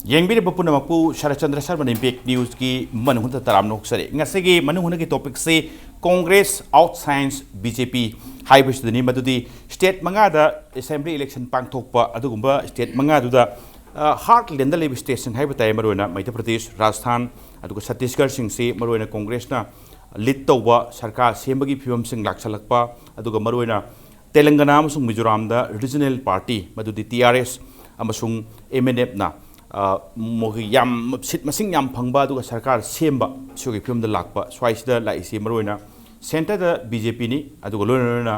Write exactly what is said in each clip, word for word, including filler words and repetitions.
ꯌꯦꯡꯕꯤꯔꯤꯕ ꯄꯨꯝꯅꯃꯛꯄꯨ ꯁꯔꯠꯆꯟꯗ꯭ꯔ ꯁꯔꯃꯅ ꯏꯝꯄꯦꯛ ꯅ꯭ꯌꯨꯁꯀꯤ ꯃꯅꯨꯡꯗ ꯇꯔꯥꯝꯅ ꯑꯣꯛꯆꯔꯤ꯫ ꯉꯁꯤꯒꯤ ꯃꯅꯨꯡ ꯍꯨꯠꯅꯒꯤ ꯇꯣꯄꯤꯛꯁꯤ ꯀꯣꯡꯒ꯭ꯔꯦꯁ ꯑꯥꯎꯠꯁꯥꯏꯟꯁ ꯕꯤ ꯖꯦ ꯄꯤ ꯍꯥꯏꯕꯁꯤꯗꯅꯤ꯫ ꯃꯗꯨꯗꯤ ꯁ꯭ꯇꯦꯠ ꯃꯉꯥꯗ ꯑꯦꯁꯦꯝꯕ꯭ꯂꯤ ꯏꯂꯦꯛꯁꯟ ꯄꯥꯡꯊꯣꯛꯄ, ꯑꯗꯨꯒꯨꯝꯕ ꯁ꯭ꯇꯦꯠ ꯃꯉꯥꯗꯨꯗ, ꯑ, ꯍꯥꯔꯠꯂꯦꯟꯗ ꯂꯩꯕ ꯁ꯭ꯇꯦꯠꯁꯤꯡ ꯍꯥꯏꯕ ꯇꯥꯏ, ꯃꯔꯨꯑꯣꯏꯅ ꯃꯩꯙ꯭ꯌ ꯄ꯭ꯔꯗꯦꯁ, ꯔꯥꯖꯁꯊꯥꯟ, ꯑꯗꯨꯒ ꯁꯠꯇꯤꯁꯒꯔꯁꯤꯡꯁꯤ ꯃꯔꯨꯑꯣꯏꯅ ꯀꯣꯡꯒ꯭ꯔꯦꯁꯅ ꯂꯤꯗ ꯇꯧꯕ ꯁꯔꯀꯥꯔ ꯁꯦꯝꯕꯒꯤ ꯐꯤꯕꯝꯁꯤꯡ ꯂꯥꯛꯁꯜꯂꯛꯄ, ꯑꯗꯨꯒ ꯃꯔꯨꯑꯣꯏꯅ ꯇꯦꯂꯪꯒꯅꯥ ꯑꯃꯁꯨꯡ ꯃꯤꯖꯣꯔꯥꯝꯗ ꯔꯤꯖꯅꯦꯜ ꯄꯥꯔꯇꯤ, ꯃꯗꯨꯗꯤ ꯇꯤ ꯑꯥꯔ ꯑꯦꯁ ꯑꯃꯁꯨꯡ ꯑꯦꯝ ꯑꯦꯟ ꯑꯦꯐꯅ, ꯑ, ꯃꯈꯣꯏꯒꯤ ꯌꯥꯝ, ꯁꯤꯠ ꯃꯁꯤꯡ ꯌꯥꯝ ꯐꯪꯕ ꯑꯗꯨꯒ ꯁꯔꯀꯥꯔ ꯁꯦꯝꯕ, ꯁꯤꯒꯤ ꯐꯤꯕꯝꯗ ꯂꯥꯛꯄ꯫ ꯁ꯭ꯋꯥꯏꯁꯤꯗ ꯂꯥꯛꯏꯁꯤ ꯃꯔꯨꯑꯣꯏꯅ ꯁꯦꯟꯇꯔꯗ ꯕꯤ ꯖꯦ ꯄꯤꯅꯤ, ꯑꯗꯨꯒ ꯂꯣꯏꯅ ꯂꯣꯏꯅꯅ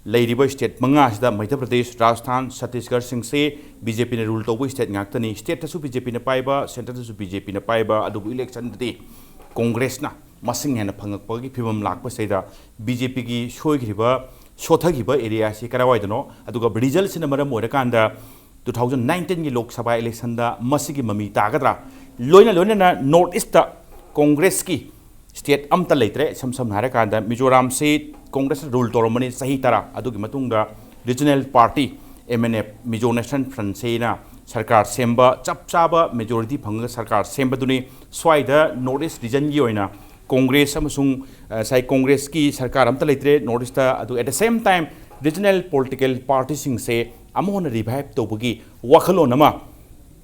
ꯂꯩꯔꯤꯕ ꯁ꯭ꯇꯦꯠ ꯃꯉꯥꯁꯤꯗ ꯃꯩꯙ꯭ꯌ ꯄ꯭ꯔꯗꯦꯁ, ꯔꯥꯖꯁꯊꯥꯟ, ꯁꯠꯇꯤꯁꯒꯔꯁꯤꯡꯁꯦ ꯕꯤ ꯖꯦ ꯄꯤꯅ ꯔꯨꯜ ꯇꯧꯕ ꯁ꯭ꯇꯦꯠ ꯉꯥꯛꯇꯅꯤ꯫ ꯁ꯭ꯇꯦꯠꯇꯁꯨ ꯕꯤ ꯖꯦ ꯄꯤꯅ ꯄꯥꯏꯕ, ꯁꯦꯟꯇꯔꯗꯁꯨ ꯕꯤ ꯖꯦ ꯄꯤꯅ ꯄꯥꯏꯕ, ꯑꯗꯨꯕꯨ ꯏꯂꯦꯛꯁꯟꯗꯗꯤ ꯀꯣꯡꯒ꯭ꯔꯦꯁꯅ ꯃꯁꯤꯡ ꯍꯦꯟꯅ ꯐꯪꯉꯛꯄꯒꯤ ꯐꯤꯕꯝ ꯂꯥꯛꯄꯁꯤꯗ ꯕꯤ ꯖꯦ ꯄꯤꯒꯤ ꯁꯣꯏꯈ꯭ꯔꯤꯕ, ꯁꯣꯊꯈꯤꯕ ꯑꯦꯔꯤꯌꯥꯁꯤ ꯀꯔꯥꯏꯋꯥꯏꯗꯅꯣ, ꯑꯗꯨꯒ ꯔꯤꯖꯜꯁꯤꯅ ꯃꯔꯝ ꯑꯣꯏꯔꯀꯥꯟꯗ ꯇꯨ ꯊꯥꯎꯖꯟ ꯅꯥꯏꯟꯇꯤꯟꯒꯤ ꯂꯣꯛ ꯁꯚꯥ ꯏꯂꯦꯛꯁꯟꯗ ꯃꯁꯤꯒꯤ ꯃꯃꯤ ꯇꯥꯒꯗ꯭ꯔꯥ? ꯂꯣꯏꯅ ꯂꯣꯏꯅꯅ ꯅꯣꯔꯠ ꯏꯁꯇ ꯀꯣꯡꯒ꯭ꯔꯦꯁꯀꯤ ꯁ꯭ꯇꯦꯠ ꯑꯝꯇ ꯂꯩꯇ꯭ꯔꯦ꯫ ꯏꯁꯝ ꯁꯝꯅ ꯍꯥꯏꯔꯀꯥꯟꯗ ꯃꯤꯖꯣꯔꯥꯝꯁꯤ ꯀꯣꯡꯒ꯭ꯔꯦꯁꯅ ꯔꯨꯜ ꯇꯧꯔꯝꯕꯅꯤ ꯆꯍꯤ ꯇꯔꯥ, ꯑꯗꯨꯒꯤ ꯃꯇꯨꯡꯗ regional party M N F, Mizo national ꯐ꯭ꯔꯟꯁꯤꯅ ꯁꯔꯀꯥꯔ ꯁꯦꯝꯕ, ꯆꯞ ꯆꯥꯕ ꯃꯦꯖꯣꯔꯤꯇꯤ ꯐꯪꯉꯒ ꯁꯔꯀꯥꯔ ꯁꯦꯝꯕꯗꯨꯅꯤ꯫ ꯁ꯭ꯋꯥꯏꯗ ꯅꯣꯔꯠ ꯏꯁ ꯔꯤꯖꯟꯒꯤ ꯑꯣꯏꯅ ꯀꯣꯡꯒ꯭ꯔꯦꯁ ꯑꯃꯁꯨꯡ, ꯑ, ꯉꯁꯥꯏ ꯀꯣꯡꯒ꯭ꯔꯦꯁꯀꯤ ꯁꯔꯀꯥꯔ ꯑꯝꯇ ꯂꯩꯇ꯭ꯔꯦ ꯅꯣꯔꯠ ꯏꯁꯇ꯫ ꯑꯗꯨ at the same time regional political party ꯁꯤꯡꯁꯦ ꯑꯃꯨꯛ ꯍꯟꯅ ꯔꯤꯚꯥꯏꯚ ꯇꯧꯕꯒꯤ ꯋꯥꯈꯜꯂꯣꯟ ꯑꯃ,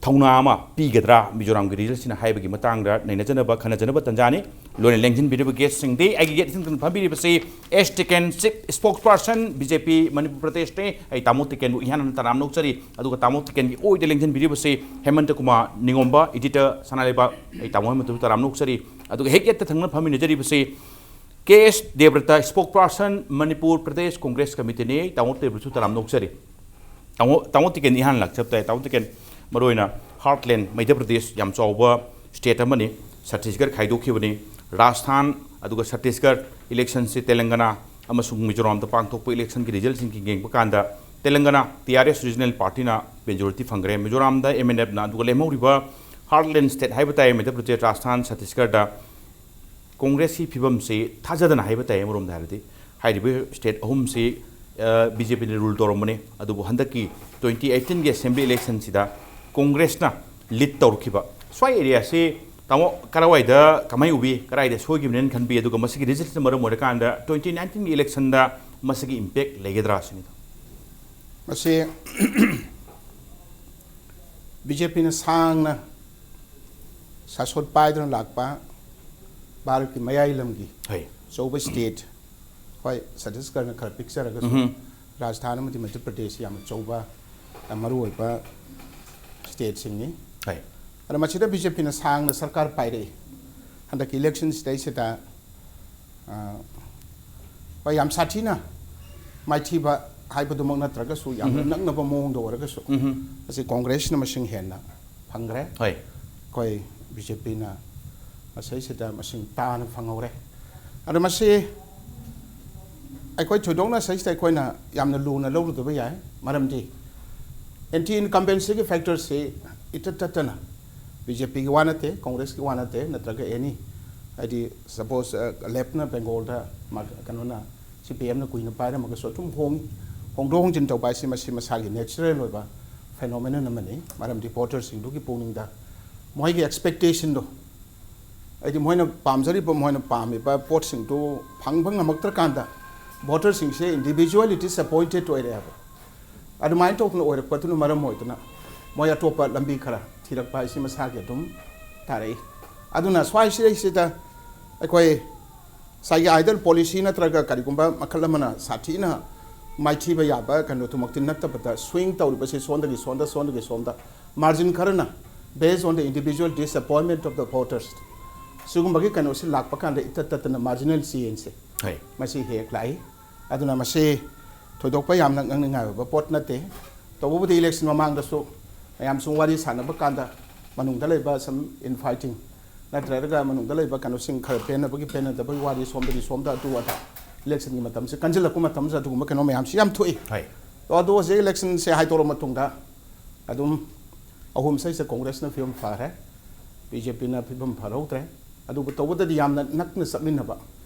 ꯊꯧꯅꯥ ꯑꯃ ꯄꯤꯒꯗ꯭ꯔꯥ ꯃꯤꯖꯣꯔꯥꯝꯒꯤ ꯔꯤꯖꯜꯁꯤꯅ ꯍꯥꯏꯕꯒꯤ ꯃꯇꯥꯡꯗ ꯅꯩꯅꯖꯅꯕ, ꯈꯟꯅꯖꯅꯕ ꯇꯟꯖꯥꯅꯤ꯫ ꯂꯣꯏꯅ ꯂꯦꯡꯁꯤꯟꯕꯤꯔꯤꯕ ꯒꯦꯁꯁꯤꯡꯗꯤ ꯑꯩꯒꯤ ꯌꯦꯠ ꯏꯊꯪ ꯊꯪꯅ ꯐꯝꯕꯤꯔꯤꯕꯁꯤ ꯑꯦꯁ ꯇꯤꯀꯦꯟ, ꯆꯤꯐ ꯁ꯭ꯄꯣꯛꯁ ꯄꯥꯔꯁꯟ ꯕꯤ ꯖꯦ ꯄꯤ ꯃꯅꯤꯄꯨꯔ ꯄ꯭ꯔꯗꯦꯁꯅꯤ꯫ ꯑꯩ ꯇꯥꯃꯣ ꯇꯤꯀꯦꯟꯕꯨ ꯏꯍꯥꯟ ꯍꯥꯟꯅ ꯇꯔꯥꯝꯅ ꯑꯣꯛꯆꯔꯤ꯫ ꯑꯗꯨꯒ ꯇꯥꯃꯣ ꯇꯤꯀꯦꯟꯒꯤ ꯑꯣꯏꯗ ꯂꯦꯡꯁꯤꯟꯕꯤꯔꯤꯕꯁꯤ ꯍꯦꯃꯟꯇ ꯀꯨꯃꯥꯔ ꯅꯤꯉꯣꯝꯕ, ꯏꯗꯤꯇꯔ ꯁꯅꯥꯂꯩꯕꯥꯛ, ꯑꯩ ꯇꯥꯃꯣ ꯍꯦꯃꯟꯇꯕꯨ ꯇꯔꯥꯝꯅ ꯑꯣꯛꯆꯔꯤ꯫ ꯑꯗꯨꯒ ꯍꯦꯛ ꯌꯦꯠꯇ ꯊꯪꯅ ꯐꯝꯃꯤꯟꯅꯖꯔꯤꯕꯁꯤ ꯀꯦ ꯑꯦꯁ ꯗꯦꯕ꯭ꯔꯇ, ꯁ꯭ꯄꯣꯛꯁ ꯄꯥꯔꯁꯟ ꯃꯅꯤꯄꯨꯔ ꯄ꯭ꯔꯗꯦꯁ ꯀꯣꯡꯒ꯭ꯔꯦꯁ ꯀꯃꯤꯇꯤꯅꯤ꯫ ꯇꯥꯃꯣ ꯗꯦꯕ꯭ꯔꯇꯁꯨ ꯇꯔꯥꯝꯅ ꯑꯣꯛꯆꯔꯤ꯫ ꯇꯥꯃꯣ, ꯇꯥꯃꯣ ꯇꯤꯀꯦꯟ ꯏꯍꯥꯟ ꯂꯥꯛꯆꯕ ꯇꯥꯏ꯫ ꯇꯥꯃꯣ ꯇꯤꯀꯦꯟ, ꯃꯔꯨꯑꯣꯏꯅ ꯍꯥꯔꯠꯂꯦꯟ, ꯃꯩꯙ꯭ꯌ ꯄ꯭ꯔꯗꯦꯁ ꯌꯥꯝ ꯆꯥꯎꯕ ꯁ꯭ꯇꯦꯠ ꯑꯃꯅꯤ꯫ ꯁꯠꯇꯤꯁꯒꯔ ꯈꯥꯏꯗꯣꯛꯈꯤꯕꯅꯤ꯫ ꯔꯥꯖꯁꯊꯥꯟ ꯑꯗꯨꯒ ꯁꯠꯇꯤꯁꯒꯔ ꯏꯂꯦꯛꯁꯟꯁꯤ ꯇꯦꯂꯪꯒꯅꯥ ꯑꯃꯁꯨꯡ ꯃꯤꯖꯣꯔꯥꯝꯗ ꯄꯥꯡꯊꯣꯛꯄ ꯏꯂꯦꯛꯁꯟꯒꯤ ꯔꯤꯖꯜꯁꯤꯡꯒꯤ ꯌꯦꯡꯕ ꯀꯥꯟꯗ ꯇꯦꯂꯪꯒꯅꯥ ꯇꯤ ꯑꯥꯔ ꯑꯦꯁ ꯔꯤꯖꯅꯦꯜ ꯄꯥꯔꯇꯤꯅ ꯃꯦꯖꯣꯔꯤꯇꯤ ꯐꯪꯈ꯭ꯔꯦ꯫ ꯃꯤꯖꯣꯔꯥꯝꯗ ꯑꯦꯝ ꯑꯦꯟ ꯑꯦꯐꯅ, ꯑꯗꯨꯒ ꯂꯦꯝꯍꯧꯔꯤꯕ ꯍꯥꯔꯠꯂꯦꯟ ꯁ꯭ꯇꯦꯠ ꯍꯥꯏꯕ ꯇꯥꯏ, ꯃꯩꯙ꯭ꯌ ꯄ꯭ꯔꯗꯦꯁ, ꯔꯥꯖꯁꯊꯥꯟ, ꯁꯠꯇꯤꯁꯒꯔꯗ ꯀꯣꯡꯒ꯭ꯔꯦꯁꯀꯤ ꯐꯤꯕꯝꯁꯤ ꯊꯥꯖꯗꯅ ꯍꯥꯏꯕ ꯇꯥꯏ꯫ ꯑꯃꯔꯣꯝꯗ ꯍꯥꯏꯔꯗꯤ ꯍꯥꯏꯔꯤꯕ ꯁ꯭ꯇꯦꯠ ꯑꯍꯨꯝꯁꯤ ꯕꯤ ꯖꯦ ꯄꯤꯅ ꯔꯨꯜ ꯇꯧꯔꯝꯕꯅꯤ, ꯑꯗꯨꯕꯨ ꯍꯟꯗꯛꯀꯤ ꯇ꯭ꯋꯦꯟꯇꯤ ꯑꯩꯠꯇꯤꯟꯒꯤ ꯑꯦꯁꯦꯝꯕ꯭ꯂꯤ ꯏꯂꯦꯛꯁꯟꯁꯤꯗ ꯀꯣꯡꯒ꯭ꯔꯦꯁꯅ ꯂꯤꯗ ꯇꯧꯔꯛꯈꯤꯕ꯫ ꯁ꯭ꯋꯥꯏ ꯑꯦꯔꯤꯌꯥꯁꯤ ꯇꯥꯃꯣ ꯀꯔꯥꯏꯋꯥꯏꯗ ꯀꯃꯥꯏ ꯎꯕꯤ, ꯀꯗꯥꯏꯗ ꯁꯣꯏꯈꯤꯕꯅꯦꯅ ꯈꯟꯕꯤ, ꯑꯗꯨꯒ ꯃꯁꯤꯒꯤ ꯔꯤꯖꯜꯁꯤꯅ ꯃꯔꯝ ꯑꯣꯏꯔꯀꯥꯟꯗ ꯇ꯭ꯋꯦꯟꯇꯤ ꯅꯥꯏꯟꯇꯤꯟꯒꯤ ꯏꯂꯦꯛꯁꯟꯗ ꯃꯁꯤꯒꯤ ꯏꯝꯄꯦꯛ ꯂꯩꯒꯗ꯭ꯔꯥ ꯁꯤꯅꯤꯗ꯫ ꯃꯁꯤ ꯕꯤ ꯖꯦ ꯄꯤꯅ ꯁꯥꯡꯅ ꯁꯥꯁꯣꯠ ꯄꯥꯏꯗꯨꯅ ꯂꯥꯛꯄ ꯚꯥꯔꯠꯀꯤ ꯃꯌꯥꯏ ꯂꯝꯒꯤ ꯍꯣꯏ꯫ ꯑꯆꯧꯕ ꯁ꯭ꯇꯦꯠ, ꯍꯣꯏ, ꯁꯇꯤꯁꯒꯔꯅ ꯈꯔ ꯄꯤꯛꯆꯔꯒꯁꯨ, ꯎꯝꯍꯨꯝ꯫ ꯔꯥꯖꯁꯊꯥꯟ ꯑꯃꯗꯤ ꯃꯙ꯭ꯌ ꯄ꯭ꯔꯗꯦꯁ ꯌꯥꯝꯅ ꯑꯆꯧꯕ, ꯌꯥꯝ ꯃꯔꯨꯑꯣꯏꯕ ꯁ꯭ꯇꯦꯠꯁꯤꯡꯅꯤ꯫ ꯍꯣꯏ꯫ ꯑꯗꯣ ꯃꯁꯤꯗ ꯕꯤ ꯖꯦ ꯄꯤꯅ ꯁꯥꯡꯅ ꯁꯔꯀꯥꯔ ꯄꯥꯏꯔꯛꯏ꯫ ꯍꯟꯗꯛꯀꯤ ꯏꯂꯦꯛꯁꯟꯁꯤꯗꯩꯁꯤꯗ, ꯑ, ꯍꯣꯏ, ꯌꯥꯝ ꯁꯥꯊꯤꯅ ꯃꯥꯏꯊꯤꯕ ꯍꯥꯏꯕꯗꯨꯃꯛ ꯅꯠꯇ꯭ꯔꯒꯁꯨ, ꯌꯥꯝꯅ ꯎꯝꯍꯨꯝ꯫ ꯅꯛꯅꯕ ꯃꯑꯣꯡꯗ ꯑꯣꯏꯔꯒꯁꯨ, ꯎꯝꯍꯨꯝ꯫ ꯃꯁꯤ ꯀꯣꯡꯒ꯭ꯔꯦꯁꯅ ꯃꯁꯤꯡ ꯍꯦꯟꯅ ꯐꯪꯈ꯭ꯔꯦ꯫ ꯍꯣꯏ꯫ ꯑꯩꯈꯣꯏ ꯕꯤ ꯖꯦ ꯄꯤꯅ ꯃꯁꯤꯁꯤꯗ ꯃꯁꯤꯡ ꯇꯥꯅ ꯐꯪꯍꯧꯔꯦ꯫ ꯑꯗꯣ ꯃꯁꯤ ꯑꯩꯈꯣꯏ ꯊꯣꯏꯗꯣꯛꯅ ꯁꯤꯗꯩꯁꯤꯗ ꯑꯩꯈꯣꯏꯅ ꯌꯥꯝꯅ ꯂꯨꯅ ꯂꯧꯔꯨꯗꯕ ꯌꯥꯏ꯫ ꯃꯔꯝꯗꯤ ꯑꯦꯟꯇꯤ ꯏꯟꯀꯝꯕꯦꯟꯁꯤꯒꯤ ꯐꯦꯛꯇꯔꯁꯤ ꯏꯇꯠ ꯇꯠꯇꯅ ꯕꯤ ꯖꯦ ꯄꯤꯒꯤ ꯋꯥ ꯅꯠꯇꯦ, ꯀꯣꯡꯒ꯭ꯔꯦꯁꯀꯤ ꯋꯥ ꯅꯠꯇꯦ, ꯅꯠꯇ꯭ꯔꯒ ꯑꯦꯅꯤ, ꯍꯥꯏꯗꯤ, ꯁꯄꯣꯁ, ꯂꯦꯐꯅ ꯕꯦꯡꯒꯣꯜꯗ ꯃꯥ-, ꯀꯩꯅꯣꯅ, ꯁꯤ ꯄꯤ ꯑꯦꯝꯅ ꯀꯨꯏꯅ ꯄꯥꯏꯔꯝꯃꯒꯁꯨ ꯑꯗꯨꯝ ꯍꯣꯡ-, ꯍꯣꯡꯗꯣꯛ ꯍꯣꯡꯖꯤꯟ ꯇꯧꯕ ꯍꯥꯏꯁꯤ ꯃꯁꯤ ꯃꯁꯥꯒꯤ ꯅꯦꯆꯔꯦꯜ ꯑꯣꯏꯕ ꯐꯦꯅꯣꯃꯦꯅꯟ ꯑꯃꯅꯤ꯫ ꯃꯔꯝꯗꯤ ꯚꯣꯇꯔꯁꯤꯡꯗꯨꯒꯤ ꯄꯨꯛꯅꯤꯡꯗ ꯃꯣꯏꯒꯤ ꯑꯦꯛꯁꯄꯦꯛꯇꯦꯁꯟꯗꯣ, ꯍꯥꯏꯗꯤ ꯃꯣꯏꯅ ꯄꯥꯝꯖꯔꯤꯕ, ꯃꯣꯏꯅ ꯄꯥꯝꯃꯤꯕ ꯄꯣꯠꯁꯤꯡꯗꯨ ꯐꯪꯕ ꯉꯝꯃꯛꯇ꯭ꯔꯀꯥꯟꯗ ꯚꯣꯇꯔꯁꯤꯡꯁꯦ ꯏꯟꯗꯤꯚꯤꯖꯨꯋꯦꯜꯂꯤ ꯗꯤꯁꯑꯄꯣꯏꯟꯇꯦꯠ ꯑꯣꯏꯔꯛꯑꯦꯕ꯫ ꯑꯗꯨꯃꯥꯏꯅ ꯇꯧꯗꯅ ꯑꯣꯏꯔꯛꯄꯗꯨꯅ ꯃꯔꯝ ꯑꯣꯏꯗꯅ ꯃꯣꯏ ꯑꯇꯣꯞꯄ ꯂꯝꯕꯤ ꯈꯔ ꯊꯤꯔꯛꯄ ꯍꯥꯏꯁꯤ ꯃꯁꯥꯒꯤ ꯑꯗꯨꯝ ꯇꯥꯔꯛꯏ꯫ ꯑꯗꯨꯅ ꯁ꯭ꯋꯥꯏꯁꯤꯗꯩꯁꯤꯗ ꯑꯩꯈꯣꯏ ꯉꯁꯥꯏꯒꯤ ꯑꯥꯏꯗꯜ ꯄꯣꯂꯤꯁꯤ ꯅꯠꯇ꯭ꯔꯒ ꯀꯔꯤꯒꯨꯝꯕ ꯃꯈꯜ ꯑꯃꯅ ꯁꯥꯊꯤꯅ ꯃꯥꯏꯊꯤꯕ ꯌꯥꯕ ꯀꯩꯅꯣꯗꯨꯃꯛꯇꯤ ꯅꯠꯇꯕꯗ, ꯁ꯭ꯋꯤꯡ ꯇꯧꯔꯤꯕꯁꯤ ꯁꯣꯝꯗꯒꯤ ꯁꯣꯝꯗ, ꯁꯣꯝꯗꯒꯤ ꯁꯣꯝꯗ, ꯃꯥꯔꯖꯤꯟ ꯈꯔꯅ based on the individual disappointment of the voters, ꯁꯤꯒꯨꯝꯕꯒꯤ ꯀꯩꯅꯣꯁꯤ ꯂꯥꯛꯄ ꯀꯥꯟꯗ ꯏꯇꯠ ꯇꯠꯇꯅ ꯃꯥꯔꯖꯤꯅꯦꯜ ꯆꯦꯟꯖꯁꯦ ꯍꯣꯏ꯫ ꯃꯁꯤ ꯍꯦꯛ ꯂꯥꯛꯏ꯫ ꯑꯗꯨꯅ ꯃꯁꯤ ꯊꯣꯏꯗꯣꯛꯄ ꯌꯥꯝꯅ ꯉꯛꯅꯤꯡꯉꯥꯏ ꯑꯣꯏꯕ ꯄꯣꯠ ꯅꯠꯇꯦ꯫ ꯇꯧꯕꯕꯨꯗꯤ ꯏꯂꯦꯛꯁꯟ ꯃꯃꯥꯡꯗꯁꯨ ꯃꯌꯥꯝ ꯁꯨꯝ ꯋꯥꯔꯤ ꯁꯥꯟꯅꯕ ꯀꯥꯟꯗ ꯃꯅꯨꯡꯗ ꯂꯩꯕ ꯁꯝ ꯏꯟꯐꯥꯏꯇꯤꯡ ꯅꯠꯇ꯭ꯔꯒ ꯃꯅꯨꯡꯗ ꯂꯩꯕ ꯀꯩꯅꯣꯁꯤꯡ ꯈꯔ ꯄꯦꯟꯅꯕꯒꯤ ꯄꯦꯟꯅꯗꯕꯒꯤ ꯋꯥꯔꯤ ꯁꯣꯝꯗꯒꯤ ꯁꯣꯝꯗ ꯑꯗꯨ ꯑꯗꯥ ꯏꯂꯦꯛꯁꯟꯒꯤ ꯃꯇꯝꯁꯦ ꯀꯟꯁꯤꯜꯂꯛꯄ ꯃꯇꯝꯁꯤꯗ ꯑꯗꯨꯒꯨꯝꯕ ꯀꯩꯅꯣ ꯃꯌꯥꯝꯁꯤ ꯌꯥꯝ ꯊꯣꯛꯏ꯫ ꯍꯣꯏ꯫ ꯑꯗꯣ ꯑꯗꯨ ꯍꯧꯖꯤꯛ ꯏꯂꯦꯛꯁꯟꯁꯦ ꯍꯥꯏꯗꯣꯔꯛꯑ ꯃꯇꯨꯡꯗ ꯑꯗꯨꯝ ꯑꯍꯨꯝ ꯁꯤꯗꯩꯁꯤꯗ ꯀꯣꯡꯒ꯭ꯔꯦꯁꯅ ꯐꯤꯕꯝ ꯐꯔꯦ, ꯕꯤ ꯖꯦ ꯄꯤꯅ ꯐꯤꯕꯝ ꯐꯔꯍꯧꯗ꯭ꯔꯦ꯫ ꯑꯗꯨꯕꯨ ꯇꯧꯕꯗꯗꯤ ꯌꯥꯝꯅ ꯅꯛꯅ ꯆꯠꯃꯤꯟꯅꯕ,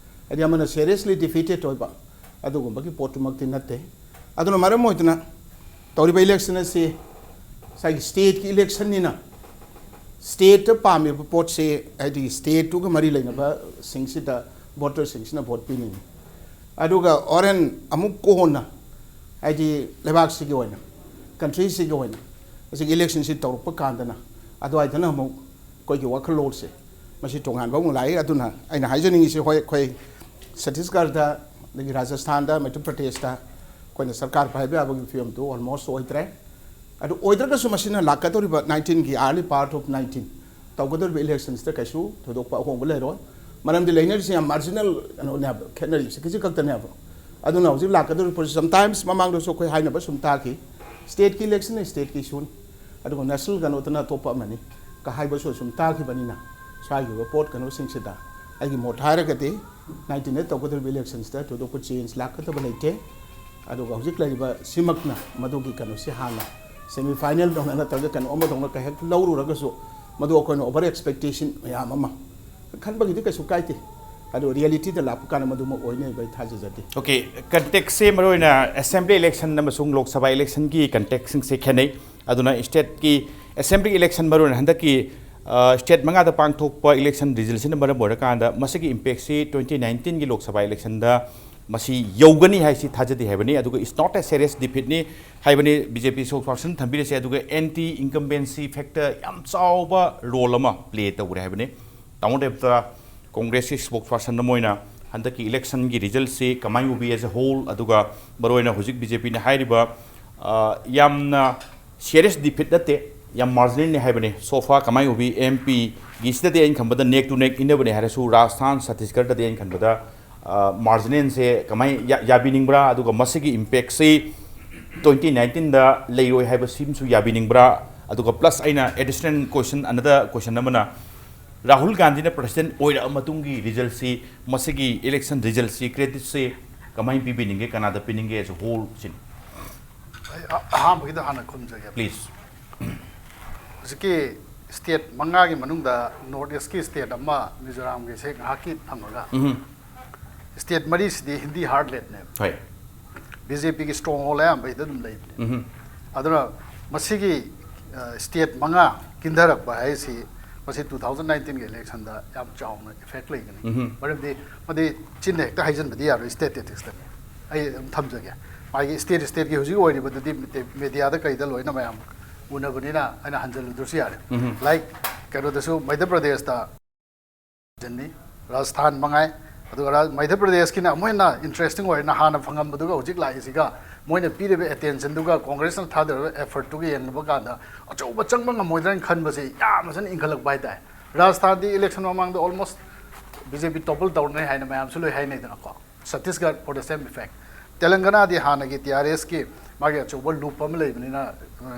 ꯍꯥꯏꯗꯤ ꯑꯃꯅ ꯁꯦꯔꯤꯌꯁꯂꯤ ꯗꯤꯐꯤꯇꯦꯠ ꯑꯣꯏꯕ ꯑꯗꯨꯒꯨꯝꯕꯒꯤ ꯄꯣꯠꯇꯨꯃꯛꯇꯤ ꯅꯠꯇꯦ꯫ ꯑꯗꯨꯅ ꯃꯔꯝ ꯑꯣꯏꯗꯨꯅ ꯇꯧꯔꯤꯕ ꯏꯂꯦꯛꯁꯟ ꯑꯁꯤ ꯉꯁꯥꯏꯒꯤ ꯁ꯭ꯇꯦꯠꯀꯤ ꯏꯂꯦꯛꯁꯟꯅꯤꯅ ꯁ꯭ꯇꯦꯠꯇ ꯄꯥꯝꯃꯤꯕ ꯄꯣꯠꯁꯦ, ꯍꯥꯏꯗꯤ ꯁ꯭ꯇꯦꯠꯇꯨꯒ ꯃꯔꯤ ꯂꯩꯅꯕꯁꯤꯡꯁꯤꯗ ꯚꯣꯇꯔꯁꯤꯡꯁꯤꯅ ꯚꯣꯠ ꯄꯤꯅꯤꯡꯉꯤ꯫ ꯑꯗꯨꯒ ꯍꯣꯔꯦꯟ ꯑꯃꯨꯛ ꯀꯣꯟꯅ, ꯍꯥꯏꯗꯤ ꯂꯩꯕꯥꯛꯁꯤꯒꯤ ꯑꯣꯏꯅ, ꯀꯟꯇ꯭ꯔꯤꯁꯤꯒꯤ ꯑꯣꯏꯅ ꯍꯧꯖꯤꯛ ꯏꯂꯦꯛꯁꯟꯁꯤ ꯇꯧꯔꯛꯄ ꯀꯥꯟꯗꯅ ꯑꯗꯨꯋꯥꯏꯗꯅ ꯑꯃꯨꯛ ꯑꯩꯈꯣꯏꯒꯤ ꯋꯥꯈꯜꯂꯣꯟꯁꯦ ꯃꯁꯤ ꯇꯣꯉꯥꯟꯕ ꯑꯃꯨꯛ ꯂꯥꯛꯏ꯫ ꯑꯗꯨꯅ ꯑꯩꯅ ꯍꯥꯏꯖꯅꯤꯡꯉꯤꯁꯤ, ꯍꯣꯏ, ꯑꯩꯈꯣꯏ ꯁꯠꯇꯤꯁꯒꯔꯗ, ꯑꯗꯒꯤ ꯔꯥꯖꯁꯊꯥꯟꯗ, ꯃꯩꯙ꯭ꯌ ꯄ꯭ꯔꯗꯦꯁꯇ ꯑꯩꯈꯣꯏꯅ ꯁꯔꯀꯥꯔ ꯄꯥꯏꯕ ꯌꯥꯕꯒꯤ ꯐꯤꯕꯝꯗꯨ almost ꯑꯣꯏꯗ꯭ꯔꯦ꯫ ꯑꯗꯨ ꯑꯣꯏꯗ꯭ꯔꯒꯁꯨ ꯃꯁꯤꯅ ꯂꯥꯛꯀꯗꯧꯔꯤꯕ nineteenꯒꯤ early part of nineteen ꯇꯧꯒꯗꯧꯔꯤꯕ electionsꯇ ꯀꯩꯁꯨ ꯊꯣꯏꯗꯣꯛꯄ ꯑꯍꯣꯡꯕ ꯂꯩꯔꯣꯏ꯫ ꯃꯔꯝꯗꯤ ꯂꯩꯅꯔꯤꯁꯤ ꯌꯥꯝ marginal ꯀꯩꯅꯣꯅꯦꯕ, ꯈꯦꯠꯅꯔꯤꯁꯦ ꯈꯖꯤꯛ ꯈꯛꯇꯅꯦꯕ꯫ ꯑꯗꯨꯅ ꯍꯧꯖꯤꯛ ꯂꯥꯛꯀꯗꯧꯔꯤꯕ ꯄꯣꯠꯁꯤ, sometimes ꯃꯃꯥꯡꯗꯁꯨ ꯑꯩꯈꯣꯏ ꯍꯥꯏꯅꯕ ꯁꯨꯝ ꯇꯥꯈꯤ, stateꯀꯤ electionꯅ stateꯀꯤ issueꯅꯤ, ꯑꯗꯨꯒ national ꯀꯩꯅꯣꯗꯅ ꯑꯇꯣꯞꯄ ꯑꯃꯅꯤ ꯀ ꯍꯥꯏꯕꯁꯨ ꯁꯨꯝ ꯇꯥꯈꯤꯕꯅꯤꯅ, ꯁ꯭ꯋꯥꯏꯒꯤ ꯑꯣꯏꯕ ꯄꯣꯠ ꯀꯩꯅꯣꯁꯤꯡꯁꯤꯗ ꯑꯩꯒꯤ ꯃꯣꯠ ꯍꯥꯏꯔꯒꯗꯤ nineteenꯗ ꯇꯧꯒꯗꯧꯔꯤꯕ electionsꯇ ꯊꯣꯏꯗꯣꯛꯄ change ꯂꯥꯛꯀꯗꯕ ꯂꯩꯇꯦ꯫ ꯑꯗꯨꯒ ꯍꯧꯖꯤꯛ ꯂꯩꯔꯤꯕ ꯁꯤꯃꯛꯅ ꯃꯗꯨꯒꯤ ꯀꯩꯅꯣꯁꯤ ꯍꯥꯟꯅ semi final ꯗꯧꯅ ꯅꯠꯇ꯭ꯔꯒ ꯀꯩꯅꯣ ꯑꯃꯗꯧꯅ ꯀꯩ ꯍꯦꯛ ꯂꯧꯔꯨꯔꯒꯁꯨ, ꯃꯗꯨ ꯑꯩꯈꯣꯏꯅ over expectation ꯃꯌꯥꯝ ꯑꯃ ꯈꯟꯕꯒꯤꯗꯤ ꯀꯩꯁꯨ ꯀꯥꯏꯗꯦ꯫ ꯑꯗꯨ realityꯗ ꯂꯥꯛꯄ ꯀꯥꯟꯗ ꯃꯗꯨꯃꯛ ꯑꯣꯏꯅꯤ ꯍꯥꯏꯕ ꯑꯩ ꯊꯥꯖꯖꯗꯦ꯫ Okay, contextꯁꯦ ꯃꯔꯨꯑꯣꯏꯅ assembly election ꯑꯃꯁꯨꯡ ꯂꯣꯛ ꯁꯚꯥ electionꯒꯤ contextꯁꯤꯡꯁꯦ ꯈꯦꯠꯅꯩ꯫ ꯑꯗꯨꯅ stateꯀꯤ assembly election, ꯃꯔꯨꯑꯣꯏꯅ ꯍꯟꯗꯛꯀꯤ state ꯃꯉꯥꯗ ꯄꯥꯡꯊꯣꯛꯄ election resultꯁꯤꯅ ꯃꯔꯝ ꯑꯣꯏꯔꯀꯥꯟꯗ ꯃꯁꯤꯒꯤ impactꯁꯤ twenty nineteenꯒꯤ ꯂꯣꯛ ꯁꯚꯥ electionꯗ ꯃꯁꯤ ꯌꯧꯒꯅꯤ ꯍꯥꯏꯁꯤ ꯊꯥꯖꯗꯦ ꯍꯥꯏꯕꯅꯤ꯫ ꯑꯗꯨꯒ it's not a serious defeatꯅꯤ ꯍꯥꯏꯕꯅꯤ BJP spokesperson ꯊꯝꯕꯤꯔꯤꯁꯦ꯫ ꯑꯗꯨꯒ anti incumbency factor ꯌꯥꯝ ꯆꯥꯎꯕ role ꯑꯃ play ꯇꯧꯔꯦ ꯍꯥꯏꯕꯅꯤ꯫ ꯇꯥꯃꯣ ꯗꯦꯕꯇ, Congressꯀꯤ spokesperson ꯑꯃ ꯑꯣꯏꯅ ꯍꯟꯗꯛꯀꯤ electionꯒꯤ resultꯁꯤ ꯀꯃꯥꯏꯅ ꯎꯕꯤ as a whole? ꯑꯗꯨꯒ ꯃꯔꯨꯑꯣꯏꯅ ꯍꯧꯖꯤꯛ BJPꯅ ꯍꯥꯏꯔꯤꯕ, ꯑ, ꯌꯥꯝꯅ serious defeat ꯅꯠꯇꯦ, ꯌꯥꯝ marginalꯅꯤ ꯍꯥꯏꯕꯅꯤ꯫ So far ꯀꯃꯥꯏꯅ ꯎꯕꯤ? MPꯒꯤꯁꯤꯗꯗꯤ ꯑꯩꯅ ꯈꯟꯕꯗ neck to neck ꯏꯟꯅꯕꯅꯦ ꯍꯥꯏꯔꯁꯨ, ꯔꯥꯖꯁꯊꯥꯟ, ꯁꯠꯇꯤꯁꯒꯔꯗꯗꯤ ꯑꯩꯅ ꯈꯟꯕꯗ, ꯑ, marginalꯁꯦ ꯀꯃꯥꯏ ꯌꯥ-, ꯌꯥꯕꯤꯅꯤꯡꯕ꯭ꯔꯥ? ꯑꯗꯨꯒ ꯃꯁꯤꯒꯤ impactꯁꯤ twenty nineteenꯗ ꯂꯩꯔꯣꯏ ꯍꯥꯏꯕꯁꯤꯃꯁꯨ ꯌꯥꯕꯤꯅꯤꯡꯕ꯭ꯔꯥ? ꯑꯗꯨꯒ plus ꯑꯩꯅ additional question, another question ꯑꯃꯅ, ꯔꯥꯍꯨꯜ ꯒꯥꯟꯙꯤꯅ president ꯑꯣꯏꯔꯛꯑ ꯃꯇꯨꯡꯒꯤ resultꯁꯤ, ꯃꯁꯤꯒꯤ election resultꯁꯤ, creditꯁꯤ ꯀꯃꯥꯏꯅ ꯄꯤꯕꯤꯅꯤꯡꯒꯦ, ꯀꯅꯥꯗ ꯄꯤꯅꯤꯡꯒꯦ as a whole ꯁꯤꯅꯤ? ꯑꯩ ꯑ-, ꯑꯍꯥꯟꯕꯒꯤꯗ ꯍꯥꯟꯅ ꯈꯨꯝꯖꯒꯦ꯫ Please. ꯍꯧꯖꯤꯛꯀꯤ state ꯃꯉꯥꯒꯤ ꯃꯅꯨꯡꯗ North Eastꯀꯤ state ꯑꯃ, ꯃꯤꯖꯣꯔꯥꯝꯒꯤꯁꯦ ꯉꯥꯏꯍꯥꯛꯀꯤ ꯊꯝꯃꯒ, ꯎꯝ꯫ state ꯃꯔꯤꯁꯤꯗꯤ ꯍꯤꯟꯗꯤ heartlandꯅꯦꯕ꯫ ꯍꯣꯏ꯫ BJPꯒꯤ stronghold ꯑꯌꯥꯝꯕ ꯁꯤꯗ ꯑꯗꯨꯝ ꯂꯩꯕꯅꯦ꯫ ꯎꯝ꯫ ꯑꯗꯨꯅ ꯃꯁꯤꯒꯤ, ꯁ꯭ꯇꯦꯠ ꯃꯉꯥ ꯀꯤꯟꯊꯔꯛꯄ ꯍꯥꯏꯁꯤ ꯃꯁꯤ ꯇꯨ ꯊꯥꯎꯖꯟ ꯅꯥꯏꯟꯇꯤꯟꯒꯤ ꯏꯂꯦꯛꯁꯟꯗ ꯌꯥꯝ ꯆꯥꯎꯅ ꯏꯐꯦꯛ ꯂꯩꯒꯅꯤ꯫ ꯃꯔꯝꯗꯤ ꯃꯗꯤ ꯆꯤꯟꯗ ꯍꯦꯛꯇ ꯍꯥꯏꯖꯟꯕꯗꯤ ꯌꯥꯔꯣꯏ ꯁ꯭ꯇꯦꯇꯤꯁꯇꯤꯛꯁꯇꯅꯤ꯫ ꯑꯩ ꯑꯗꯨꯝ ꯊꯝꯖꯒꯦ꯫ ꯃꯥꯒꯤ ꯁ꯭ꯇꯦꯠ ꯁ꯭ꯇꯦꯠꯀꯤ ꯍꯧꯖꯤꯛ ꯑꯣꯏꯔꯤꯕꯗꯨꯗꯤ ꯃꯦꯗꯤꯌꯥꯗ ꯀꯩꯗ ꯂꯣꯏꯅ ꯃꯌꯥꯝ ꯎꯅꯕꯅꯤꯅ ꯑꯩꯅ ꯍꯟꯖꯜꯂꯨꯗ꯭ꯔꯁꯨ ꯌꯥꯔꯦ꯫ ꯂꯥꯏꯛ ꯀꯩꯅꯣꯗꯁꯨ ꯃꯩꯙ꯭ꯌ ꯄ꯭ꯔꯗꯦꯁꯇ ꯖꯟꯅꯤ, ꯔꯥꯖꯁꯊꯥꯟ ꯃꯉꯥꯏ꯫ ꯑꯗꯨꯒ ꯔꯥ- ꯃꯩꯙ꯭ꯌ ꯄ꯭ꯔꯗꯦꯁꯀꯤꯅ ꯑꯃꯨꯛ ꯍꯦꯟꯅ ꯏꯟꯇꯔꯦꯁꯇꯤꯡ ꯑꯣꯏꯔꯦꯅ ꯍꯥꯟꯅ ꯐꯪꯉꯝꯕꯗꯨꯒ ꯍꯧꯖꯤꯛ ꯂꯥꯛꯏꯁꯤꯒ ꯃꯣꯏꯅ ꯄꯤꯔꯤꯕ ꯑꯦꯇꯦꯟꯁꯟꯗꯨꯒ ꯀꯣꯡꯒ꯭ꯔꯦꯁꯅ ꯊꯥꯗꯔꯤꯕ ꯑꯦꯐꯔꯠꯇꯨꯒ ꯌꯦꯡꯂꯨꯕ ꯀꯥꯟꯗ ꯑꯆꯧꯕ ꯆꯪꯕ ꯉꯝꯃꯣꯏꯗ꯭ꯔꯅ ꯈꯟꯕꯁꯦ ꯌꯥꯝꯅ ꯁꯨꯝ ꯏꯟꯈꯠꯂꯛꯄ ꯍꯥꯏꯇꯥꯔꯦ꯫ ꯔꯥꯖꯁꯊꯥꯟꯗꯤ ꯏꯂꯦꯛꯁꯟ ꯃꯃꯥꯡꯗ ꯑꯣꯜꯃꯣꯁ ꯕꯤ ꯖꯦ ꯄꯤ ꯇꯣꯄꯜ ꯇꯧꯔꯅꯤ ꯍꯥꯏꯅ ꯃꯌꯥꯝꯁꯨ ꯂꯣꯏ ꯍꯥꯏꯅꯩꯗꯅꯀꯣ꯫ Chhattisgarh for the same effect꯫ ꯇꯦꯂꯪꯒꯅꯥꯗꯤ ꯍꯥꯟꯅꯒꯤ ꯇꯤ ꯑꯥꯔ ꯑꯦꯁꯀꯤ ꯃꯥꯒꯤ ꯑꯆꯧꯕ ꯂꯨꯞ ꯑꯃ ꯂꯩꯕꯅꯤꯅ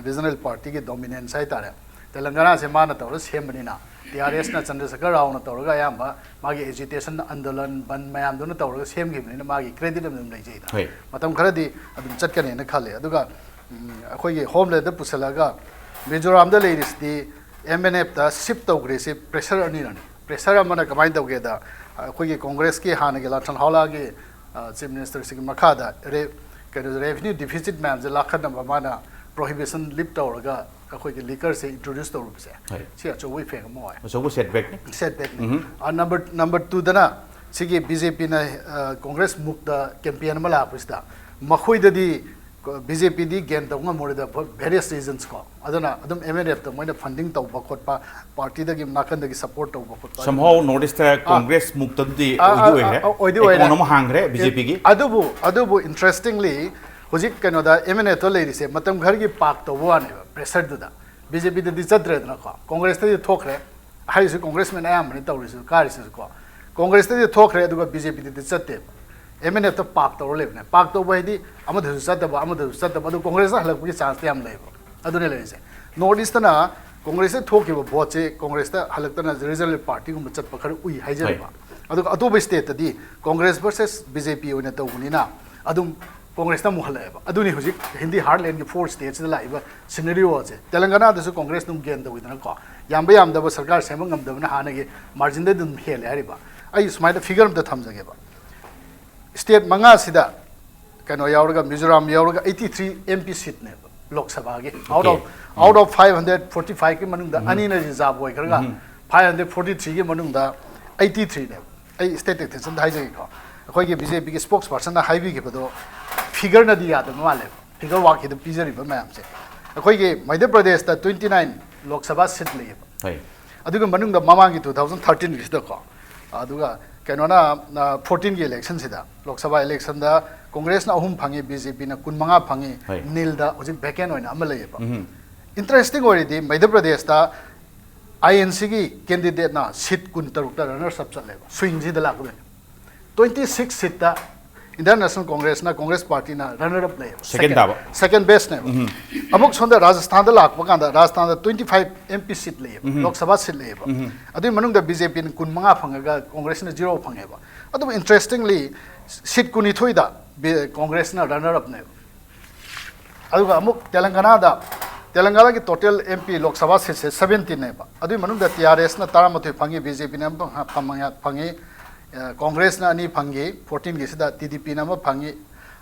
ꯔꯤꯖꯅꯦꯜ ꯄꯥꯔꯇꯤꯒꯤ ꯗꯣꯃꯤꯅꯦꯟꯁ ꯍꯥꯏꯇꯥꯔꯦ꯫ ꯇꯦꯂꯪꯒꯅꯥꯁꯦ ꯃꯥꯅ ꯇꯧꯔꯒ ꯁꯦꯝꯕꯅꯤꯅ ꯇꯤ ꯑꯥꯔ ꯑꯦꯁꯅ ꯆꯟꯗ꯭ꯔꯁꯦꯀꯔ ꯔꯥꯎꯅ ꯇꯧꯔꯒ ꯑꯌꯥꯝꯕ ꯃꯥꯒꯤ ꯑꯦꯖꯤꯇꯦꯁꯟ ꯑꯟꯗꯣꯂꯟ ꯕꯟ ꯃꯌꯥꯝꯗꯨꯅ ꯇꯧꯔꯒ ꯁꯦꯝꯈꯤꯕꯅꯤꯅ ꯃꯥꯒꯤ ꯀ꯭ꯔꯦꯗꯤꯠ ꯑꯃ ꯑꯗꯨꯝ ꯂꯩꯖꯩꯗꯅ꯫ ꯍꯣꯏ꯫ ꯃꯇꯝ ꯈꯔꯗꯤ ꯑꯗꯨꯝ ꯆꯠꯀꯅꯦꯅ ꯈꯜꯂꯦ꯫ ꯑꯗꯨꯒ ꯎꯝ, ꯑꯩꯈꯣꯏꯒꯤ ꯍꯣꯝꯂꯦꯟꯗ ꯄꯨꯁꯜꯂꯒ ꯃꯤꯖꯣꯔꯥꯝꯗ ꯂꯩꯔꯤꯁꯤꯗꯤ ꯑꯦꯝ ꯑꯦꯟ ꯑꯦꯐꯇ ꯁꯤꯞ ꯇꯧꯈ꯭ꯔꯤꯁꯤ ꯄ꯭ꯔꯦꯁꯔ ꯑꯅꯤꯅꯅꯤ꯫ ꯄ꯭ꯔꯦꯁꯔ ꯑꯃꯅ ꯀꯃꯥꯏꯅ ꯇꯧꯒꯦꯗ ꯑꯩꯈꯣꯏꯒꯤ ꯀꯣꯡꯒ꯭ꯔꯦꯁꯀꯤ ꯍꯥꯟꯅꯒꯤ ꯂꯥꯜꯊꯟꯍꯥꯎꯂꯥꯒꯤ ꯆꯤꯐ ꯃꯤꯅꯤꯁꯇꯔꯁꯤꯒꯤ ꯃꯈꯥꯗ ꯔꯦ ꯀꯩꯅꯣ ꯔꯦꯚꯤꯅ꯭ꯌꯨ ꯗꯤꯐꯤꯁꯤꯠ ꯃꯌꯥꯝꯁꯦ ꯂꯥꯛꯈꯠꯅꯕ ꯃꯥꯅ ꯄ꯭ꯔꯣꯍꯤꯕꯤꯁꯟ ꯂꯤꯞ ꯇꯧꯔꯒ ꯑꯩꯈꯣꯏꯒꯤ ꯂꯤꯀꯔꯁꯦ ꯏꯟꯇ꯭ꯔꯣꯗ꯭ꯌꯨꯁ ꯇꯧꯔꯨꯕꯁꯦ꯫ ꯍꯣꯏ꯫ ꯁꯤ ꯑꯆꯧꯕ ꯏꯐꯦꯛ ꯑꯃ ꯑꯣꯏ꯫ ꯑꯆꯧꯕ ꯁꯦꯠꯕꯦꯛꯅꯤ꯫ ꯁꯦꯠꯕꯦꯛꯅꯤ꯫ ꯅꯝꯕꯔ ꯅꯝꯕꯔ ꯇꯨꯗꯅ ꯁꯤꯒꯤ ꯕꯤ ꯖꯦ ꯄꯤꯅ ꯀꯣꯡꯒ꯭ꯔꯦꯁ ꯃꯨꯛꯇ ꯀꯦꯝꯄꯦꯟ ꯑꯃ ꯂꯥꯛꯄꯁꯤꯗ ꯃꯈꯣꯏꯗꯗꯤ ꯕꯤ ꯖꯦ ꯄꯤꯗꯤ ꯒꯦꯟ ꯇꯧꯕ ꯉꯝꯃꯔꯣꯏꯗ ꯚꯦꯔꯤꯌꯁ ꯔꯤꯖꯟꯁ ꯀꯣ꯫ ꯑꯗꯨꯅ ꯑꯗꯨꯝ ꯑꯦꯝ ꯑꯦꯟ ꯑꯦꯐꯇ ꯃꯣꯏꯅ ꯐꯟꯗꯤꯡ ꯇꯧꯕ ꯈꯣꯠꯄ ꯄꯥꯔꯇꯤꯗꯒꯤ ꯅꯥꯀꯟꯗꯒꯤ ꯁꯄꯣꯔꯠ ꯇꯧꯕ ꯈꯣꯠꯄ꯫ Somehow North East ꯀꯣꯡꯒ꯭ꯔꯦꯁ ꯃꯨꯛꯇꯗꯤ ꯑꯥ, ꯑꯣꯏꯗꯤ ꯑꯥ, ꯑꯣꯏꯔꯦ꯫ ꯑꯥ, ꯑꯣꯏꯗꯤ ꯑꯣꯏꯔꯦ꯫ ꯑꯦꯀꯥꯎꯟ ꯑꯃ ꯍꯥꯡꯈ꯭ꯔꯦ ꯕꯤ ꯖꯦ ꯄꯤꯒꯤ꯫ ꯑꯗꯨꯕꯨ ꯑꯗꯨꯕꯨ ꯏꯟꯇꯔꯦꯁꯇꯤꯡꯂꯤ ꯍꯧꯖꯤꯛ ꯀꯩꯅꯣꯗ ꯑꯦꯝ ꯑꯦꯟ ꯑꯦꯐꯇ ꯂꯩꯔꯤꯁꯦ ꯃꯇꯝ ꯈꯔꯒꯤ ꯄꯥꯛ ꯇꯧꯕ ꯋꯥꯅꯦꯕ ꯄ꯭ꯔꯦꯁꯔꯗꯨꯗ꯫ ꯕꯤ ꯖꯦ ꯄꯤꯗꯗꯤ ꯆꯠꯇ꯭ꯔꯦꯗꯅꯀꯣ, ꯀꯣꯡꯒ꯭ꯔꯦꯁꯇꯗꯤ ꯊꯣꯛꯈ꯭ꯔꯦ꯫ ꯍꯥꯏꯔꯤꯁꯤ ꯀꯣꯡꯒ꯭ꯔꯦꯁꯃꯦꯟ ꯑꯌꯥꯝꯕꯅꯤ ꯇꯧꯔꯤꯁꯤ, ꯀꯥꯔꯤꯁꯤꯁꯨ ꯀꯣ꯫ ꯀꯣꯡꯒ꯭ꯔꯦꯁꯇꯗꯤ ꯊꯣꯛꯈ꯭ꯔꯦ ꯑꯗꯨꯒ ꯕꯤ ꯖꯦ ꯄꯤꯗꯗꯤ ꯆꯠꯇꯦꯕ꯫ ꯑꯦꯝ ꯑꯦꯟ ꯑꯦꯐꯇ ꯄꯥꯛ ꯇꯧꯔ ꯂꯩꯕꯅꯦ꯫ ꯄꯥꯛ ꯇꯧꯕ ꯍꯥꯏꯗꯤ ꯑꯃꯗꯁꯨ ꯆꯠꯇꯕ, ꯑꯃꯗꯁꯨ ꯆꯠꯇꯕ, ꯑꯗꯨ ꯀꯣꯡꯒ꯭ꯔꯦꯁꯇ ꯍꯜꯂꯛꯄꯒꯤ ꯆꯥꯟꯁꯇꯤ ꯌꯥꯝ ꯂꯩꯌꯦꯕ꯫ ꯑꯗꯨꯅꯦ ꯂꯩꯔꯤꯁꯦ꯫ ꯅꯣꯔꯠ ꯏꯁꯇꯅ ꯀꯣꯡꯒ꯭ꯔꯦꯁꯇ ꯊꯣꯛꯈꯤꯕ ꯚꯣꯠꯁꯦ ꯀꯣꯡꯒ꯭ꯔꯦꯁꯇ ꯍꯜꯂꯛꯇꯅ ꯔꯤꯖꯅꯦꯜ ꯄꯥꯔꯇꯤꯒꯨꯝꯕ ꯆꯠꯄ ꯈꯔ ꯎꯏ ꯍꯥꯏꯖꯔꯤꯕ꯫ ꯍꯣꯏ꯫ ꯑꯗꯨꯒ ꯑꯇꯣꯞꯄ ꯁ꯭ꯇꯦꯠꯇꯗꯤ ꯀꯣꯡꯒ꯭ꯔꯦꯁ ꯚꯔꯁꯦꯁ ꯕꯤ ꯖꯦ ꯄꯤ ꯑꯣꯏꯅ ꯇꯧꯕꯅꯤꯅ ꯑꯗꯨꯝ ꯀꯣꯡꯒ꯭ꯔꯦꯁꯇ ꯑꯃꯨꯛ ꯍꯜꯂꯛꯑꯦꯕ꯫ ꯑꯗꯨꯅꯤ ꯍꯧꯖꯤꯛ ꯍꯤꯟꯗꯤ ꯍꯥꯔꯠꯂꯦꯟꯒꯤ ꯐꯣꯔ ꯁ꯭ꯇꯦꯠꯁꯤꯗ ꯂꯥꯛꯏꯕ ꯁꯤꯅꯔꯤꯑꯣꯁꯦ꯫ ꯇꯦꯂꯪꯒꯅꯥꯗꯁꯨ ꯀꯣꯡꯒ꯭ꯔꯦꯁꯅ ꯑꯃꯨꯛ ꯒꯦꯟ ꯇꯧꯋꯤꯗꯅꯀꯣ, ꯌꯥꯝꯕ ꯌꯥꯝꯗꯕ ꯁꯔꯀꯥꯔ ꯁꯦꯝꯕ ꯉꯝꯗꯕꯅ ꯍꯥꯟꯅꯒꯤ ꯃꯥꯔꯖꯤꯟꯗ ꯑꯗꯨꯝ ꯍꯦꯜꯂꯦ ꯍꯥꯏꯔꯤꯕ꯫ ꯑꯩ ꯁꯨꯃꯥꯏꯅ ꯐꯤꯒꯔ ꯑꯝꯇ ꯊꯝꯖꯒꯦꯕ꯫ ꯁ꯭ꯇꯦꯠ ꯃꯉꯥꯁꯤꯗ ꯀꯩꯅꯣ ꯌꯥꯎꯔꯒ, ꯃꯤꯖꯣꯔꯥꯝ ꯌꯥꯎꯔꯒ ꯑꯩꯠꯇꯤ ꯊ꯭ꯔꯤ ꯑꯦꯝ ꯄꯤ ꯁꯤꯠꯅꯦꯕ꯫ ꯂꯣꯛ ꯁꯚꯥꯒꯤ꯫ Out of out of five hundred forty ꯐꯥꯏꯚꯀꯤ ꯃꯅꯨꯡꯗ ꯑꯅꯤꯅ ꯔꯤꯖꯥꯕ ꯑꯣꯏꯈ꯭ꯔꯒ ꯐꯥꯏꯚ ꯍꯟꯗ꯭ꯔꯦꯠ ꯐꯣꯔꯇꯤ ꯊ꯭ꯔꯤꯒꯤ ꯃꯅꯨꯡꯗ ꯑꯩꯠꯇꯤ ꯊ꯭ꯔꯤꯅꯦꯕ꯫ ꯑꯩ ꯁ꯭ꯇꯦꯇꯤꯁꯇꯤꯛꯁ ꯑꯝꯇ ꯍꯥꯏꯖꯒꯦꯀꯣ꯫ ꯑꯩꯈꯣꯏꯒꯤ ꯕꯤ ꯖꯦ ꯄꯤꯒꯤ ꯁ꯭ꯄꯣꯛꯁ ꯄꯔꯁꯟꯅ ꯍꯥꯏꯕꯤꯈꯤꯕꯗꯣ ꯐꯤꯒꯔꯅꯗꯤ ꯌꯥꯗꯕ ꯃꯥꯜꯂꯦꯕ꯫ ꯐꯤꯒꯔ ꯋꯥꯛꯀꯤꯗ ꯄꯤꯖꯔꯤꯕ ꯃꯌꯥꯝꯁꯦ꯫ ꯑꯩꯈꯣꯏꯒꯤ ꯃꯙ꯭ꯌ ꯄ꯭ꯔꯗꯦꯁꯇ ꯇ꯭ꯋꯦꯟꯇꯤ ꯅꯥꯏꯟ ꯂꯣꯛ ꯁꯚꯥ ꯁꯤꯠ ꯂꯩꯌꯦꯕ꯫ ꯍꯣꯏ꯫ ꯑꯗꯨꯒ ꯃꯅꯨꯡꯗ ꯃꯃꯥꯡꯒꯤ ꯇꯨ ꯊꯥꯎꯖꯟ ꯊꯥꯔꯇꯤꯟꯒꯤꯁꯤꯗꯀꯣ, ꯑꯗꯨꯒ ꯀꯩꯅꯣꯅ ꯐꯣꯔꯇꯤꯟꯒꯤ ꯏꯂꯦꯛꯁꯟꯁꯤꯗ, ꯂꯣꯛ ꯁꯚꯥ ꯏꯂꯦꯛꯁꯟꯗ ꯀꯣꯡꯒ꯭ꯔꯦꯁꯅ ꯑꯍꯨꯝ ꯐꯪꯉꯤ, ꯕꯤ ꯖꯦ ꯄꯤꯅ ꯀꯨꯟꯃꯉꯥ ꯐꯪꯉꯤ, ꯍꯣꯏ꯫ ꯅꯤꯜꯗ ꯍꯧꯖꯤꯛ ꯚꯦꯀꯦꯟ ꯑꯣꯏꯅ ꯑꯃ ꯂꯩꯌꯦꯕ꯫ ꯎꯝ꯫ ꯏꯟꯇꯔꯦꯁꯇꯤꯡ ꯑꯣꯏꯔꯤꯗꯤ ꯃꯙ꯭ꯌ ꯄ꯭ꯔꯗꯦꯁꯇ ꯑꯥꯏ ꯑꯦꯟ ꯁꯤꯒꯤ ꯀꯦꯟꯗꯤꯗꯦꯠꯅ ꯁꯤꯠ ꯀꯨꯟꯇꯔꯨꯛꯇ ꯔꯟꯅꯔꯁ ꯑꯞ ꯆꯠꯂꯦꯕ, ꯁ꯭ꯋꯤꯡꯁꯤꯗ ꯂꯥꯛꯀꯗꯣꯏꯅꯦ꯫ ꯇ꯭ꯋꯦꯟꯇꯤ ꯁꯤꯛꯁ ꯁꯤꯠꯇ ꯏꯟꯗꯤꯌꯥꯟ ꯅꯦꯁꯅꯦꯜ ꯀꯣꯡꯒ꯭ꯔꯦꯁꯅ, ꯀꯣꯡꯒ꯭ꯔꯦꯁ ꯄꯥꯔꯇꯤꯅ ꯔꯟꯅꯔ ꯑꯞ ꯂꯩꯌꯦꯕ꯫ Second ꯇꯥꯕ꯫ ꯁꯦꯀꯦꯟ ꯕꯦꯁꯅꯦꯕ꯫ ꯑꯃꯨꯛ ꯁꯣꯝꯗ ꯔꯥꯖꯁꯊꯥꯟꯗ ꯂꯥꯛꯄ ꯀꯥꯟꯗ ꯔꯥꯖꯁꯊꯥꯟꯗ ꯇ꯭ꯋꯦꯟꯇꯤ ꯐꯥꯏꯚ ꯑꯦꯝ ꯄꯤ ꯁꯤꯠ ꯂꯩꯌꯦꯕ, ꯂꯣꯛ ꯁꯚꯥ ꯁꯤꯠ ꯂꯩꯌꯦꯕ꯫ ꯑꯗꯨꯒꯤ ꯃꯅꯨꯡꯗ ꯕꯤ ꯖꯦ ꯄꯤꯅ ꯀꯨꯟꯃꯉꯥ ꯐꯪꯉꯒ ꯀꯣꯡꯒ꯭ꯔꯦꯁꯅ ꯖꯤꯔꯣ ꯐꯪꯉꯦꯕ꯫ ꯑꯗꯨꯕꯨ ꯏꯟꯇꯔꯦꯁꯇꯤꯡꯂꯤ ꯁꯤꯠ ꯀꯨꯟꯅꯤꯊꯣꯏꯗ ꯕꯤ-, ꯀꯣꯡꯒ꯭ꯔꯦꯁꯅ ꯔꯟꯅꯔ ꯑꯞꯅꯦꯕ꯫ ꯑꯗꯨꯒ ꯑꯃꯨꯛ ꯇꯦꯂꯪꯒꯅꯥꯗ, ꯇꯦꯂꯪꯒꯅꯥꯒꯤ total M P Lok Sabha ꯁꯤꯠꯁꯦ ꯁꯕꯦꯟꯇꯤꯟꯅꯦꯕ꯫ ꯑꯗꯨꯒꯤ ꯃꯅꯨꯡꯗ ꯇꯤ ꯑꯥꯔ ꯑꯦꯁꯅ ꯇꯔꯥꯃꯥꯊꯣꯏ ꯐꯪꯉꯤ, ꯕꯤ ꯖꯦ ꯄꯤꯅ ꯑꯃ ꯐꯪ-, ꯐꯪꯉꯤ, ꯑ, ꯀꯣꯡꯒ꯭ꯔꯦꯁꯅ ꯑꯅꯤ ꯐꯪꯉꯤ, ꯐꯣꯔꯇꯤꯟꯒꯤꯁꯤꯗ ꯇꯤ ꯗꯤ ꯄꯤꯅ ꯑꯃ ꯐꯪꯉꯤ,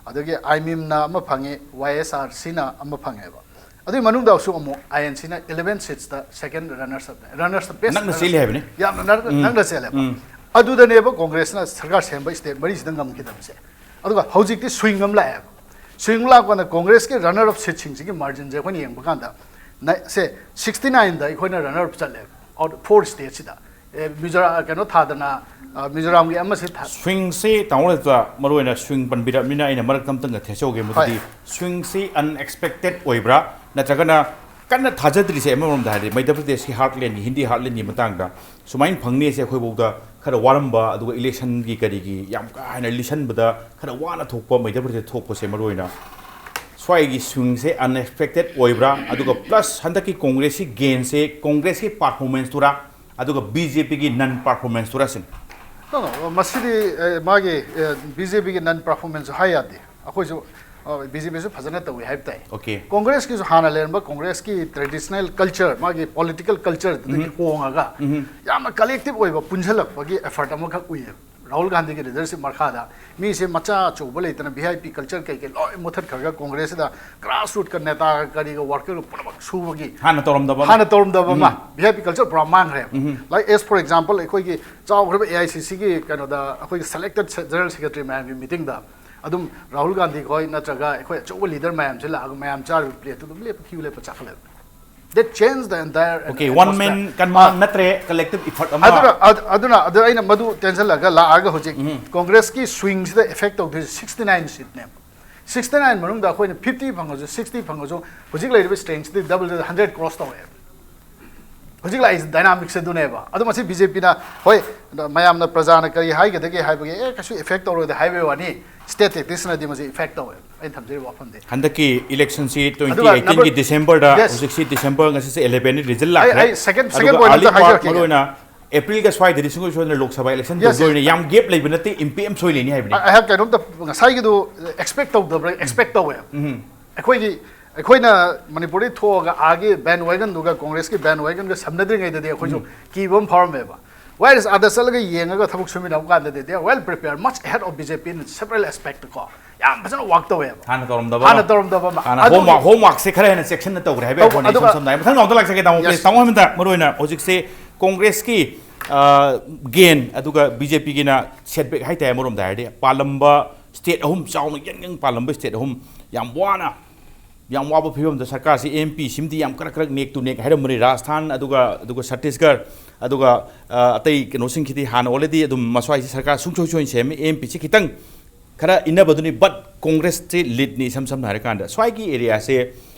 ꯑꯗꯒꯤ ꯑꯥꯏ ꯑꯦꯝ ꯑꯦꯝꯅ ꯑꯃ ꯐꯪꯉꯤ, ꯋꯥꯏ ꯑꯦꯁ ꯑꯥꯔ ꯁꯤꯅ ꯑꯃ ꯐꯪꯉꯦꯕ꯫ ꯑꯗꯨꯒꯤ ꯃꯅꯨꯡꯗꯁꯨ ꯑꯃꯨꯛ ꯑꯥꯏ ꯑꯦꯟ ꯁꯤꯅ ꯏꯂꯦꯚꯦꯟ ꯁꯤꯠꯁꯇ ꯁꯦꯀꯦꯟ ꯔꯟꯅꯔꯁ ꯑꯞꯅꯦ, ꯔꯟꯅꯔꯁ ꯑꯞ ꯕꯦꯁ ꯅꯛꯅ ꯆꯦꯜꯂꯤ ꯍꯥꯏꯕꯅꯤ꯫ ꯌꯥꯝꯅ ꯅꯛ-, ꯅꯛꯅ ꯆꯦꯜꯂꯦꯕ꯫ ꯑꯗꯨꯗꯅꯦꯕ ꯀꯣꯡꯒ꯭ꯔꯦꯁꯅ ꯁꯔꯀꯥꯔ ꯁꯦꯝꯕ ꯁ꯭ꯇꯦꯠ ꯃꯔꯤꯁꯤꯗ ꯉꯝꯈꯤꯗꯕꯁꯦ꯫ ꯑꯗꯨꯒ ꯍꯧꯖꯤꯛꯇꯤ ꯁ꯭ꯋꯤꯡ ꯑꯃ ꯂꯥꯛꯑꯦꯕ꯫ ꯁ꯭ꯋꯤꯡ ꯂꯥꯛꯄꯅ ꯀꯣꯡꯒ꯭ꯔꯦꯁꯀꯤ ꯔꯟꯅꯔ ꯑꯞ ꯁꯤꯠꯁꯤꯡꯁꯤꯒꯤ ꯃꯥꯔꯖꯤꯟꯁꯦ ꯑꯩꯈꯣꯏꯅ ꯌꯦꯡꯕ ꯀꯥꯟꯗ ꯅ-, ꯁꯦ, ꯁꯤꯛꯁꯇꯤ ꯅꯥꯏꯟꯗ ꯑꯩꯈꯣꯏꯅ ꯔꯟꯅꯔ ꯑꯞ ꯆꯠꯂꯦꯕ, ꯑꯥꯎꯠ ꯐꯣꯔ ꯁ꯭ꯇꯦꯠꯁꯤꯗ꯫ ꯑꯦ, ꯃꯤꯖꯣꯔꯥ-, ꯀꯩꯅꯣ ꯊꯥꯗꯅ, ꯑ, ꯃꯤꯖꯣꯔꯥꯝꯒꯤ ꯑꯃꯁꯤ ꯊꯥ- ꯁ꯭ꯋꯤꯡꯁꯤ ꯇꯥꯃꯣ ꯂꯩꯇ ꯃꯔꯨꯑꯣꯏꯅ ꯁ꯭ꯋꯤꯡ ꯄꯟꯕꯤꯔꯛꯑꯕꯅꯤꯅ ꯑꯩꯅ ꯃꯔꯛꯇ ꯑꯝꯇꯪꯒ ꯊꯦꯠꯆꯧꯒꯦ꯫ ꯃꯗꯨꯗꯤ ꯍꯣꯏ꯫ ꯁ꯭ꯋꯤꯡꯁꯤ ꯑꯟꯑꯦꯛꯁꯄꯦꯛꯇꯦꯠ ꯑꯣꯏꯕ꯭ꯔꯥ, ꯅꯠꯇ꯭ꯔꯒꯅ ꯀꯟꯅ ꯊꯥꯖꯗ꯭ꯔꯤꯁꯦ ꯑꯃꯔꯣꯝꯗ ꯍꯥꯏꯔꯗꯤ ꯃꯩꯙ꯭ꯌ ꯄ꯭ꯔꯗꯦꯁꯀꯤ ꯍꯥꯔꯠꯂꯦꯟꯒꯤ, ꯍꯤꯟꯗꯤ ꯍꯥꯔꯠꯂꯦꯟꯒꯤ ꯃꯇꯥꯡꯗ ꯁꯨꯃꯥꯏꯅ ꯐꯪꯅꯤꯁꯦ ꯑꯩꯈꯣꯏꯐꯥꯎꯗ ꯈꯔ ꯋꯥꯔꯝꯕ, ꯑꯗꯨꯒ ꯏꯂꯦꯛꯁꯟꯒꯤ ꯀꯔꯤꯒꯤ ꯌꯥꯝ ꯀꯥ ꯍꯦꯟꯅ ꯂꯤꯁꯟꯕꯗ ꯈꯔ ꯋꯥꯅ ꯊꯣꯛꯄ ꯃꯩꯙ꯭ꯌ ꯄ꯭ꯔꯗꯦꯁ ꯊꯣꯛꯄꯁꯦ ꯃꯔꯨꯑꯣꯏꯅ ꯁ꯭ꯋꯥꯏꯒꯤ ꯁ꯭ꯋꯤꯡꯁꯦ ꯑꯟꯑꯦꯛꯁꯄꯦꯛꯇꯦꯠ ꯑꯣꯏꯕ꯭ꯔꯥ, ꯑꯗꯨꯒ ꯄ꯭ꯂꯁ ꯍꯟꯗꯛꯀꯤ ꯀꯣꯡꯒ꯭ꯔꯦꯁꯀꯤ ꯒꯦꯟꯁꯦ ꯀꯣꯡꯒ꯭ꯔꯦꯁꯀꯤ ꯄꯥꯔꯐꯣꯔꯃꯦꯟꯁꯇꯨꯔꯥ, ꯑꯗꯨꯒ ꯕꯤ ꯖꯦ ꯄꯤꯒꯤ ꯅꯟ ꯄꯥꯔꯐꯣꯔꯃꯦꯟꯁꯇꯨꯔꯥ ꯁꯤꯅꯤ꯫ No, no, ꯃꯁꯤꯗꯤ, ꯑꯦ, ꯃꯥꯒꯤ, ꯑꯦ, ꯕꯤ ꯖꯦ ꯄꯤꯒꯤ ꯅꯟ ꯄꯔꯐꯣꯔꯃꯦꯟꯁꯁꯨ ꯍꯥꯏ ꯌꯥꯗꯦ꯫ ꯑꯩꯈꯣꯏꯁꯨ, ꯑ, ꯕꯤ ꯖꯦ ꯄꯤꯁꯨ ꯐꯖꯅ ꯇꯧꯏ ꯍꯥꯏꯕ ꯇꯥꯏ꯫ Okay. ꯀꯣꯡꯒ꯭ꯔꯦꯁꯀꯤꯁꯨ ꯍꯥꯟꯅ ꯂꯩꯔꯝꯕ ꯀꯣꯡꯒ꯭ꯔꯦꯁꯀꯤ ꯇ꯭ꯔꯦꯗꯤꯁꯅꯦꯜ ꯀꯜꯆꯔ, ꯃꯥꯒꯤ ꯄꯣꯂꯤꯇꯤꯀꯦꯜ ꯀꯜꯆꯔꯗꯨꯗꯒꯤ ꯍꯣꯡꯉꯒ ꯌꯥꯝꯅ ꯀꯂꯦꯛꯇꯤꯚ ꯑꯣꯏꯕ ꯄꯨꯟꯁꯤꯜꯂꯛꯄꯒꯤ ꯑꯦꯐꯔꯠ ꯑꯃꯈꯛ ꯎꯏꯌꯦꯕ꯫ ꯔꯥꯍꯨꯜ ꯒꯥꯟꯙꯤꯒꯤ ꯂꯤꯗꯔꯁꯤꯞ ꯃꯈꯥꯗ ꯃꯤꯁꯦ ꯃꯆꯥ ꯑꯆꯧꯕ ꯂꯩꯇꯅ ꯚꯤ ꯑꯥꯏ ꯄꯤ ꯀꯜꯆꯔ ꯀꯩꯀꯩ ꯂꯣꯏ ꯃꯨꯊꯠꯈ꯭ꯔꯒ ꯀꯣꯡꯒ꯭ꯔꯦꯁꯁꯤꯗ ꯒ꯭ꯔꯥꯁ ꯔꯨꯠꯀ ꯅꯦꯇꯥꯒ ꯀꯔꯤꯒ ꯋꯥꯔꯀꯔꯒ ꯄꯨꯝꯅꯃꯛ ꯁꯨꯕꯒꯤ ꯍꯥꯟꯅ ꯇꯧꯔꯝꯗꯕ ꯑꯃ꯫ ꯍꯥꯟꯅ ꯇꯧꯔꯝꯗꯕ ꯑꯃ ꯚꯤ ꯑꯥꯏ ꯄꯤ ꯀꯜꯆꯔ ꯄꯨꯔꯥ ꯃꯥꯡꯈ꯭ꯔꯦꯕ꯫ ꯂꯥꯏꯛ ꯑꯦꯁ ꯐꯣꯔ ꯑꯦꯛꯖꯥꯝꯄꯜ ꯑꯩꯈꯣꯏꯒꯤ ꯆꯥꯎꯈ꯭ꯔꯕ ꯑꯦ ꯑꯥꯏ ꯁꯤ ꯁꯤꯒꯤ ꯀꯩꯅꯣꯗ ꯑꯩꯈꯣꯏꯒꯤ ꯁꯦꯂꯦꯛꯇꯦꯠ ꯖꯦꯅꯔꯦꯜ ꯁꯦꯀ꯭ꯔꯦꯇꯔꯤ ꯃꯌꯥꯝꯒꯤ ꯃꯤꯇꯤꯡꯗ ꯑꯗꯨꯝ ꯔꯥꯍꯨꯜ ꯒꯥꯟꯙꯤ ꯈꯣꯏ ꯅꯠꯇ꯭ꯔꯒ ꯑꯩꯈꯣꯏ ꯑꯆꯧꯕ ꯂꯤꯗꯔ ꯃꯌꯥꯝꯁꯦ ꯂꯥꯛꯑꯒ ꯃꯌꯥꯝ ꯆꯥꯔꯤꯕ ꯄ꯭ꯂꯦꯠꯇꯨ ꯑꯗꯨꯝ ꯂꯦꯞꯄ ꯊꯤꯕ ꯂꯦꯞꯄ ꯆꯥꯈꯠꯂꯦꯕ꯫ That changed the entire Okay, one man command ꯅꯠꯇ꯭ꯔꯦ, collective effort ꯑꯃ꯫ ꯑꯗꯨꯅ ꯑꯗ- ꯑꯗꯨꯅ ꯑꯗꯨ ꯑꯩꯅ ꯃꯗꯨ ꯇꯦꯟꯁꯤꯜꯂꯒ ꯂꯥꯛꯑꯒ ꯍꯧꯖꯤꯛ ꯀꯣꯡꯒ꯭ꯔꯦꯁꯀꯤ ꯁ꯭ꯋꯤꯡꯁꯤꯗ ꯏꯐꯦꯛ ꯇꯧꯗꯣꯏꯁꯦ ꯁꯤꯛꯁꯇꯤ ꯅꯥꯏꯟ ꯁꯤꯠꯅꯦꯕ꯫ ꯁꯤꯛꯁꯇꯤ ꯅꯥꯏꯟ ꯃꯅꯨꯡꯗ ꯑꯩꯈꯣꯏꯅ ꯐꯤꯐꯇꯤ ꯐꯪꯉꯁꯨ, ꯁꯤꯛꯁꯇꯤ ꯐꯪꯉꯁꯨ, ꯍꯧꯖꯤꯛ ꯂꯩꯔꯤꯕ ꯁ꯭ꯇ꯭ꯔꯦꯡꯁꯤꯗꯤ ꯗꯕꯜ ꯍꯟꯗ꯭ꯔꯦꯠ ꯀ꯭ꯔꯣꯁ ꯇꯧꯔꯛꯑꯦꯕ꯫ ꯍꯧꯖꯤꯛ ꯂꯥꯛꯏꯁꯦ ꯗꯥꯏꯅꯥꯃꯤꯛꯁꯦ ꯑꯗꯨꯅꯦꯕ꯫ ꯑꯗꯣ ꯃꯁꯤ ꯕꯤ ꯖꯦ ꯄꯤꯅ, ꯍꯣꯏ, ꯃꯌꯥꯝꯅ ꯄ꯭ꯔꯖꯥꯅ ꯀꯔꯤ ꯍꯥꯏꯒꯗꯒꯦ ꯍꯥꯏꯕꯒꯤ, ꯑꯦ, ꯀꯩꯁꯨ ꯏꯐꯦꯛ ꯇꯧꯔꯣꯏꯗ ꯍꯥꯏꯕꯒꯤ ꯋꯥꯅꯤ, ꯁ꯭ꯇꯦꯠ ꯇꯦꯛꯇꯤꯛꯁꯅꯗꯤ ꯃꯁꯤ ꯏꯐꯦꯛ ꯇꯧꯋꯦꯕ꯫ ꯑꯩꯅ ꯊꯝꯖꯔꯤꯕ ꯋꯥꯐꯝꯗꯤ꯫ ꯍꯟꯗꯛꯀꯤ ꯏꯂꯦꯛꯁꯟꯁꯤ ꯇ꯭ꯋꯦꯟꯇꯤ ꯑꯗꯨꯒ ꯑꯩꯠꯇꯤꯟꯒꯤ number- ꯗꯤꯁꯦꯝꯕꯔꯗ, Yes. ꯍꯧꯖꯤꯛꯁꯤ ꯗꯤꯁꯦꯝꯕꯔ, ꯉꯁꯤꯁꯦ ꯏꯂꯦꯚꯦꯟꯅꯤ, ꯔꯤꯖꯜ ꯑꯩ- ꯂꯥꯛꯈ꯭ꯔꯦ꯫ ꯑꯩ second- second ꯑꯗꯨꯒ point ꯑꯝꯇ early part, ꯍꯥꯏꯖꯔꯛꯈꯤꯒꯦ꯫ ꯃꯔꯨ ꯑꯣꯏꯅ ꯑꯦꯄ꯭ꯔꯤꯜꯒ ꯁ꯭ꯋꯥꯏꯗꯗꯤ ꯁꯨꯡꯁꯣꯏ ꯁꯣꯏꯗꯅ ꯂꯣꯛꯁꯚꯥ ꯏꯂꯦꯛꯁꯟ Yes, yes. ꯇꯧꯗꯣꯏꯅꯦ꯫ ꯌꯥꯝ ꯒꯦꯞ ꯂꯩꯕ ꯅꯠꯇꯦ, ꯏꯝꯄꯦꯛ ꯑꯃ ꯁꯣꯏ ꯂꯩꯅꯤ ꯍꯥꯏꯕꯅꯤ꯫ ꯑꯩ- ꯑꯩꯍꯥꯛ ꯀꯩꯅꯣꯝꯇ, ꯉꯁꯥꯏꯒꯤꯗꯨ ꯑꯦꯛꯁꯄꯦꯛ ꯇꯧꯗꯕ꯭ꯔꯥ? ꯑꯦꯛꯁꯄꯦꯛ ꯇꯧꯋꯦ꯫ ꯑꯩꯈꯣꯏꯒꯤ, ꯑꯩꯈꯣꯏꯅ ꯃꯅꯤꯄꯨꯔꯗꯒꯤ ꯊꯣꯛꯑꯒ ꯑꯥꯒꯤ ꯕꯦꯟ ꯋꯦꯒꯟꯗꯨꯒ, ꯀꯣꯡꯒ꯭ꯔꯦꯁꯀꯤ ꯕꯦꯟ ꯋꯦꯒꯟꯒ ꯁꯝꯅꯗ꯭ꯔꯤꯉꯩꯗꯗꯤ ꯑꯩꯈꯣꯏꯁꯨ ꯀꯤꯕ ꯑꯃ ꯐꯥꯎꯔꯝꯃꯦꯕ꯫ Whereas ꯑꯥꯗ ꯆꯠꯂꯒ ꯌꯦꯡꯉꯒ ꯊꯕꯛ ꯁꯨꯃꯤꯟꯅꯕ ꯀꯥꯟꯗꯗꯤ they are well prepared, much ahead of B J P in several aspect ꯀꯣ꯫ ꯌꯥꯝ ꯐꯖꯅ ꯋꯥꯛ ꯇꯧꯋꯦꯕ꯫ ꯍꯥꯟꯅ ꯇꯧꯔꯝꯗꯕ ꯍꯥꯟꯅ ꯑꯃ꯫ ꯇꯧꯔꯝꯗꯕ ꯑꯃ꯫ ꯍꯥꯟꯅ ꯑꯗꯨꯒꯤ- ꯍꯣꯝꯋꯥꯛ, ꯍꯣꯝꯋꯥꯛꯁꯦ ꯈꯔ ꯍꯦꯟꯅ ꯆꯦꯛꯁꯤꯟꯅ ꯇꯧꯈ꯭ꯔꯦ ꯍꯥꯏꯕ ꯇꯧ-, ꯋꯥꯅꯤ, ꯑꯗꯨꯒ- ꯏꯁꯝ ꯁꯝꯅ ꯍꯥꯏ-, ꯃꯊꯪ ꯔꯥꯎꯟꯗ ꯂꯥꯛꯆꯒꯦ, ꯇꯥꯃꯣ꯫ Yes. ꯄ꯭ꯂꯤꯁ, ꯇꯥꯃꯣ ꯍꯦꯃꯟꯇ, ꯃꯔꯨ ꯑꯣꯏꯅ ꯍꯧꯖꯤꯛꯁꯦ ꯀꯣꯡꯒ꯭ꯔꯦꯁꯀꯤ, ꯑ, ꯒꯦꯟ ꯑꯗꯨꯒ ꯕꯤ ꯖꯦ ꯄꯤꯒꯤꯅ ꯁꯦꯠꯕꯦꯛ ꯍꯥꯏꯇꯥꯔꯦ, ꯑꯃꯔꯣꯝꯗ ꯍꯥꯏꯔꯗꯤ ꯄꯥꯜꯂꯝꯕ ꯁ꯭ꯇꯦꯠ ꯑꯍꯨꯝ, ꯆꯥꯎꯅ ꯌꯪ ꯌꯪ ꯄꯥꯜꯂꯝꯕ ꯁ꯭ꯇꯦꯠ ꯑꯍꯨꯝ, ꯌꯥꯝ ꯋꯥꯅ, ꯌꯥꯝ ꯋꯥꯕ ꯐꯤꯕꯝꯗ ꯁꯔꯀꯥꯔꯁꯤ ꯑꯦꯝ ꯄꯤ ꯁꯤꯝꯗꯤ ꯌꯥꯝ ꯀꯔꯛ ꯀꯔꯛ ꯅꯦꯛ ꯇꯨ ꯅꯦꯛ ꯍꯥꯏꯔꯝꯕꯅꯤ꯫ ꯔꯥꯖꯁꯊꯥꯟ ꯑꯗꯨꯒ, ꯑꯗꯨꯒ ꯁꯠꯇꯤꯁꯒꯔ ꯑꯗꯨꯒ, ꯑ, ꯑꯇꯩ ꯀꯩꯅꯣꯁꯤꯡꯁꯤꯗꯤ ꯍꯥꯟꯅ already ꯑꯗꯨꯝ ꯃꯁ꯭ꯋꯥꯏꯁꯤ ꯁꯔꯀꯥꯔ ꯁꯨꯡꯁꯣꯏ ꯁꯣꯏꯅ ꯁꯦꯝꯃꯤ꯫ ꯑꯦꯝ ꯄꯤ ꯁꯤ ꯈꯤꯇꯪ ꯈꯔ ꯏꯟꯅꯕꯗꯨꯅꯤ, but ꯀꯣꯡꯒ꯭ꯔꯦꯁꯁꯤ ꯂꯤꯗꯅꯤ, ꯏꯁꯝ ꯁꯝꯅ ꯍꯥꯏꯔꯀꯥꯟꯗ꯫ ꯁ꯭ꯋꯥꯏꯒꯤ ꯑꯦꯔꯤꯌꯥꯁꯦ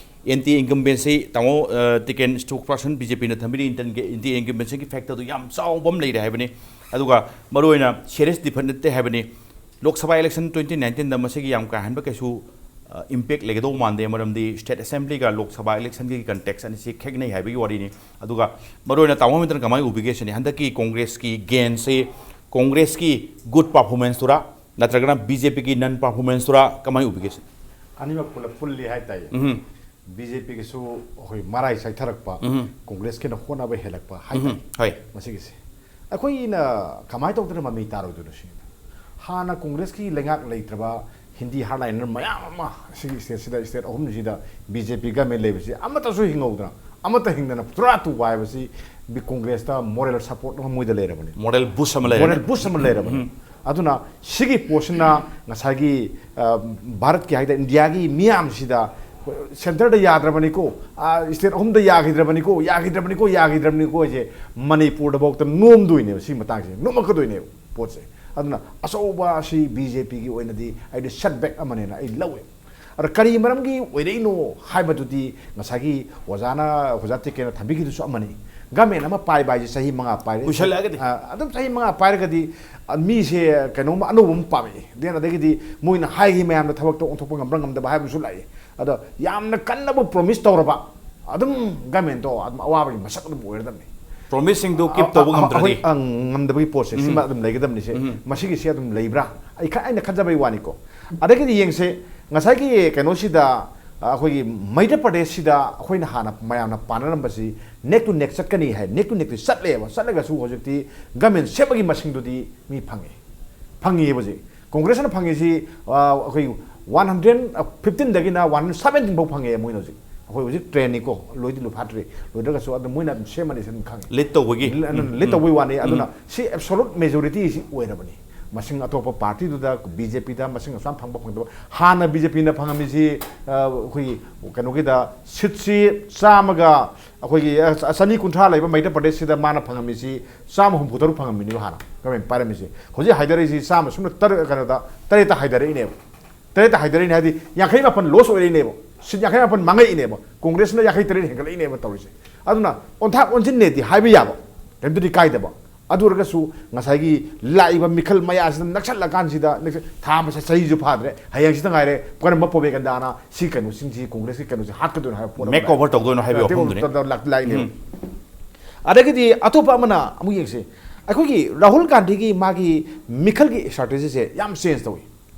ꯑꯦꯟꯇꯤ ꯏꯟꯀꯝꯕꯦꯟꯁꯤ, ꯇꯥꯃꯣ, ꯑ, ꯇꯤꯀꯦꯟ ꯁ꯭ꯄꯣꯛꯁ ꯄꯔꯁꯟ ꯕꯤ ꯖꯦ ꯄꯤꯅ ꯊꯝꯕꯤꯔꯤ, ꯑꯦꯟꯇꯤ ꯏꯟꯀꯝꯕꯦꯟꯁꯤꯒꯤ ꯐꯦꯛꯇꯔꯗꯨ ꯌꯥꯝ ꯆꯥꯎꯕ ꯑꯃ ꯂꯩꯔꯦ ꯍꯥꯏꯕꯅꯤ꯫ ꯑꯗꯨꯒ ꯃꯔꯨꯑꯣꯏꯅ ꯁꯦꯔꯤꯌꯁ ꯗꯤꯐꯦꯛ ꯅꯠꯇꯦ ꯍꯥꯏꯕꯅꯤ꯫ ꯂꯣꯛ ꯁꯚꯥ ꯏꯂꯦꯛꯁꯟ ꯇ꯭ꯋꯦꯟꯇꯤ ꯅꯥꯏꯟꯇꯤꯟꯗ ꯃꯁꯤꯒꯤ ꯌꯥꯝ ꯀꯥ ꯍꯦꯟꯕ ꯀꯩꯁꯨ, ꯑ, ꯏꯝꯄꯦꯛ ꯂꯩꯒꯗꯧꯕ ꯃꯥꯟꯗꯦ, ꯃꯔꯝꯗꯤ ꯁ꯭ꯇꯦꯠ ꯑꯦꯁꯦꯝꯕ꯭ꯂꯤꯒ ꯂꯣꯛ ꯁꯚꯥ ꯏꯂꯦꯛꯁꯟꯒꯤ ꯀꯟꯇꯦꯛꯁ ꯑꯅꯤꯁꯤ ꯈꯦꯠꯅꯩ ꯍꯥꯏꯕꯒꯤ ꯋꯥꯔꯤꯅꯤ꯫ ꯑꯗꯨꯒ ꯃꯔꯨꯑꯣꯏꯅ ꯇꯥꯃꯣ ꯍꯦꯃꯟꯇꯅ ꯀꯃꯥꯏꯅ ꯎꯕꯤꯒꯦ ꯁꯤꯅꯤ, ꯍꯟꯗꯛꯀꯤ ꯀꯣꯡꯒ꯭ꯔꯦꯁꯀꯤ ꯒꯦꯟꯁꯤ ꯀꯣꯡꯒ꯭ꯔꯦꯁꯀꯤ ꯒꯨꯗ ꯄꯔꯐꯣꯔꯃꯦꯟꯁꯇꯨꯔꯥ ꯅꯠꯇ꯭ꯔꯒꯅ ꯕꯤ ꯖꯦ ꯄꯤꯒꯤ ꯅꯟ ꯄꯔꯐꯣꯔꯃꯦꯟꯁꯇꯨꯔꯥ, ꯀꯃꯥꯏꯅ ꯎꯕꯤꯒꯦ ꯁꯤꯅꯤ? ꯑꯅꯤꯃꯛ ꯄꯨꯂꯞ ꯄꯨꯜꯂꯤ ꯍꯥꯏꯇꯥꯏꯌꯦ꯫ ꯎꯝ꯫ ꯕꯤ ꯖꯦ ꯄꯤꯒꯤꯁꯨ ꯑꯩꯈꯣꯏ ꯃꯔꯥꯏ ꯆꯥꯏꯊꯔꯛꯄ, ꯎꯝ꯫ ꯀꯣꯡꯒ꯭ꯔꯦꯁꯀꯤꯅ ꯍꯣꯠꯅꯕ ꯍꯦꯜꯂꯛꯄ ꯍꯥꯏꯇꯥꯏ꯫ ꯎꯝ, ꯍꯣꯏ꯫ ꯃꯁꯤꯒꯤꯁꯦ꯫ ꯑꯩꯈꯣꯏꯅ ꯀꯃꯥꯏꯅ ꯇꯧꯗꯅ ꯃꯃꯤ ꯇꯥꯔꯣꯏꯗꯣꯏꯅꯣ ꯁꯤꯅꯤꯗ? ꯍꯥꯟꯅ ꯀꯣꯡꯒ꯭ꯔꯦꯁꯀꯤ ꯂꯩꯉꯥꯛ ꯂꯩꯇ꯭ꯔꯕ ꯍꯤꯟꯗꯤ ꯍꯥꯔꯗꯂꯥꯏꯅꯔ ꯃꯌꯥꯝ ꯑꯃ ꯁꯤꯒꯤ ꯁ꯭ꯇꯦꯠꯁꯤꯗ, ꯁ꯭ꯇꯦꯠ ꯑꯍꯨꯝꯁꯤꯗ ꯕꯤ ꯖꯦ ꯄꯤ ꯒꯃꯦꯟ ꯂꯩꯕꯁꯤ ꯑꯃꯠꯇꯁꯨ ꯍꯤꯡꯍꯧꯗꯅ, ꯑꯃꯠꯇ ꯍꯤꯡꯗꯅ ꯇꯨꯔꯥ ꯇꯨꯕ ꯍꯥꯏꯕꯁꯤ ꯕꯤ-, ꯀꯣꯡꯒ꯭ꯔꯦꯁꯇ ꯃꯣꯔꯦꯜ ꯁꯄꯣꯔꯠ ꯑꯃ ꯃꯣꯏꯗ ꯂꯩꯔꯕꯅꯤ꯫ ꯃꯣꯔꯦꯜ ꯕꯨꯁ ꯑꯃ ꯂꯩꯔꯦ꯫ ꯃꯣꯔꯦꯜ ꯕꯨꯁ ꯑꯃ ꯂꯩꯔꯕꯅꯤ꯫ ꯑꯗꯨꯅ ꯁꯤꯒꯤ ꯄꯣꯠꯁꯤꯅ ꯉꯁꯥꯏꯒꯤ, ꯑ, ꯚꯥꯔꯠꯀꯤ ꯍꯥꯏ ꯇꯥꯔꯦ, ꯏꯟꯗꯤꯌꯥꯒꯤ ꯃꯤꯌꯥꯝꯁꯤꯗ ꯁꯦꯟꯇꯔꯗ ꯌꯥꯗ꯭ꯔꯕꯅꯤꯀꯣ, ꯑ, ꯁ꯭ꯇꯦꯠ ꯑꯍꯨꯝꯗ ꯌꯥꯈꯤꯗ꯭ꯔꯕꯅꯤꯀꯣ, ꯌꯥꯈꯤꯗ꯭ꯔꯕꯅꯤꯀꯣ, ꯌꯥꯈꯤꯗ꯭ꯔꯕꯅꯤꯀꯣ ꯍꯥꯏꯁꯦ ꯃꯅꯤꯄꯨꯔꯗꯐꯥꯎꯗ ꯅꯣꯝꯗꯣꯏꯅꯦꯕ꯫ ꯁꯤ ꯃꯇꯥꯡꯁꯦ ꯅꯣꯝꯃꯛꯀꯗꯣꯏꯅꯦꯕ ꯄꯣꯠꯁꯦ꯫ ꯑꯗꯨꯅ ꯑꯆꯧꯕ ꯑꯁꯤ ꯕꯤ ꯖꯦ ꯄꯤꯒꯤ ꯑꯣꯏꯅꯗꯤ ꯑꯩꯗꯤ ꯁꯦꯠꯕꯦꯛ ꯑꯃꯅꯦꯅ ꯑꯩ ꯂꯧꯋꯦ꯫ ꯑꯗ ꯀꯔꯤ ꯃꯔꯝꯒꯤ ꯑꯣꯏꯔꯛꯏꯅꯣ ꯍꯥꯏꯕꯗꯨꯗꯤ ꯉꯁꯥꯏꯒꯤ ꯑꯣꯖꯥꯅ, ꯑꯣꯖꯥ ꯇꯦꯀꯦꯅ ꯊꯝꯕꯤꯈꯤꯗꯨꯁꯨ ꯑꯃꯅꯤ꯫ ꯒꯃꯦꯟ ꯑꯃ ꯄꯥꯏꯕ ꯍꯥꯏꯁꯦ ꯆꯍꯤ ꯃꯉꯥ ꯄꯥꯏꯔꯦ꯫ ꯀꯨꯏꯁꯜꯂꯛꯑꯒꯗꯤ꯫ ꯑ, ꯑꯗꯨꯝ ꯆꯍꯤ ꯃꯉꯥ ꯄꯥꯏꯔꯒꯗꯤ, ꯑ, ꯃꯤꯁꯦ ꯀꯩꯅꯣꯝꯃ ꯑꯅꯧꯕ ꯑꯃ ꯄꯥꯝꯃꯛꯑꯦ꯫ Then ꯑꯗꯒꯤꯗꯤ ꯃꯣꯏꯅ ꯍꯥꯏꯈꯤ ꯃꯌꯥꯝꯗꯣ ꯊꯕꯛꯇꯣ ꯑꯣꯟꯊꯣꯛꯄ ꯉꯝꯕ꯭ꯔꯥ ꯉꯝꯗꯕ ꯍꯥꯏꯕ ꯑꯃꯁꯨ ꯂꯥꯛꯑꯦ꯫ ꯑꯗꯣ ꯌꯥꯝꯅ ꯀꯟꯅꯕ ꯄ꯭ꯔꯣꯃꯤꯁ ꯇꯧꯔꯕ ꯑꯗꯨꯝ ꯒꯃꯦꯟꯗꯣ ꯑꯗꯨꯝ ꯑꯋꯥꯕꯒꯤ ꯃꯁꯛ ꯑꯗꯨꯝ ꯑꯣꯏꯔꯗꯕꯅꯤ꯫ ꯄ꯭ꯔꯣꯃꯤꯁꯁꯤꯡꯗꯨ ꯀꯤꯞ ꯑ, ꯇꯧꯕ ꯑ, ꯉꯝꯗ꯭ꯔꯗꯤ? ꯑꯩꯈꯣꯏ, ꯑ, ꯉꯝꯗꯕꯒꯤ ꯄꯣꯠꯁꯦ ꯎꯝ꯫ ꯁꯤꯃ ꯑꯗꯨꯝ ꯂꯩꯒꯗꯕꯅꯤꯁꯦ꯫ ꯎꯝ꯫ ꯃꯁꯤꯒꯤꯁꯦ ꯑꯗꯨꯝ ꯂꯩꯕ꯭ꯔꯥ? ꯑꯩ ꯈ-, ꯑꯩꯅ ꯈꯟꯖꯕꯩ ꯋꯥꯅꯤꯀꯣ꯫ ꯑꯗꯒꯤꯗꯤ ꯌꯦꯡꯁꯦ, ꯉꯁꯥꯏꯒꯤ ꯀꯩꯅꯣꯁꯤꯗ, ꯑ, ꯑꯩꯈꯣꯏꯒꯤ ꯃꯩꯙ꯭ꯌ ꯄ꯭ꯔꯗꯦꯁꯁꯤꯗ ꯑꯩꯈꯣꯏꯅ ꯍꯥꯟꯅ ꯃꯌꯥꯝꯅ ꯄꯥꯅꯔꯝꯕꯁꯤ neck to neck ꯆꯠꯀꯅꯤ ꯍꯥꯏ꯫ Neck to neckꯇꯤ ꯆꯠꯂꯦꯕ꯫ ꯆꯠꯂꯒꯁꯨ ꯍꯧꯖꯤꯛꯇꯤ ꯒꯃꯦꯟ ꯁꯦꯝꯕꯒꯤ ꯃꯁꯤꯡꯗꯨꯗꯤ ꯃꯤ ꯐꯪꯉꯦ꯫ ꯐꯪꯉꯦꯕ ꯍꯧꯖꯤꯛ꯫ ꯀꯣꯡꯒ꯭ꯔꯦꯁꯅ ꯐꯪꯉꯤꯁꯤ, ꯑ, ꯑꯩꯈꯣꯏ one hundred fifteen ꯗꯒꯤꯅ one hundred seventeen ꯐꯥꯎ ꯐꯪꯉꯦ ꯃꯣꯏꯅ ꯍꯧꯖꯤꯛ꯫ ꯑꯩꯈꯣꯏ ꯍꯧꯖꯤꯛ ꯇ꯭ꯔꯦꯟꯅꯤꯀꯣ, ꯂꯣꯏꯗꯤ ꯂꯣꯏꯐꯥꯠꯇ꯭ꯔꯤ꯫ ꯂꯣꯏꯗ꯭ꯔꯒꯁꯨ ꯑꯗꯨꯝ ꯃꯣꯏꯅ ꯑꯗꯨꯝ ꯁꯦꯝꯃꯅꯤ ꯁꯤ ꯑꯗꯨꯝ ꯈꯪꯉꯦ꯫ ꯂꯤꯗ ꯇꯧꯕꯒꯤ꯫ ꯂꯤ-, ꯑꯗꯨꯝ ꯎꯝ, ꯂꯤꯗ ꯎꯝ, ꯇꯧꯕꯒꯤ ꯋꯥꯅꯤ꯫ ꯎꯝ꯫ ꯑꯗꯨꯅ ꯁꯤ absolute majority ꯁꯤ ꯑꯣꯏꯔꯕꯅꯤ꯫ ꯃꯁꯤꯡ ꯑꯇꯣꯞꯄ ꯄꯥꯔꯇꯤꯗꯨꯗ ꯕꯤ ꯖꯦ ꯄꯤꯗ ꯃꯁꯤꯡ ꯑꯁꯨꯛ ꯌꯥꯝ ꯐꯪꯕ ꯐꯪꯗꯕ꯫ ꯍꯥꯟꯅ ꯕꯤ ꯖꯦ ꯄꯤꯅ ꯐꯪꯉꯝꯃꯤꯁꯤ, ꯑ, ꯑꯩꯈꯣꯏꯒꯤ ꯀꯩꯅꯣꯒꯤꯗ ꯁꯤꯠꯁꯤ ꯆꯥꯝꯃꯒ, ꯑꯩꯈꯣꯏꯒꯤ, ꯑ, ꯆꯅꯤ ꯀꯨꯟꯊ꯭ꯔꯥ ꯂꯩꯕ ꯃꯩꯙ꯭ꯌ ꯄ꯭ꯔꯗꯦꯁꯁꯤꯗ ꯃꯥꯅ ꯐꯪꯉꯝꯃꯤꯁꯤ ꯆꯥꯝꯃ ꯍꯨꯝꯐꯨ ꯇꯔꯨꯛ ꯐꯪꯉꯝꯃꯤꯅꯦꯕ ꯍꯥꯟꯅ ꯒꯃꯦꯟ ꯄꯥꯏꯔꯝꯃꯤꯁꯦ꯫ ꯍꯧꯖꯤꯛ ꯍꯥꯏꯗꯔꯛꯏꯁꯤ ꯆꯥꯝꯃ ꯁꯨꯞꯅ ꯇꯔꯨꯛ, ꯀꯩꯅꯣꯗ, ꯇꯔꯦꯠꯇ ꯍꯥꯏꯗꯔꯛꯏꯅꯦꯕ꯫ ꯇꯔꯦꯠꯇ ꯍꯥꯏꯗꯔꯛꯏꯅꯦ ꯍꯥꯏꯗꯤ ꯌꯥꯡꯈꯩ ꯃꯥꯄꯟ ꯂꯣꯁ ꯑꯣꯏꯔꯛꯏꯅꯦꯕ꯫ ꯁꯤꯠ ꯌꯥꯡꯈꯩ ꯃꯥꯄꯟ ꯃꯥꯡꯉꯛꯏꯅꯦꯕ꯫ ꯀꯣꯡꯒ꯭ꯔꯦꯁꯅ ꯌꯥꯡꯈꯩ ꯇꯔꯦꯠ ꯍꯦꯟꯒꯠꯂꯛꯏꯅꯦꯕ ꯇꯧꯔꯤꯁꯦ꯫ ꯑꯗꯨꯅ ꯑꯣꯟꯊꯥꯛ ꯑꯣꯟꯁꯤꯟꯅꯦꯗꯤ ꯍꯥꯏꯕ ꯌꯥꯕ, ꯀꯔꯤꯝꯇꯗꯤ ꯀꯥꯏꯗꯕ꯫ ꯑꯗꯨ ꯑꯣꯏꯔꯒꯁꯨ ꯉꯁꯥꯏꯒꯤ ꯂꯥꯛꯏꯕ ꯃꯤꯈꯜ ꯃꯌꯥꯁꯤꯗ ꯅꯛꯁꯜꯂꯀꯥꯟꯁꯤꯗ, ꯅꯛꯁ-, ꯊꯥ ꯑꯃꯁꯦ ꯆꯍꯤꯁꯨ ꯐꯥꯗ꯭ꯔꯦ, ꯍꯌꯦꯡꯁꯤꯗ ꯉꯥꯏꯔꯦ ꯀꯔꯝꯕ ꯄ꯭ꯔꯣꯄꯦꯒꯟꯗꯥꯅ ꯁꯤ ꯀꯩꯅꯣꯁꯤꯡꯁꯤ, ꯀꯣꯡꯒ꯭ꯔꯦꯁꯀꯤ ꯀꯩꯅꯣꯁꯤ ꯍꯥꯠꯀꯗꯣꯏꯅꯣ ꯍꯥꯏꯕ ꯄꯣꯠ ꯑꯃ ꯃꯦꯛ ꯑꯣꯚꯔ ꯇꯧꯗꯣꯏꯅꯣ ꯍꯥꯏꯕ ꯂꯥꯛ-, ꯋꯥꯐꯝꯗꯨꯅꯤ꯫ ꯂꯥꯛ-, ꯂꯥꯛꯏꯅꯦꯕ꯫ ꯎꯝ꯫ ꯑꯗꯒꯤꯗꯤ ꯑꯇꯣꯞꯄ ꯑꯃꯅ ꯑꯃꯨꯛ ꯌꯦꯡꯁꯤ, ꯑꯩꯈꯣꯏꯒꯤ ꯔꯥꯍꯨꯜ ꯒꯥꯟꯙꯤꯒꯤ ꯃꯥꯒꯤ ꯃꯤꯈꯜꯒꯤ ꯁ꯭ꯇ꯭ꯔꯦꯇꯦꯖꯤꯁꯦ ꯌꯥꯝ ꯆꯦꯟꯖ ꯇꯧꯏ꯫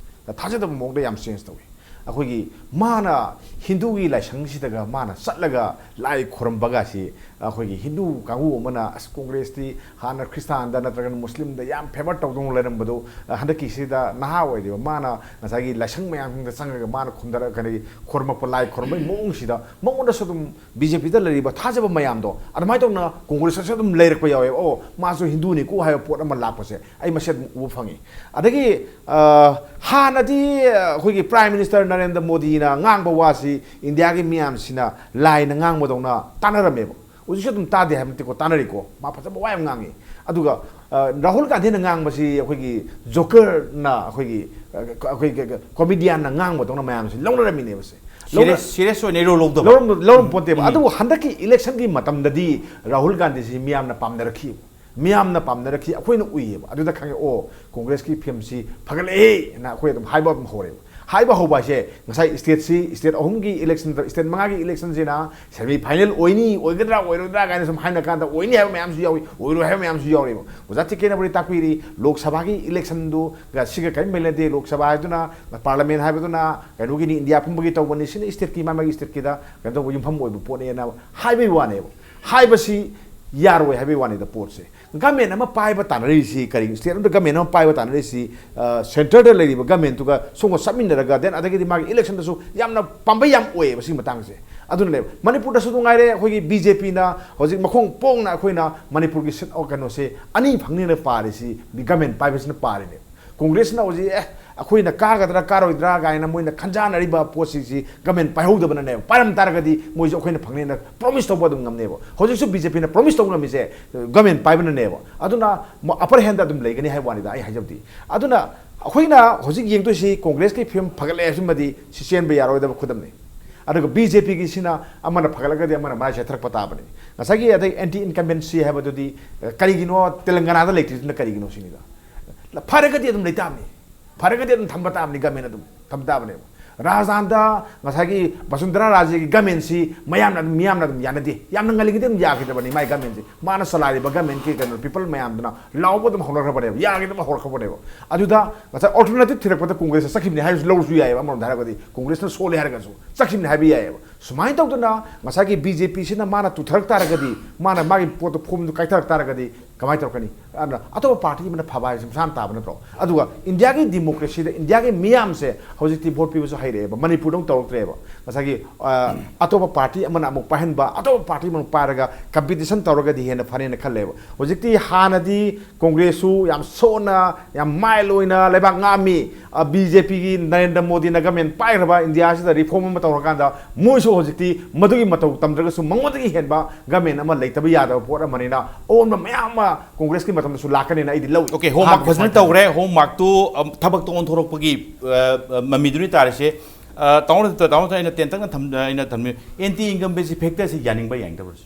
ꯊꯥꯖꯗꯕ ꯃꯑꯣꯡꯗ ꯌꯥꯝ ꯆꯦꯟꯖ ꯇꯧꯏ꯫ ꯑꯩꯈꯣꯏꯒꯤ ꯃꯥꯅ ꯍꯤꯟꯗꯨꯒꯤ ꯂꯥꯏꯁꯪꯁꯤꯗꯒ ꯃꯥꯅ ꯆꯠꯂꯒ ꯂꯥꯏ ꯈꯨꯔꯨꯝꯕꯒꯁꯤ, ꯑꯩꯈꯣꯏꯒꯤ ꯍꯤꯟꯗꯨ ꯀꯥꯡꯕꯨ ꯑꯃꯅ, "ꯑꯁ, ꯀꯣꯡꯒ꯭ꯔꯦꯁꯇꯤ ꯍꯥꯟꯅ ꯈ꯭ꯔꯤꯁꯇꯥꯟꯗ ꯅꯠꯇ꯭ꯔꯒꯅ ꯃꯨꯁꯂꯤꯝꯗ ꯌꯥꯝ ꯐꯦꯚꯔ ꯇꯧꯗꯨꯅ ꯂꯩꯔꯝꯕꯗꯣ, ꯑ, ꯍꯟꯗꯛꯀꯤꯁꯤꯗ ꯅꯍꯥ ꯑꯣꯏꯔꯤꯕ ꯃꯥꯅ ꯉꯁꯥꯏꯒꯤ ꯂꯥꯏꯁꯪ ꯃꯌꯥꯝꯁꯤꯡꯗ ꯆꯪꯉꯒ ꯃꯥꯅ ꯈꯨꯝꯊꯔ-, ꯀꯔꯤ, ꯈꯨꯔꯨꯝꯃꯛꯄ, ꯂꯥꯏ ꯈꯨꯔꯨꯝꯕꯒꯤ ꯃꯑꯣꯡꯁꯤꯗ ꯃꯉꯣꯟꯗꯁꯨ ꯑꯗꯨꯝ ꯕꯤ ꯖꯦ ꯄꯤꯗ ꯂꯩꯔꯤꯕ ꯊꯥꯖꯕ ꯃꯌꯥꯝꯗꯣ ꯑꯗꯨꯃꯥꯏꯅ ꯇꯧꯅ ꯀꯣꯡꯒ꯭ꯔꯦꯁꯇꯁꯨ ꯑꯗꯨꯝ ꯂꯩꯔꯛꯄ ꯌꯥꯎꯋꯦꯕ꯫ ꯑꯣ, ꯃꯥꯁꯨ ꯍꯤꯟꯗꯨꯅꯤꯀꯣ ꯍꯥꯏꯕ ꯄꯣꯠ ꯑꯃ ꯂꯥꯛꯄꯁꯦ ꯑꯩ ꯃꯁꯤ ꯑꯗꯨꯝ ꯎꯕ ꯐꯪꯉꯤ꯫ ꯑꯗꯒꯤ, ꯑ, ꯍꯥꯟꯅꯗꯤ ꯑꯩꯈꯣꯏꯒꯤ ꯄ꯭ꯔꯥꯏꯝ ꯃꯤꯅꯤꯁꯇꯔ ꯅꯔꯦꯟꯗ꯭ꯔ ꯃꯣꯗꯤꯅ ꯉꯥꯡꯕ ꯋꯥꯁꯤ ꯏꯟꯗꯤꯌꯥꯒꯤ ꯃꯤꯌꯥꯝꯁꯤꯅ ꯂꯥꯏꯅ ꯉꯥꯡꯕꯗꯧꯅ ꯇꯥꯟꯅꯔꯝꯃꯦꯕ꯫ ꯍꯧꯖꯤꯛꯁꯨ ꯑꯗꯨꯝ ꯇꯥꯗꯦ ꯍꯥꯏꯕ ꯅꯠꯇꯦꯀꯣ, ꯇꯥꯟꯅꯔꯤꯀꯣ꯫ ꯃꯥ ꯐꯖꯕ ꯋꯥ ꯌꯥꯝ ꯉꯥꯡꯉꯤ꯫ ꯑꯗꯨꯒ, ꯑ, ꯔꯥꯍꯨꯜ ꯒꯥꯟꯙꯤꯅ ꯉꯥꯡꯕꯁꯤ ꯑꯩꯈꯣꯏꯒꯤ ꯖꯣꯀꯔꯅ, ꯑꯩꯈꯣꯏꯒꯤ, ꯑ, ꯑꯩꯈꯣꯏꯒꯤ ꯀꯣꯃꯤꯗꯤꯌꯥꯟꯅ ꯉꯥꯡꯕꯗꯧꯅ ꯃꯌꯥꯝꯁꯤ ꯂꯧꯅꯔꯝꯃꯤꯅꯦꯕꯁꯦ꯫ ꯁꯤꯔꯤꯌꯁ ꯁꯤꯔꯤꯌꯁ ꯑꯣꯏꯅ ꯏꯔꯧ ꯂꯧꯗꯕ꯫ ꯂꯧꯔꯝ-, ꯂꯧꯔꯝ ꯄꯣꯟꯇꯦꯕ꯫ ꯎꯝ꯫ ꯑꯗꯨꯕꯨ ꯍꯟꯗꯛꯀꯤ ꯏꯂꯦꯛꯁꯟꯒꯤ ꯃꯇꯝꯗꯗꯤ ꯔꯥꯍꯨꯜ ꯒꯥꯟꯙꯤꯁꯤ ꯃꯤꯌꯥꯝꯅ ꯄꯥꯝꯅꯔꯛꯈꯤꯕ, ꯃꯤꯌꯥꯝꯅ ꯄꯥꯝꯅꯔꯛꯈꯤ꯫ ꯑꯩꯈꯣꯏꯅ ꯎꯏꯌꯦꯕ꯫ ꯑꯗꯨꯗ ꯈꯪꯉꯦ, "ꯑꯣ, ꯀꯣꯡꯒ꯭ꯔꯦꯁꯀꯤ ꯐꯤꯕꯝꯁꯤ ꯐꯒꯠꯂꯛꯑꯦꯅ" ꯑꯩꯈꯣꯏ ꯑꯗꯨꯝ ꯍꯥꯏꯕ ꯑꯗꯨꯝ ꯍꯧꯔꯦꯕ꯫ ꯍꯥꯏꯕ ꯍꯧꯕ ꯍꯥꯏꯁꯦ ꯉꯁꯥꯏ ꯁ꯭ꯇꯦꯠꯁꯤ, ꯁ꯭ꯇꯦꯠ ꯑꯍꯨꯝꯒꯤ ꯏꯂꯦꯛꯁꯟ, ꯁ꯭ꯇꯦꯠ ꯃꯉꯥꯒꯤ ꯏꯂꯦꯛꯁꯟꯁꯤꯅ ꯁꯦꯃꯤ ꯐꯥꯏꯅꯦꯜ ꯑꯣꯏꯅꯤ, ꯑꯣꯏꯒꯗ꯭ꯔꯥ, ꯑꯣꯏꯔꯣꯏꯗ꯭ꯔꯥ ꯀꯥꯏꯅ ꯁꯨꯝ ꯍꯥꯏꯅ ꯀꯥꯟꯗ ꯑꯣꯏꯅꯤ ꯍꯥꯏꯕ ꯃꯌꯥꯝꯁꯨ ꯌꯥꯎꯏ, ꯑꯣꯏꯔꯣꯏ ꯍꯥꯏꯕ ꯃꯌꯥꯝꯁꯨ ꯌꯥꯎꯔꯤꯕ꯫ ꯑꯣꯖꯥ ꯇꯤ ꯀꯦ ꯅꯕꯨꯗꯤ ꯇꯥꯛꯄꯤꯔꯤ, ꯂꯣꯛ ꯁꯚꯥꯒꯤ ꯏꯂꯦꯛꯁꯟꯗꯨꯒ ꯁꯤꯒ ꯀꯔꯤꯝ ꯃꯔꯤ ꯂꯩꯅꯗꯦ꯫ ꯂꯣꯛ ꯁꯚꯥ ꯍꯥꯏꯗꯨꯅ, ꯄꯥꯔꯂꯤꯌꯥꯃꯦꯟ ꯍꯥꯏꯕꯗꯨꯅ ꯀꯩꯅꯣꯒꯤꯅꯤ, ꯏꯟꯗꯤꯌꯥ ꯄꯨꯝꯕꯒꯤ ꯇꯧꯕꯅꯤ, ꯁꯤꯅ ꯁ꯭ꯇꯦꯠꯀꯤ ꯃꯥ ꯃꯥꯒꯤ ꯁ꯭ꯇꯦꯠꯀꯤꯗ ꯀꯩꯅꯣ ꯇꯧꯕ ꯌꯨꯝꯐꯝ ꯑꯣꯏꯕ ꯄꯣꯠꯅꯦꯅ ꯍꯥꯏꯕꯒꯤ ꯋꯥꯅꯦꯕ꯫ ꯍꯥꯏꯕꯁꯤ ꯌꯥꯔꯣꯏ ꯍꯥꯏꯕꯒꯤ ꯋꯥꯅꯤꯗ ꯄꯣꯠꯁꯦ꯫ ꯒꯃꯦꯟ ꯑꯃ ꯄꯥꯏꯕ ꯇꯥꯟꯅꯔꯤꯁꯤ ꯀꯔꯤ? ꯁ꯭ꯇꯦꯠ ꯑꯃꯗ ꯒꯃꯦꯟ ꯑꯃ ꯄꯥꯏꯕ ꯇꯥꯟꯅꯔꯤꯁꯤ, ꯑ, ꯁꯦꯟꯇꯔꯗ ꯂꯩꯔꯤꯕ ꯒꯃꯦꯟꯇꯨꯒ ꯁꯣꯝꯒ ꯆꯠꯃꯤꯟꯅꯔꯒ, then ꯑꯗꯒꯤꯗꯤ ꯃꯥꯒꯤ ꯏꯂꯦꯛꯁꯟꯗꯁꯨ ꯌꯥꯝꯅ ꯄꯥꯝꯕꯩ ꯌꯥꯝ ꯑꯣꯏꯌꯦꯕ ꯁꯤꯒꯤ ꯃꯇꯥꯡꯁꯦ꯫ ꯑꯗꯨꯅꯅꯦꯕ ꯃꯅꯤꯄꯨꯔꯗꯁꯨ ꯅꯨꯡꯉꯥꯏꯔꯦ, ꯑꯩꯈꯣꯏꯒꯤ ꯕꯤ ꯖꯦ ꯄꯤꯅ ꯍꯧꯖꯤꯛ ꯃꯈꯣꯡ ꯄꯣꯡꯅ ꯑꯩꯈꯣꯏꯅ ꯃꯅꯤꯄꯨꯔꯒꯤ ꯁꯤꯠ, ꯑ, ꯀꯩꯅꯣꯁꯦ ꯑꯅꯤ ꯐꯪꯅꯤꯅ ꯄꯥꯔꯤꯁꯤ ꯒꯃꯦꯟ ꯄꯥꯏꯕꯁꯤꯅ ꯄꯥꯔꯤꯅꯦꯕ꯫ ꯀꯣꯡꯒ꯭ꯔꯦꯁꯅ ꯍꯧꯖꯤꯛ, "ꯑꯦ, ꯑꯩꯈꯣꯏꯅ ꯀꯥꯒꯗ꯭ꯔꯥ ꯀꯥꯔꯣꯏꯗ꯭ꯔꯥ" ꯀꯥꯏꯅ ꯃꯣꯏꯅ ꯈꯟꯖꯥꯟꯅꯔꯤꯕ ꯄꯣꯠꯁꯤꯡꯁꯤ ꯒꯃꯦꯟ ꯄꯥꯏꯍꯧꯗꯕꯅꯅꯦꯕ꯫ ꯄꯥꯏꯔꯝ ꯇꯥꯔꯒꯗꯤ ꯃꯣꯏꯁꯨ ꯑꯩꯈꯣꯏꯅ ꯐꯪꯅꯦꯅ ꯄ꯭ꯔꯣꯃꯤꯁ ꯇꯧꯕ ꯑꯗꯨꯝ ꯉꯝꯅꯦꯕ꯫ ꯍꯧꯖꯤꯛꯁꯨ ꯕꯤ ꯖꯦ ꯄꯤꯅ ꯄ꯭ꯔꯣꯃꯤꯁ ꯇꯧꯕ ꯉꯝꯃꯤꯁꯦ ꯒꯃꯦꯟ ꯄꯥꯏꯕꯅꯅꯦꯕ꯫ ꯑꯗꯨꯅ ꯑꯄꯔ ꯍꯦꯟꯗ ꯑꯗꯨꯝ ꯂꯩꯒꯅꯤ ꯍꯥꯏꯕ ꯋꯥꯅꯤꯗ ꯑꯩ ꯍꯥꯏꯖꯕꯗꯤ꯫ ꯑꯗꯨꯅ ꯑꯩꯈꯣꯏꯅ ꯍꯧꯖꯤꯛ ꯌꯦꯡꯗꯣꯏꯁꯤ ꯀꯣꯡꯒ꯭ꯔꯦꯁꯀꯤ ꯐꯤꯕꯝ ꯐꯒꯠꯂꯦ ꯍꯥꯏꯕꯁꯤꯃꯗꯤ ꯁꯤ ꯆꯦꯟꯕ ꯌꯥꯔꯣꯏꯗꯕ ꯈꯨꯗꯝꯅꯤ꯫ ꯑꯗꯨꯒ ꯕꯤ ꯖꯦ ꯄꯤꯒꯤꯁꯤꯅ ꯑꯃꯅ ꯐꯒꯠꯂꯒꯗꯤ ꯑꯃꯅ ꯃꯔꯥꯏ ꯆꯦꯊꯔꯛꯄ ꯇꯥꯕꯅꯤ꯫ ꯉꯁꯥꯏꯒꯤ ꯑꯗꯩ ꯑꯦꯟꯇꯤ ꯏꯟꯀꯝꯕꯦꯟꯁꯤ ꯍꯥꯏꯕꯗꯨꯗꯤ, ꯑ, ꯀꯔꯤꯒꯤꯅꯣ ꯇꯦꯂꯪꯒꯅꯥꯗ ꯂꯩꯇ꯭ꯔꯤꯗꯨꯅ ꯀꯔꯤꯒꯤꯅꯣ ꯁꯤꯅꯤꯗ꯫ ꯐꯔꯒꯗꯤ ꯑꯗꯨꯝ ꯂꯩꯇꯥꯕꯅꯤ, ꯐꯔꯒꯗꯤ ꯑꯗꯨꯝ ꯊꯝꯕ ꯇꯥꯕꯅꯤ, ꯒꯃꯦꯟ ꯑꯗꯨꯝ ꯊꯝꯕ ꯇꯥꯕꯅꯦꯕ꯫ ꯔꯥꯖꯁꯊꯥꯟꯗ ꯉꯁꯥꯏꯒꯤ ꯕꯁꯨꯟꯙꯔꯥ ꯔꯥꯖꯦꯒꯤ ꯒꯃꯦꯟꯁꯤ ꯃꯌꯥꯝꯅ ꯑꯗꯨꯝ, ꯃꯤꯌꯥꯝꯅ ꯑꯗꯨꯝ ꯌꯥꯅꯗꯦ, ꯌꯥꯝꯅ ꯉꯜꯂꯤꯉꯩꯗ ꯑꯗꯨꯝ ꯌꯥꯈꯤꯗ꯭ꯔꯕꯅꯤ ꯃꯥꯏ ꯒꯃꯦꯟꯁꯤ꯫ ꯃꯥꯅ ꯆꯂꯥꯏꯔꯤꯕ ꯒꯃꯦꯟꯒꯤ ꯀꯩꯅꯣ ꯄꯤꯄꯜ ꯃꯌꯥꯝꯗꯨꯅ ꯂꯥꯎꯕ ꯑꯗꯨꯝ ꯍꯧꯅꯈ꯭ꯔꯕꯅꯦꯕ, ꯌꯥꯈꯤꯗꯕ ꯍꯧꯔꯛꯈ꯭ꯔꯕꯅꯦꯕ꯫ ꯑꯗꯨꯗ ꯉꯁꯥꯏ ꯑꯣꯜꯇꯔꯅꯦꯇꯤꯚ ꯊꯤꯔꯛꯄꯗ ꯀꯣꯡꯒ꯭ꯔꯦꯁꯇ ꯆꯠꯈꯤꯕꯅꯤ ꯍꯥꯏꯔꯁꯨ, ꯂꯧꯔꯁꯨ ꯌꯥꯏꯑꯕ, ꯑꯃꯔꯣꯝꯗ ꯍꯥꯏꯔꯒꯗꯤ ꯀꯣꯡꯒ꯭ꯔꯦꯁꯅ ꯁꯣꯜꯂꯦ ꯍꯥꯏꯔꯒꯁꯨ ꯆꯠꯈꯤꯕꯅꯤ ꯍꯥꯏꯕ ꯌꯥꯏꯑꯕ꯫ ꯁꯨꯃꯥꯏꯅ ꯇꯧꯗꯅ ꯉꯁꯥꯏꯒꯤ ꯕꯤ ꯖꯦ ꯄꯤꯁꯤꯅ ꯃꯥꯅ ꯇꯨꯊꯔꯛ ꯇꯥꯔꯒꯗꯤ, ꯃꯥꯅ ꯃꯥꯒꯤ ꯄꯣꯠꯇꯣ ꯐꯣꯝꯗꯨ ꯀꯥꯏꯊꯔꯛ ꯇꯥꯔꯒꯗꯤ ꯀꯃꯥꯏꯅ ꯇꯧꯔꯛꯀꯅꯤ? ꯑꯗꯨꯅ ꯑꯇꯣꯞꯄ ꯄꯥꯔꯇꯤ ꯑꯃꯅ ꯐꯕ ꯍꯥꯏꯕꯁꯤ ꯃꯁꯥꯅ ꯇꯥꯕ ꯅꯠꯇ꯭ꯔꯣ? ꯑꯗꯨꯒ ꯏꯟꯗꯤꯌꯥꯒꯤ ꯗꯤꯃꯣꯀ꯭ꯔꯦꯁꯤꯗ ꯏꯟꯗꯤꯌꯥꯒꯤ ꯃꯤꯌꯥꯝꯁꯦ ꯍꯧꯖꯤꯛꯇꯤ ꯚꯣꯠ ꯄꯤꯕꯁꯨ ꯍꯩꯔꯛꯑꯦꯕ, ꯃꯅꯤꯄꯨꯔꯗꯧ ꯇꯧꯔꯛꯇ꯭ꯔꯦꯕ꯫ ꯉꯁꯥꯏꯒꯤ ꯑ, ꯑꯇꯣꯞꯄ ꯄꯥꯔꯇꯤ ꯑꯃꯅ ꯑꯃꯨꯛ ꯄꯥꯏꯍꯟꯕ, ꯑꯇꯣꯞꯄ ꯄꯥꯔꯇꯤ ꯑꯃꯅ ꯄꯥꯏꯔꯒ ꯀꯝꯄꯤꯇꯤꯁꯟ ꯇꯧꯔꯒꯗꯤ ꯍꯦꯟꯅ ꯐꯅꯦꯅ ꯈꯜꯂꯦꯕ꯫ ꯍꯧꯖꯤꯛꯇꯤ ꯍꯥꯟꯅꯗꯤ ꯀꯣꯡꯒ꯭ꯔꯦꯁꯁꯨ ꯌꯥꯝ ꯁꯣꯟꯅ, ꯌꯥꯝ ꯃꯥꯏꯜ ꯑꯣꯏꯅ ꯂꯩꯕꯥꯛ ꯉꯥꯛꯑꯝꯃꯤ꯫ ꯕꯤ ꯖꯦ ꯄꯤꯒꯤ ꯅꯔꯦꯟꯗ꯭ꯔ ꯃꯣꯗꯤꯅ ꯒꯃꯦꯟ ꯄꯥꯏꯈ꯭ꯔꯕ ꯏꯟꯗꯤꯌꯥꯁꯤꯗ ꯔꯤꯐꯣꯔꯝ ꯑꯃ ꯇꯧꯔꯀꯥꯟꯗ ꯃꯣꯏꯁꯨ ꯍꯧꯖꯤꯛꯇꯤ ꯃꯗꯨꯒꯤ ꯃꯇꯧ ꯇꯝꯗ꯭ꯔꯒꯁꯨ ꯃꯉꯣꯟꯗꯒꯤ ꯍꯦꯟꯕ ꯒꯃꯦꯟ ꯑꯃ ꯂꯩꯇꯕ ꯌꯥꯗꯕ ꯄꯣꯠ ꯑꯃꯅꯤꯅ ꯑꯑꯣꯟꯕ ꯃꯌꯥꯝ ꯑꯃ ꯀꯣꯡꯒ꯭ꯔꯦꯁꯀꯤ ꯃꯇꯝꯗꯁꯨ ꯂꯥꯛꯀꯅꯤꯅ ꯑꯩꯗꯤ ꯂꯧꯏ꯫ ꯑꯣꯀꯦ, ꯍꯣꯝꯋꯥꯔꯛ ꯑꯍꯥꯟꯕ ꯐꯖꯅ ꯁꯨꯃꯥꯏꯅ ꯇꯧꯈ꯭ꯔꯦ꯫ ꯍꯣꯝꯋꯥꯔꯛꯇꯨ, ꯑꯝ, ꯊꯕꯛꯇ ꯑꯣꯟꯊꯣꯔꯛꯄꯒꯤ, ꯑ, ꯑ, ꯃꯃꯤꯗꯨꯅꯤ ꯇꯥꯔꯤꯁꯦ꯫ ꯑ, ꯇꯥꯃꯣ ꯗꯣꯛꯇꯔ, ꯇꯥꯃꯣ ꯗꯣꯛꯇꯔ, ꯑꯩꯅ ꯇꯦꯟꯇꯛꯅ ꯊꯝ-, ꯑꯩꯅ ꯊꯝꯃꯤ, ꯑꯦꯟꯇꯤ ꯏꯟꯀꯝꯕꯦꯟꯁꯤ ꯐꯦꯛꯇꯔꯁꯤ ꯌꯥꯅꯤꯡꯕ꯭ꯔꯥ ꯌꯥꯅꯤꯡꯗꯕ꯭ꯔꯥ?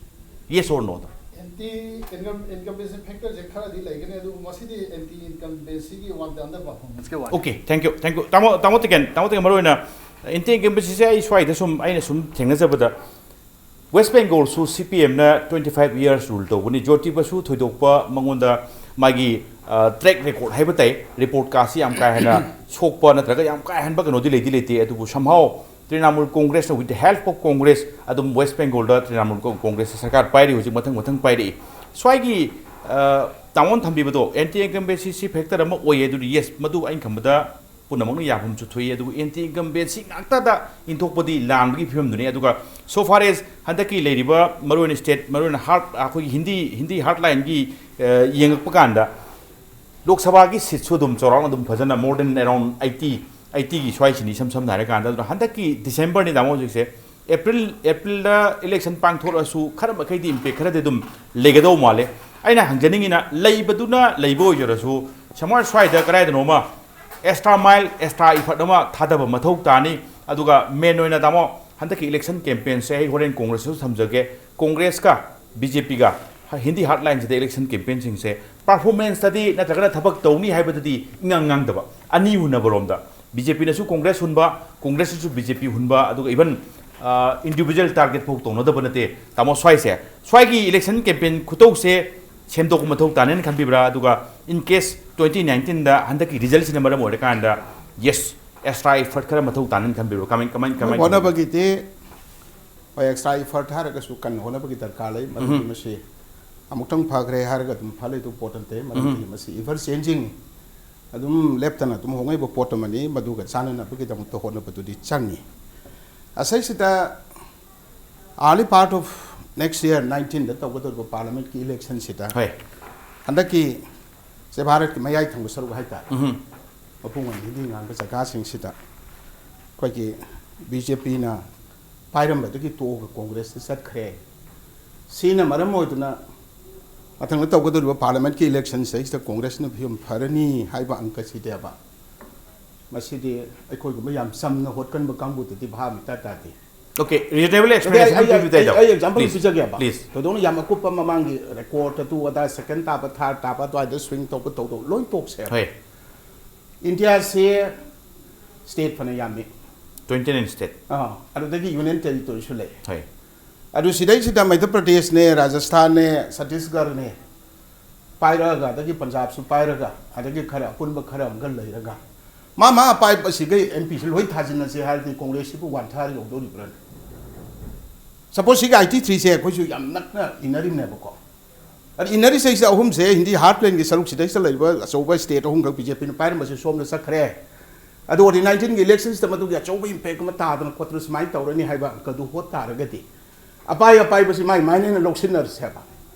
Yes or no ꯗ? ꯑꯦꯟꯇꯤ ꯏꯟꯀꯝ, ꯏꯟꯀꯝꯕꯦꯟꯁꯤ ꯐꯦꯛꯇꯔꯁꯦ ꯈꯔꯗꯤ ꯂꯩꯒꯅꯤ, ꯑꯗꯨꯕꯨ ꯃꯁꯤꯗꯤ ꯑꯦꯟꯇꯤ ꯏꯟꯀꯝꯕꯦꯟꯁꯤꯒꯤ ꯋꯥꯟ ꯗ ꯑꯟꯗꯔ ꯄꯔꯐꯣꯔꯃꯦꯟꯁꯀꯤ ꯋꯥꯅꯤ꯫ Okay, thank you, thank you꯫ ꯇꯥꯃꯣ, ꯇꯥꯃꯣ ꯇꯦꯀꯦꯟ, ꯇꯥꯃꯣ ꯇꯦꯀꯦꯟ, ꯃꯔꯨ ꯑꯣꯏꯅ ꯑꯦꯟꯇꯤ ꯏꯟꯀꯝꯕꯦꯟꯁꯤꯁꯦ ꯑꯩ ꯁ꯭ꯋꯥꯏꯗ ꯁꯨꯝ, ꯑꯩꯅ ꯁꯨꯝ ꯊꯦꯡꯅꯖꯕꯗ, ꯋꯦꯁ ꯕꯦꯡꯒꯣꯜꯁꯨ ꯁꯤ ꯄꯤ ꯑꯦꯝꯅ twenty five years rule ꯇꯧꯕꯅꯤ꯫ ꯖꯣꯇꯤ ꯕꯁꯨ ꯊꯣꯏꯗꯣꯛꯄ ꯃꯉꯣꯟꯗ ꯃꯥꯒꯤ, ꯑ, track record ꯍꯥꯏꯕ ꯇꯥꯏ, ꯔꯤꯄꯣꯔꯠ ꯀꯥꯁꯤ ꯌꯥꯝ ꯀꯥ ꯍꯦꯟꯅ ꯁꯣꯛꯄ ꯅꯠꯇ꯭ꯔꯒ ꯌꯥꯝ ꯀꯥ ꯍꯦꯟꯕ ꯀꯩꯅꯣꯗꯤ ꯂꯩꯗꯤ ꯂꯩꯇꯦ, ꯑꯗꯨꯕꯨ somehow ꯇ꯭ꯔꯤꯅꯥꯃꯨꯜ ꯀꯣꯡꯒ꯭ꯔꯦꯁꯅ, with the help of Congress, ꯑꯗꯨꯝ ꯋꯦꯁ ꯕꯦꯡꯒꯣꯜꯗ ꯇ꯭ꯔꯤꯅꯥꯃꯨꯜ ꯀꯣ-, ꯀꯣꯡꯒ꯭ꯔꯦꯁꯅ ꯁꯔꯀꯥꯔ ꯄꯥꯏꯔꯤ, ꯍꯧꯖꯤꯛ ꯃꯊꯪ ꯃꯊꯪ ꯄꯥꯏꯔꯛꯏ꯫ ꯁ꯭ꯋꯥꯏꯒꯤ, ꯑ, ꯇꯥꯃꯣꯅ ꯊꯝꯕꯤꯕꯗꯣ, ꯑꯦꯟꯇꯤ ꯏꯟꯀꯝꯕꯦꯟꯁꯤ ꯁꯤ ꯐꯦꯛꯇꯔ ꯑꯃ ꯑꯣꯏꯌꯦ, ꯑꯗꯨꯗꯤ yes, ꯃꯗꯨ ꯑꯩꯅ ꯈꯟꯕꯗ ꯄꯨꯝꯅꯃꯛꯅ ꯌꯥꯐꯝꯁꯨ ꯊꯣꯛꯏ꯫ ꯑꯗꯨꯕꯨ ꯑꯦꯟꯇꯤ ꯏꯟꯀꯝꯕꯦꯟꯁꯤ ꯉꯥꯛꯇꯗ ꯏꯟꯊꯣꯛꯄꯗꯤ ꯂꯥꯟꯕꯒꯤ ꯐꯤꯕꯝꯗꯨꯅꯤ꯫ ꯑꯗꯨꯒ so far as ꯍꯟꯗꯛꯀꯤ ꯂꯩꯔꯤꯕ ꯃꯔꯨꯑꯣꯏꯅ state, ꯃꯔꯨꯑꯣꯏꯅ heart, ꯑꯩꯈꯣꯏꯒꯤ ꯍꯤꯟꯗꯤ, ꯍꯤꯟꯗꯤ heartline ꯒꯤ, ꯑ, ꯌꯦꯡꯉꯛꯄ ꯀꯥꯟꯗ ꯂꯣꯛ ꯁꯚꯥꯒꯤ seat ꯁꯨ ꯑꯗꯨꯝ ꯆꯥꯎꯔꯥꯛꯅ ꯑꯗꯨꯝ ꯐꯖꯅ more than around eighty, eighty ꯒꯤ ꯁ꯭ꯋꯥꯏꯁꯤꯅꯤ, ꯏꯁꯝ ꯁꯝꯅ ꯍꯥꯏꯔꯀꯥꯟꯗ꯫ ꯑꯗꯨꯅ ꯍꯟꯗꯛꯀꯤ December ꯅꯤ ꯇꯥꯃꯣ ꯍꯧꯖꯤꯛꯁꯦ, April, April ꯗ election ꯄꯥꯡꯊꯣꯛꯂꯁꯨ ꯈꯔ ꯃꯈꯩꯗꯤ impact ꯈꯔꯗꯤ ꯑꯗꯨꯝ ꯂꯩꯒꯗꯧ ꯃꯥꯜꯂꯦ꯫ ꯑꯩꯅ ꯍꯪꯖꯅꯤꯡꯉꯤꯅ, ꯂꯩꯕꯗꯨꯅ ꯂꯩꯕ ꯑꯣꯏꯖꯔꯁꯨ, somewhere ꯁ꯭ꯋꯥꯏꯗ ꯀꯗꯥꯏꯗꯅꯣꯃ extra mile, extra effort ꯑꯃ ꯊꯥꯗꯕ ꯃꯊꯧ ꯇꯥꯅꯤ꯫ ꯑꯗꯨꯒ main ꯑꯣꯏꯅ ꯇꯥꯃꯣ, ꯍꯟꯗꯛꯀꯤ election campaign ꯁꯦ ꯑꯩ ꯍꯣꯔꯦꯟ ꯀꯣꯡꯒ꯭ꯔꯦꯁꯇꯁꯨ ꯊꯝꯖꯒꯦ꯫ ꯀꯣꯡꯒ꯭ꯔꯦꯁꯀ ꯕꯤ ꯖꯦ ꯄꯤꯒ ꯍꯤꯟꯗꯤ heartline ꯁꯤꯗ election campaign ꯁꯤꯡꯁꯦ performance ꯇꯗꯤ ꯅꯠꯇ꯭ꯔꯒꯅ ꯊꯕꯛ ꯇꯧꯅꯤ ꯍꯥꯏꯕꯗꯗꯤ ꯏꯉꯥꯡ ꯉꯥꯡꯗꯕ, ꯑꯅꯤ ꯍꯨꯟꯅꯕꯔꯣꯝꯗ꯫ ꯕꯤ ꯖꯦ ꯄꯤꯅꯁꯨ ꯀꯣꯡꯒ꯭ꯔꯦꯁ ꯍꯨꯟꯕ, ꯀꯣꯡꯒ꯭ꯔꯦꯁꯅꯁꯨ ꯕꯤ ꯖꯦ ꯄꯤ ꯍꯨꯟꯕ, ꯑꯗꯨꯒ even individual target ꯐꯥꯎ ꯇꯧꯅꯗꯕ ꯅꯠꯇꯦ꯫ ꯇꯥꯃꯣ, ꯁ꯭ꯋꯥꯏꯁꯦ, ꯁ꯭ꯋꯥꯏꯒꯤ election campaign ꯈꯨꯇꯧꯁꯦ ꯁꯦꯝꯗꯣꯛꯄ ꯃꯊꯧ ꯇꯥꯅꯦꯅ ꯈꯟꯕꯤꯕ꯭ꯔꯥ? ꯑꯗꯨꯒ in case twenty nineteenꯗ ꯍꯟꯗꯛꯀꯤ resultꯁꯤꯅ ꯃꯔꯝ ꯑꯣꯏꯔꯀꯥꯟꯗ, yes, extra effort ꯈꯔ ꯃꯊꯧ ꯇꯥꯅꯦꯅ ꯈꯟꯕꯤꯕ꯭ꯔꯥ? ꯀꯃꯥꯏ, ꯀꯃꯥꯏ, ꯀꯃꯥꯏ ꯈꯟꯕꯤꯕ꯭ꯔꯥ? ꯍꯣꯠꯅꯕꯒꯤꯗꯤ ꯍꯣꯏ, extra effort ꯍꯥꯏꯔꯒꯁꯨ ꯀꯟꯅ ꯍꯣꯠꯅꯕꯒꯤ ꯗꯔꯀꯥꯔ ꯂꯩ꯫ ꯃꯔꯝꯗꯤ ꯃꯁꯤ ꯑꯃꯨꯛꯇꯪ ꯐꯈ꯭ꯔꯦ ꯍꯥꯏꯔꯒ ꯑꯗꯨꯝ ꯐ ꯂꯩꯗꯧꯕ ꯄꯣꯠ ꯅꯠꯇꯦ꯫ ꯃꯔꯝꯗꯤ ꯃꯁꯤ ever changing, ꯑꯗꯨꯝ ꯂꯦꯞꯇꯅ ꯑꯗꯨꯝ ꯍꯣꯡꯉꯛꯏꯕ ꯄꯣꯠ ꯑꯃꯅꯤ꯫ ꯃꯗꯨꯒ ꯆꯥꯟꯅꯅꯕꯒꯤꯗꯃꯛꯇ ꯍꯣꯠꯅꯕꯗꯨꯗꯤ ꯆꯪꯉꯤ꯫ ꯑꯁꯤꯁꯤꯗ early part of next year nineteenꯗ ꯇꯧꯒꯗꯧꯔꯤꯕ parliamentꯀꯤ electionꯁꯤꯗ ꯍꯣꯏ꯫ ꯍꯟꯗꯛꯀꯤ ꯁꯦ ꯚꯥꯔꯠꯀꯤ ꯃꯌꯥꯏ ꯊꯪꯕ ꯁꯔꯨꯛ ꯍꯥꯏꯇꯥꯔꯦ, ꯃꯄꯨꯡ ꯑꯣꯏꯅ ꯍꯤꯟꯗꯤ ꯉꯥꯡꯕ ꯖꯒꯥꯁꯤꯡꯁꯤꯗ ꯑꯩꯈꯣꯏꯒꯤ ꯕꯤ ꯖꯦ ꯄꯤꯅ ꯄꯥꯏꯔꯝꯕꯗꯒꯤ ꯇꯣꯛꯑꯒ ꯀꯣꯡꯒ꯭ꯔꯦꯁꯇ ꯆꯠꯈ꯭ꯔꯦ꯫ ꯁꯤꯅ ꯃꯔꯝ ꯑꯣꯏꯗꯨꯅ ꯃꯊꯪꯗ ꯇꯧꯒꯗꯧꯔꯤꯕ parliamentꯀꯤ electionꯁꯤꯗꯩꯁꯤꯗ ꯀꯣꯡꯒ꯭ꯔꯦꯁꯅ ꯐꯤꯕꯝ ꯐꯔꯅꯤ ꯍꯥꯏꯕ ꯑꯪꯀꯁꯤꯗꯦꯕ꯫ ꯃꯁꯤꯗꯤ ꯑꯩꯈꯣꯏꯒꯨꯝꯕ ꯌꯥꯝ ꯆꯝꯅ ꯍꯣꯠꯀꯟꯕ ꯀꯥꯡꯕꯨꯗꯗꯤ ꯚꯥꯞ ꯏꯇꯥ ꯇꯥꯗꯦ꯫ Okay, reasonable ꯑꯗꯩ explanation ꯑꯩ, ꯑꯃ ꯄꯤꯕ ꯇꯥꯏꯗꯣ꯫ ꯑꯩ, ꯑꯩ example Please, ꯄꯤꯖꯒꯦꯕ꯫ Please. ꯊꯣꯏꯗꯣꯛꯅ ꯌꯥꯝ ꯑꯀꯨꯞꯄ ꯃꯃꯥꯡꯒꯤ record ꯑꯗꯨ ꯑꯗꯥ second ꯇꯥꯕ, third ꯇꯥꯕ ꯑꯗꯨꯋꯥꯏꯗ swing ꯇꯧꯕ ꯇꯧꯗꯧ ꯂꯣꯏ ꯇꯣꯛꯁꯦ꯫ ꯍꯣꯏ꯫ ꯏꯟꯗꯤꯌꯥꯁꯦ state ꯐꯅ ꯌꯥꯝꯃꯤ꯫ Twenty nine state꯫ ꯑꯥ, ꯑꯗꯨꯗꯒꯤ union territoryꯁꯨ ꯂꯩ꯫ ꯍꯣꯏ꯫ ꯑꯗꯨ ꯁꯤꯗꯩꯁꯤꯗ ꯃꯩꯙ꯭ꯌ ꯄ꯭ꯔꯗꯦꯁꯅꯦ, ꯔꯥꯖꯁꯊꯥꯟꯅꯦ, ꯁꯠꯇꯤꯁꯒꯔꯅꯦ ꯄꯥꯏꯔꯛꯑꯒ, ꯑꯗꯒꯤ ꯄꯟꯖꯥꯕꯁꯨ ꯄꯥꯏꯔꯒ, ꯑꯗꯒꯤ ꯈꯔ ꯑꯄꯨꯟꯕ ꯈꯔ ꯑꯃꯒ ꯂꯩꯔꯒ, ꯃꯥ ꯃꯥ ꯑꯄꯥꯏꯕꯁꯤꯒ ꯑꯦꯝ ꯄꯤꯁꯤ ꯂꯣꯏ ꯊꯥꯖꯤꯟꯅꯁꯦ ꯍꯥꯏꯔꯗꯤ ꯀꯣꯡꯒ꯭ꯔꯦꯁꯁꯤꯕꯨ ꯋꯥꯟꯊꯔ ꯌꯧꯗꯣꯔꯤꯕ꯭ꯔꯥ? Suppose ꯁꯤꯒꯤ ꯑꯥꯏꯇꯤ ꯊ꯭ꯔꯤꯁꯦ ꯑꯩꯈꯣꯏꯁꯨ ꯌꯥꯝ ꯅꯛꯅ ꯏꯟꯅꯔꯤꯕꯅꯦꯕꯀꯣ꯫ ꯑꯗ ꯏꯟꯅꯔꯤꯁꯦ ꯑꯍꯨꯝꯁꯦ ꯍꯤꯟꯗꯤ heartlandꯒꯤ ꯁꯔꯨꯛꯁꯤꯗꯩꯁꯤꯗ ꯂꯩꯔꯤꯕ ꯑꯆꯧꯕ state ꯑꯍꯨꯝꯈꯛ ꯕꯤ ꯖꯦ ꯄꯤꯅ ꯄꯥꯏꯔꯝꯕꯁꯦ ꯁꯣꯝꯗ ꯆꯠꯈ꯭ꯔꯦ꯫ ꯑꯗꯣ twenty nineteenꯒꯤ electionsꯇ ꯃꯗꯨꯒꯤ ꯑꯆꯧꯕ impact ꯑꯃ ꯇꯥꯗꯅ ꯈꯣꯠꯇꯅ ꯁꯨꯃꯥꯏꯅ ꯇꯧꯔꯅꯤ ꯍꯥꯏꯕ ꯑꯪꯀꯗꯨ ꯍꯣꯠ ꯇꯥꯔꯒꯗꯤ, ꯑꯄꯥꯏ ꯑꯄꯥꯏꯕꯁꯤ ꯃꯥꯏ ꯃꯥꯏꯅ ꯂꯧꯁꯤꯟꯅꯔꯁꯦꯕ꯫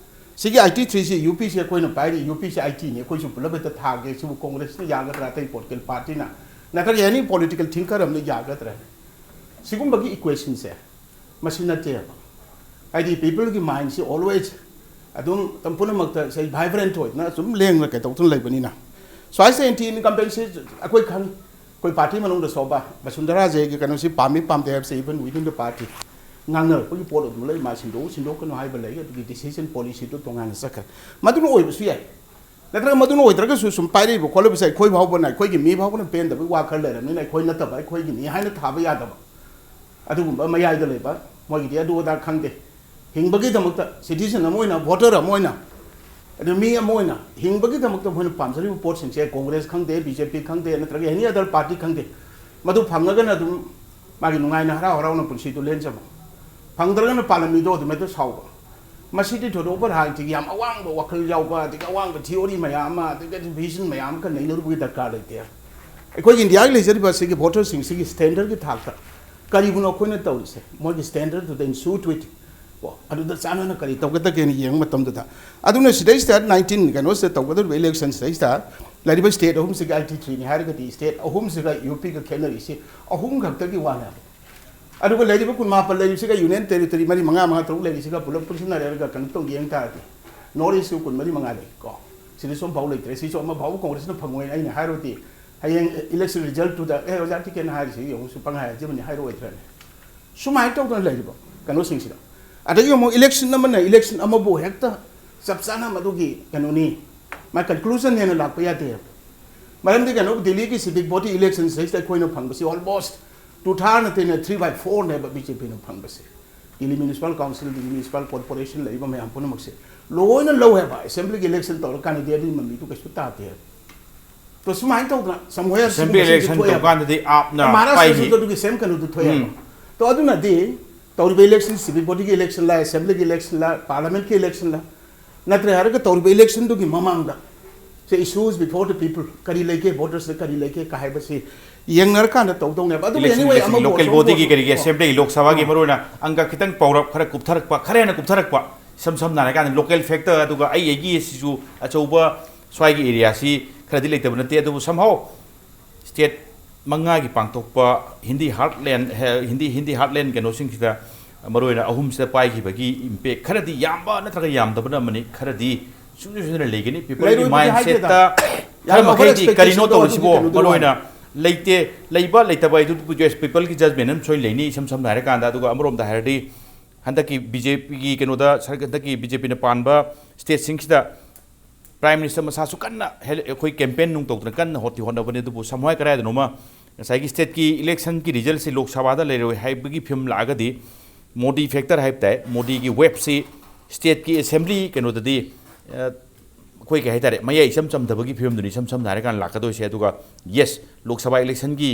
ꯁꯤꯒꯤ ꯑꯥꯏꯇꯤ ꯊ꯭ꯔꯤꯁꯤ ꯌꯨ ꯄꯤꯁꯤ ꯑꯩꯈꯣꯏꯅ ꯄꯥꯏꯔꯤ, ꯌꯨ ꯄꯤꯁꯤ ꯑꯥꯏꯇꯤꯅꯤ, ꯑꯩꯈꯣꯏꯁꯨ ꯄꯨꯂꯞ ꯍꯦꯛꯇ ꯊꯥꯒꯦ꯫ ꯁꯤꯕꯨ ꯀꯣꯡꯒ꯭ꯔꯦꯁꯅ ꯌꯥꯒꯗ꯭ꯔꯥ, ꯑꯇꯩ political partyꯅ, ꯅꯠꯇ꯭ꯔꯒ any political thinker ꯑꯃꯅ ꯌꯥꯒꯗ꯭ꯔꯥ? ꯁꯤꯒꯨꯝꯕꯒꯤ equationꯁꯦ ꯃꯁꯤ ꯅꯠꯇꯦꯕ꯫ ꯍꯥꯏꯗꯤ peopleꯒꯤ mindꯁꯤ always ꯑꯗꯨꯝ ꯃꯇꯝ ꯄꯨꯝꯅꯃꯛꯇ ꯁꯤ vibrant ꯑꯣꯏꯗꯅ ꯑꯗꯨꯝ ꯂꯦꯡꯅ ꯀꯩꯗꯧꯗꯨꯅ ꯂꯩꯕꯅꯤꯅ꯫ ꯁ꯭ꯋꯥꯏꯁꯦ anti incumbency ꯑꯩꯈꯣꯏ ꯈꯪꯉꯤ꯫ ꯑꯩꯈꯣꯏ party ꯃꯅꯨꯡꯗ ꯁꯣꯕ ꯕꯁꯨꯟꯙꯔꯥꯁꯦꯒꯤ ꯀꯩꯅꯣꯁꯤ ꯄꯥꯝꯃꯤ ꯄꯥꯝꯗꯦ ꯍꯥꯏꯕꯁꯦ even within the party ꯉꯥꯡꯅꯔꯛꯄꯒꯤ ꯄꯣꯠ ꯑꯗꯨꯝ ꯂꯩ꯫ ꯃꯥ ꯁꯤꯟꯗꯣꯛꯎ ꯁꯤꯟꯗꯣꯛꯀꯅꯨ ꯍꯥꯏꯕ ꯂꯩ, ꯑꯗꯨꯒꯤ decision policyꯗꯨ ꯇꯣꯉꯥꯟꯅ ꯆꯠꯈ꯭ꯔꯦ꯫ ꯃꯗꯨꯅ ꯑꯣꯏꯕꯁꯨ ꯌꯥꯏ꯫ ꯅꯠꯇ꯭ꯔꯒ ꯃꯗꯨꯅ ꯑꯣꯏꯗ꯭ꯔꯒꯁꯨ ꯁꯨꯝ ꯄꯥꯏꯔꯛꯏꯕ ꯈꯣꯠꯂꯤꯕꯁꯦ ꯑꯩꯈꯣꯏ ꯐꯥꯎꯕꯅ, ꯑꯩꯈꯣꯏꯒꯤ ꯃꯤ ꯐꯥꯎꯕꯅ ꯄꯦꯟꯗꯕꯒꯤ ꯋꯥꯈꯜ ꯂꯩꯔꯕꯅꯤꯅ ꯑꯩꯈꯣꯏ ꯅꯠꯇꯕ, ꯑꯩꯈꯣꯏꯒꯤꯅꯤ ꯍꯥꯏꯅ ꯊꯥꯕ ꯌꯥꯗꯕ, ꯑꯗꯨꯒꯨꯝꯕ ꯃꯌꯥꯏꯗ ꯂꯩꯕ, ꯃꯣꯏꯒꯤꯗꯤ ꯑꯗꯨ ꯑꯗꯥ ꯈꯪꯗꯦ꯫ ꯍꯤꯡꯕꯒꯤꯗꯃꯛꯇ citizen ꯑꯃ ꯑꯣꯏꯅ, voter ꯑꯃ ꯑꯣꯏꯅ, ꯑꯗꯨ ꯃꯤ ꯑꯃ ꯑꯣꯏꯅ ꯍꯤꯡꯕꯒꯤꯗꯃꯛꯇ ꯃꯣꯏꯅ ꯄꯥꯝꯖꯔꯤꯕ ꯄꯣꯠꯁꯤꯡꯁꯦ, Congress ꯈꯪꯗꯦ, B J P ꯈꯪꯗꯦ, ꯅꯠꯇ꯭ꯔꯒ any other party ꯈꯪꯗꯦ, ꯃꯗꯨ ꯐꯪꯉꯒꯅ ꯑꯗꯨꯝ ꯃꯥꯒꯤ ꯅꯨꯡꯉꯥꯏꯅ ꯍꯔꯥꯎ ꯍꯔꯥꯎꯅ ꯄꯨꯟꯁꯤꯗꯨ ꯂꯦꯟꯖꯕ, ꯐꯪꯗ꯭ꯔꯒꯅ ꯄꯥꯜꯂꯝꯃꯤꯗꯣ ꯑꯗꯨꯃꯥꯏꯅ ꯁꯥꯎꯕ꯫ ꯃꯁꯤꯗꯤ ꯊꯣꯏꯗꯣꯛꯄ ꯍꯥꯏꯗꯤ ꯌꯥꯝ ꯑꯋꯥꯡꯕ ꯋꯥꯈꯜ ꯌꯥꯎꯕ, ꯑꯗꯒꯤ ꯑꯋꯥꯡꯕ theory ꯃꯌꯥꯝ ꯑꯃ, ꯑꯗꯒꯤ vision ꯃꯌꯥꯝ ꯑꯃꯒ ꯅꯩꯅꯔꯨꯕꯒꯤ ꯗꯔꯀꯥꯔ ꯂꯩꯇꯦ꯫ ꯑꯩꯈꯣꯏꯒꯤ ꯏꯟꯗꯤꯌꯥꯒꯤ ꯂꯩꯖꯔꯤꯕ ꯑꯁꯤꯒꯤ voterꯁꯤꯡꯁꯤꯒꯤ standardꯀꯤ ꯊꯥꯛꯇ ꯀꯔꯤꯕꯨꯅꯣ ꯑꯩꯈꯣꯏꯅ ꯇꯧꯔꯤꯁꯦ? ꯃꯣꯏꯒꯤ standardꯗꯨꯗ in suit with, ꯀꯣ, ꯑꯗꯨꯗ ꯆꯥꯟꯅꯅ ꯀꯔꯤ ꯇꯧꯒꯗꯒꯦꯅ ꯌꯦꯡꯕ ꯃꯇꯝꯗꯨꯗ, ꯑꯗꯨꯅ ꯁꯤꯗꯩꯁꯤꯗ nineteen ꯀꯩꯅꯣꯁꯤꯗ ꯇꯧꯒꯗꯧꯔꯤꯕ election ꯁꯤꯗꯩꯁꯤꯗ ꯂꯩꯔꯤꯕ state ꯑꯍꯨꯝꯁꯤꯒꯤ, eighty threeꯅꯤ ꯍꯥꯏꯔꯒꯗꯤ, state ꯑꯍꯨꯝꯁꯤꯒ UPꯒ ꯈꯦꯠꯅꯔꯤꯁꯤ ꯑꯍꯨꯝ ꯈꯛꯇꯒꯤ ꯋꯥꯅꯦꯕ꯫ ꯑꯗꯨꯒ ꯂꯩꯔꯤꯕ ꯀꯨꯟꯃꯥꯄꯜ ꯂꯩꯔꯤꯁꯤꯒ, union territory ꯃꯔꯤ, ꯃꯉꯥ, ꯃꯉꯥ, ꯇꯔꯨꯛ ꯂꯩꯔꯤꯁꯤꯒ ꯄꯨꯂꯞ ꯄꯨꯟꯁꯤꯟꯅꯔꯒ ꯀꯩꯅꯣ ꯇꯧꯒꯦ ꯍꯥꯏ ꯇꯥꯔꯗꯤ, North Eastꯁꯨ ꯀꯨꯟꯃꯔꯤ ꯃꯉꯥ ꯂꯩ ꯀꯣ꯫ ꯁꯤꯗꯁꯨ ꯑꯃꯐꯥꯎ ꯂꯩꯇ꯭ꯔꯦ꯫ ꯁꯤꯁꯨ ꯑꯃꯐꯥꯎ Congressꯅ ꯐꯪꯉꯣꯏꯅ ꯑꯩꯅ ꯍꯥꯏꯔꯨꯔꯗꯤ, ꯍꯌꯦꯡ election resultꯇꯨꯗ, "ꯑꯦ, ꯑꯣꯖꯥ ticketꯅ ꯍꯥꯏꯔꯤꯁꯤ ꯌꯦꯡꯉꯨ, ꯁꯤ ꯄꯪꯍꯥꯏ ꯍꯥꯏꯖꯕꯅꯤ" ꯍꯥꯏꯔꯛꯑꯣꯏꯗ꯭ꯔꯅꯦ? ꯁꯨꯃꯥꯏꯅ ꯇꯧꯗꯅ ꯂꯩꯔꯤꯕ ꯀꯩꯅꯣꯁꯤꯡꯁꯤꯗ꯫ ꯑꯗꯒꯤ ꯑꯃꯨꯛ election ꯑꯃꯅ election ꯑꯃꯕꯨ ꯍꯦꯛꯇ ꯆꯞ ꯆꯥꯅ ꯃꯗꯨꯒꯤ ꯀꯩꯅꯣꯅꯤ, ꯃꯥ conclusion ꯍꯦꯟꯅ ꯂꯥꯛꯄ ꯌꯥꯗꯦ꯫ ꯃꯔꯝꯗꯤ ꯀꯩꯅꯣ, ꯗꯤꯜꯂꯤꯒꯤ civic body election ꯁꯤꯗꯩꯁꯤꯗ ꯑꯩꯈꯣꯏꯅ ꯐꯪꯕꯁꯤ almost two third ꯅꯠꯇꯦꯅ, three by fourꯅꯦꯕ BJPꯅ ꯐꯪꯕꯁꯦ꯫ Delhi municipal council, Delhi municipal corporation ꯂꯩꯔꯤꯕ ꯃꯌꯥꯝ ꯄꯨꯝꯅꯃꯛꯁꯦ ꯂꯣꯏꯅ ꯂꯧꯋꯦꯕ꯫ Assemblyꯒꯤ election ꯇꯧꯔꯀꯥꯟꯗꯗꯤ ꯑꯗꯨꯒꯤ ꯃꯃꯤꯗꯨ ꯀꯩꯁꯨ ꯇꯥꯗꯦ꯫ ꯇꯣ ꯁꯨꯃꯥꯏꯅ ꯇꯧꯗꯅ somewhere ꯑꯁꯤꯒꯨꯝꯕꯁꯤꯡꯁꯦ election ꯊꯣꯛꯑꯦꯕ꯫ ꯇꯧꯀꯥꯟꯗꯗꯤ ꯑꯥꯞꯅ ꯃꯍꯥꯔꯥꯁꯇ꯭ꯔꯁꯨ ꯄꯥꯏꯈꯤ꯫ ꯑꯗꯨꯒꯤ same ꯀꯩꯅꯣꯗꯨ ꯊꯣꯛꯑꯦꯕ꯫ ꯎꯝ꯫ ꯇꯣ ꯑꯗꯨꯅꯗꯤ ꯇꯧꯔꯤꯕ election, civic bodyꯒꯤ election ꯂ, assemblyꯒꯤ election ꯂ, parliamentꯀꯤ election ꯂ, ꯅꯠꯇ꯭ꯔꯦ ꯍꯥꯏꯔꯒ ꯇꯧꯔꯤꯕ electionꯗꯨꯒꯤ ꯃꯃꯥꯡꯗ, say, issues before the people, ꯀꯔꯤ ꯂꯩꯒꯦ, votersꯇ ꯀꯔꯤ ꯂꯩꯒꯦ ꯀ ꯍꯥꯏꯕꯁꯤ ꯌꯦꯡꯅꯔꯀꯥꯟꯗ ꯇꯧꯗꯧꯅꯦꯕ꯫ ꯑꯗꯨꯕꯨ election, anyway, election, ꯑꯃꯕꯨ local ꯑꯁꯣꯝꯕꯨ bodyꯒꯤ ꯀꯔꯤꯒꯤ ꯑꯣ꯫ Assemblyꯒꯤ ꯂꯣꯛ ꯁꯚꯥꯒꯤ ꯑꯣ꯫ ꯃꯔꯨꯑꯣꯏꯅ ꯑꯪꯀ ꯈꯤꯇꯪ ꯄꯥꯎꯔꯞ ꯈꯔ ꯀꯨꯞꯊꯔꯛꯄ, ꯈꯔ ꯍꯦꯟꯅ ꯀꯨꯞꯊꯔꯛꯄ, ꯏꯁꯝ ꯁꯝꯅ ꯍꯥꯏꯔꯀꯥꯟꯗ local factor, ꯑꯗꯨꯒ ꯑꯩ ꯑꯩꯒꯤ ꯁꯤꯁꯨ ꯑꯆꯧꯕ ꯁ꯭ꯋꯥꯏꯒꯤ areaꯁꯤ ꯈꯔꯗꯤ ꯂꯩꯇꯕ ꯅꯠꯇꯦ, ꯑꯗꯨꯕꯨ somehow state ꯃꯉꯥꯒꯤ ꯄꯥꯡꯊꯣꯛꯄ ꯍꯤꯟꯗꯤ heartland, ꯍꯦ, ꯍꯤꯟꯗꯤ, ꯍꯤꯟꯗꯤ heartland ꯀꯩꯅꯣꯁꯤꯡꯁꯤꯗ, ꯃꯔꯨꯑꯣꯏꯅ ꯑꯍꯨꯝꯁꯤꯗ ꯄꯥꯏꯈꯤꯕꯒꯤ impact ꯈꯔꯗꯤ, ꯌꯥꯝꯕ ꯅꯠꯇ꯭ꯔꯒ ꯌꯥꯝꯗꯕꯅ ꯑꯃꯅꯤ, ꯈꯔꯗꯤ ꯁꯨꯡꯁꯣꯏ ꯁꯣꯏꯗꯅ ꯂꯩꯒꯅꯤ꯫ Peopleꯒꯤ ꯂꯩꯔꯣꯏꯕꯗꯤ mindsetꯇ ꯍꯥꯏꯗꯦꯗ꯫ ꯈꯔ ꯌꯥꯝꯅ over ꯃꯈꯩꯗꯤ expectation ꯀꯔꯤꯅꯣ ꯇꯧ ꯇꯧꯔꯤꯁꯤꯕꯣ? ꯑꯗꯨꯒꯤ ꯀꯩꯅꯣꯗꯨꯒꯤ ꯃꯔꯨꯑꯣꯏꯅ ꯋꯥꯅꯤ꯫ ꯂꯩꯇꯦ, ꯂꯩꯕ ꯂꯩꯇꯕ ꯍꯥꯏꯗꯨ peopleꯒꯤ judgement ꯑꯃ ꯁꯣꯏ ꯂꯩꯅꯤ, ꯏꯁꯝ ꯁꯝꯅ ꯍꯥꯏꯔꯀꯥꯟꯗ꯫ ꯑꯗꯨꯒ ꯑꯃꯔꯣꯝꯗ ꯍꯥꯏꯔꯗꯤ ꯍꯟꯗꯛꯀꯤ BJPꯒꯤ ꯀꯩꯅꯣꯗ, ꯁꯔ-, ꯍꯟꯗꯛꯀꯤ BJPꯅ ꯄꯥꯟꯕ stateꯁꯤꯡꯁꯤꯗ Prime Minister ꯃꯁꯥꯁꯨ ꯀꯟꯅ ꯍꯦꯜ-, ꯑꯩꯈꯣꯏ campaign ꯅꯨꯡ ꯇꯧꯗꯅ ꯀꯟꯅ ꯍꯣꯠꯇꯤ ꯍꯣꯠꯅꯕꯅꯤ, ꯑꯗꯨꯕꯨ ꯁꯝꯍꯥꯏ ꯀꯔꯥꯏꯗꯅꯣꯃ ꯉꯁꯥꯏꯒꯤ stateꯀꯤ electionꯀꯤ resultꯁꯦ ꯂꯣꯛ ꯁꯚꯥꯗ ꯂꯩꯔꯣꯏ ꯍꯥꯏꯕꯒꯤ ꯐꯤꯕꯝ ꯂꯥꯛꯑꯒꯗꯤ, ꯃꯣꯗꯤ factor ꯍꯥꯏꯕ ꯇꯥꯏ, ꯃꯣꯗꯤꯒꯤ waveꯁꯤ stateꯀꯤ assembly ꯀꯩꯅꯣꯗꯗꯤ, ꯑ, ꯑꯩꯈꯣꯏ ꯀꯩ ꯍꯥꯏꯇꯥꯔꯦ, ꯃꯌꯥꯏ ꯏꯆꯝ ꯆꯝꯗꯕꯒꯤ ꯐꯤꯕꯝꯗꯨꯅꯤ ꯏꯁꯝ ꯁꯝꯅ ꯍꯥꯏꯔꯀꯥꯟꯗ ꯂꯥꯛꯀꯗꯣꯏꯁꯦ꯫ ꯑꯗꯨꯒ yes, ꯂꯣꯛ ꯁꯚꯥ electionꯒꯤ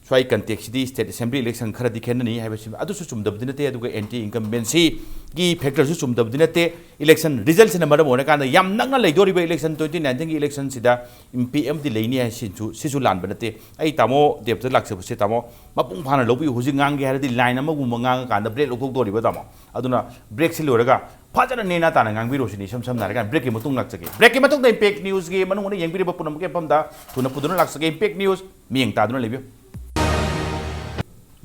ꯁ꯭ꯋꯥꯏ contextꯁꯤꯗꯤ state assembly election ꯈꯔꯗꯤ ꯈꯦꯠꯅꯅꯤ ꯍꯥꯏꯕꯁꯤ ꯑꯗꯨꯁꯨ ꯆꯨꯝꯗꯕꯗꯤ ꯅꯠꯇꯦ, ꯑꯗꯨꯒ anti incumbencyꯒꯤ factorꯁꯨ ꯆꯨꯝꯗꯕꯗꯤ ꯅꯠꯇꯦ꯫ Election resultꯁꯤꯅ ꯃꯔꯝ ꯑꯣꯏꯔꯀꯥꯟꯗ ꯌꯥꯝ ꯅꯛꯅ ꯂꯩꯗꯣꯔꯤꯕ election, twenty nineteenꯒꯤ electionꯁꯤꯗ ꯏꯝꯄꯦꯛ ꯑꯃꯗꯤ ꯂꯩꯅꯤ ꯍꯥꯏ, ꯁꯤꯁꯨ, ꯁꯤꯁꯨ ꯂꯥꯟꯕ ꯅꯠꯇꯦ꯫ ꯑꯩ ꯇꯥꯃꯣ ꯗꯦꯕꯇ ꯂꯥꯛꯆꯕꯁꯦ, ꯇꯥꯃꯣ, ꯃꯄꯨꯡ ꯐꯥꯅ ꯂꯧꯕꯤꯌꯨ꯫ ꯍꯧꯖꯤꯛ ꯉꯥꯡꯒꯦ ꯍꯥꯏꯔꯗꯤ line ꯑꯃꯒꯨꯝꯕ ꯉꯥꯡꯉꯀꯥꯟꯗ break ꯂꯧꯊꯣꯛꯇꯣꯔꯤꯕ, ꯇꯥꯃꯣ꯫ ꯑꯗꯨꯅ breakꯁꯤ ꯂꯣꯏꯔꯒ ꯐꯖꯅ ꯅꯦꯅꯥ ꯇꯥꯅ ꯉꯥꯡꯕꯤꯔꯣ ꯁꯤꯅꯤ ꯏꯁꯝ ꯁꯝꯅ ꯍꯥꯏꯔꯀꯥꯟꯗ꯫ Breakꯀꯤ ꯃꯇꯨꯡ ꯂꯥꯛꯆꯒꯦ꯫ Breakꯀꯤ ꯃꯇꯨꯡꯗ Impact Newsꯀꯤ ꯃꯅꯨꯡ ꯍꯨꯠꯅ ꯌꯦꯡꯕꯤꯔꯤꯕ ꯄꯨꯝꯅꯃꯛꯀꯤ ꯃꯐꯝꯗ ꯊꯨꯅ ꯄꯨꯗꯨꯅ ꯂꯥꯛꯆꯒꯦ꯫ Impact News, ꯃꯤꯠꯌꯦꯡ ꯇꯥꯗꯨꯅ ꯂꯩꯕꯤꯌꯨ꯫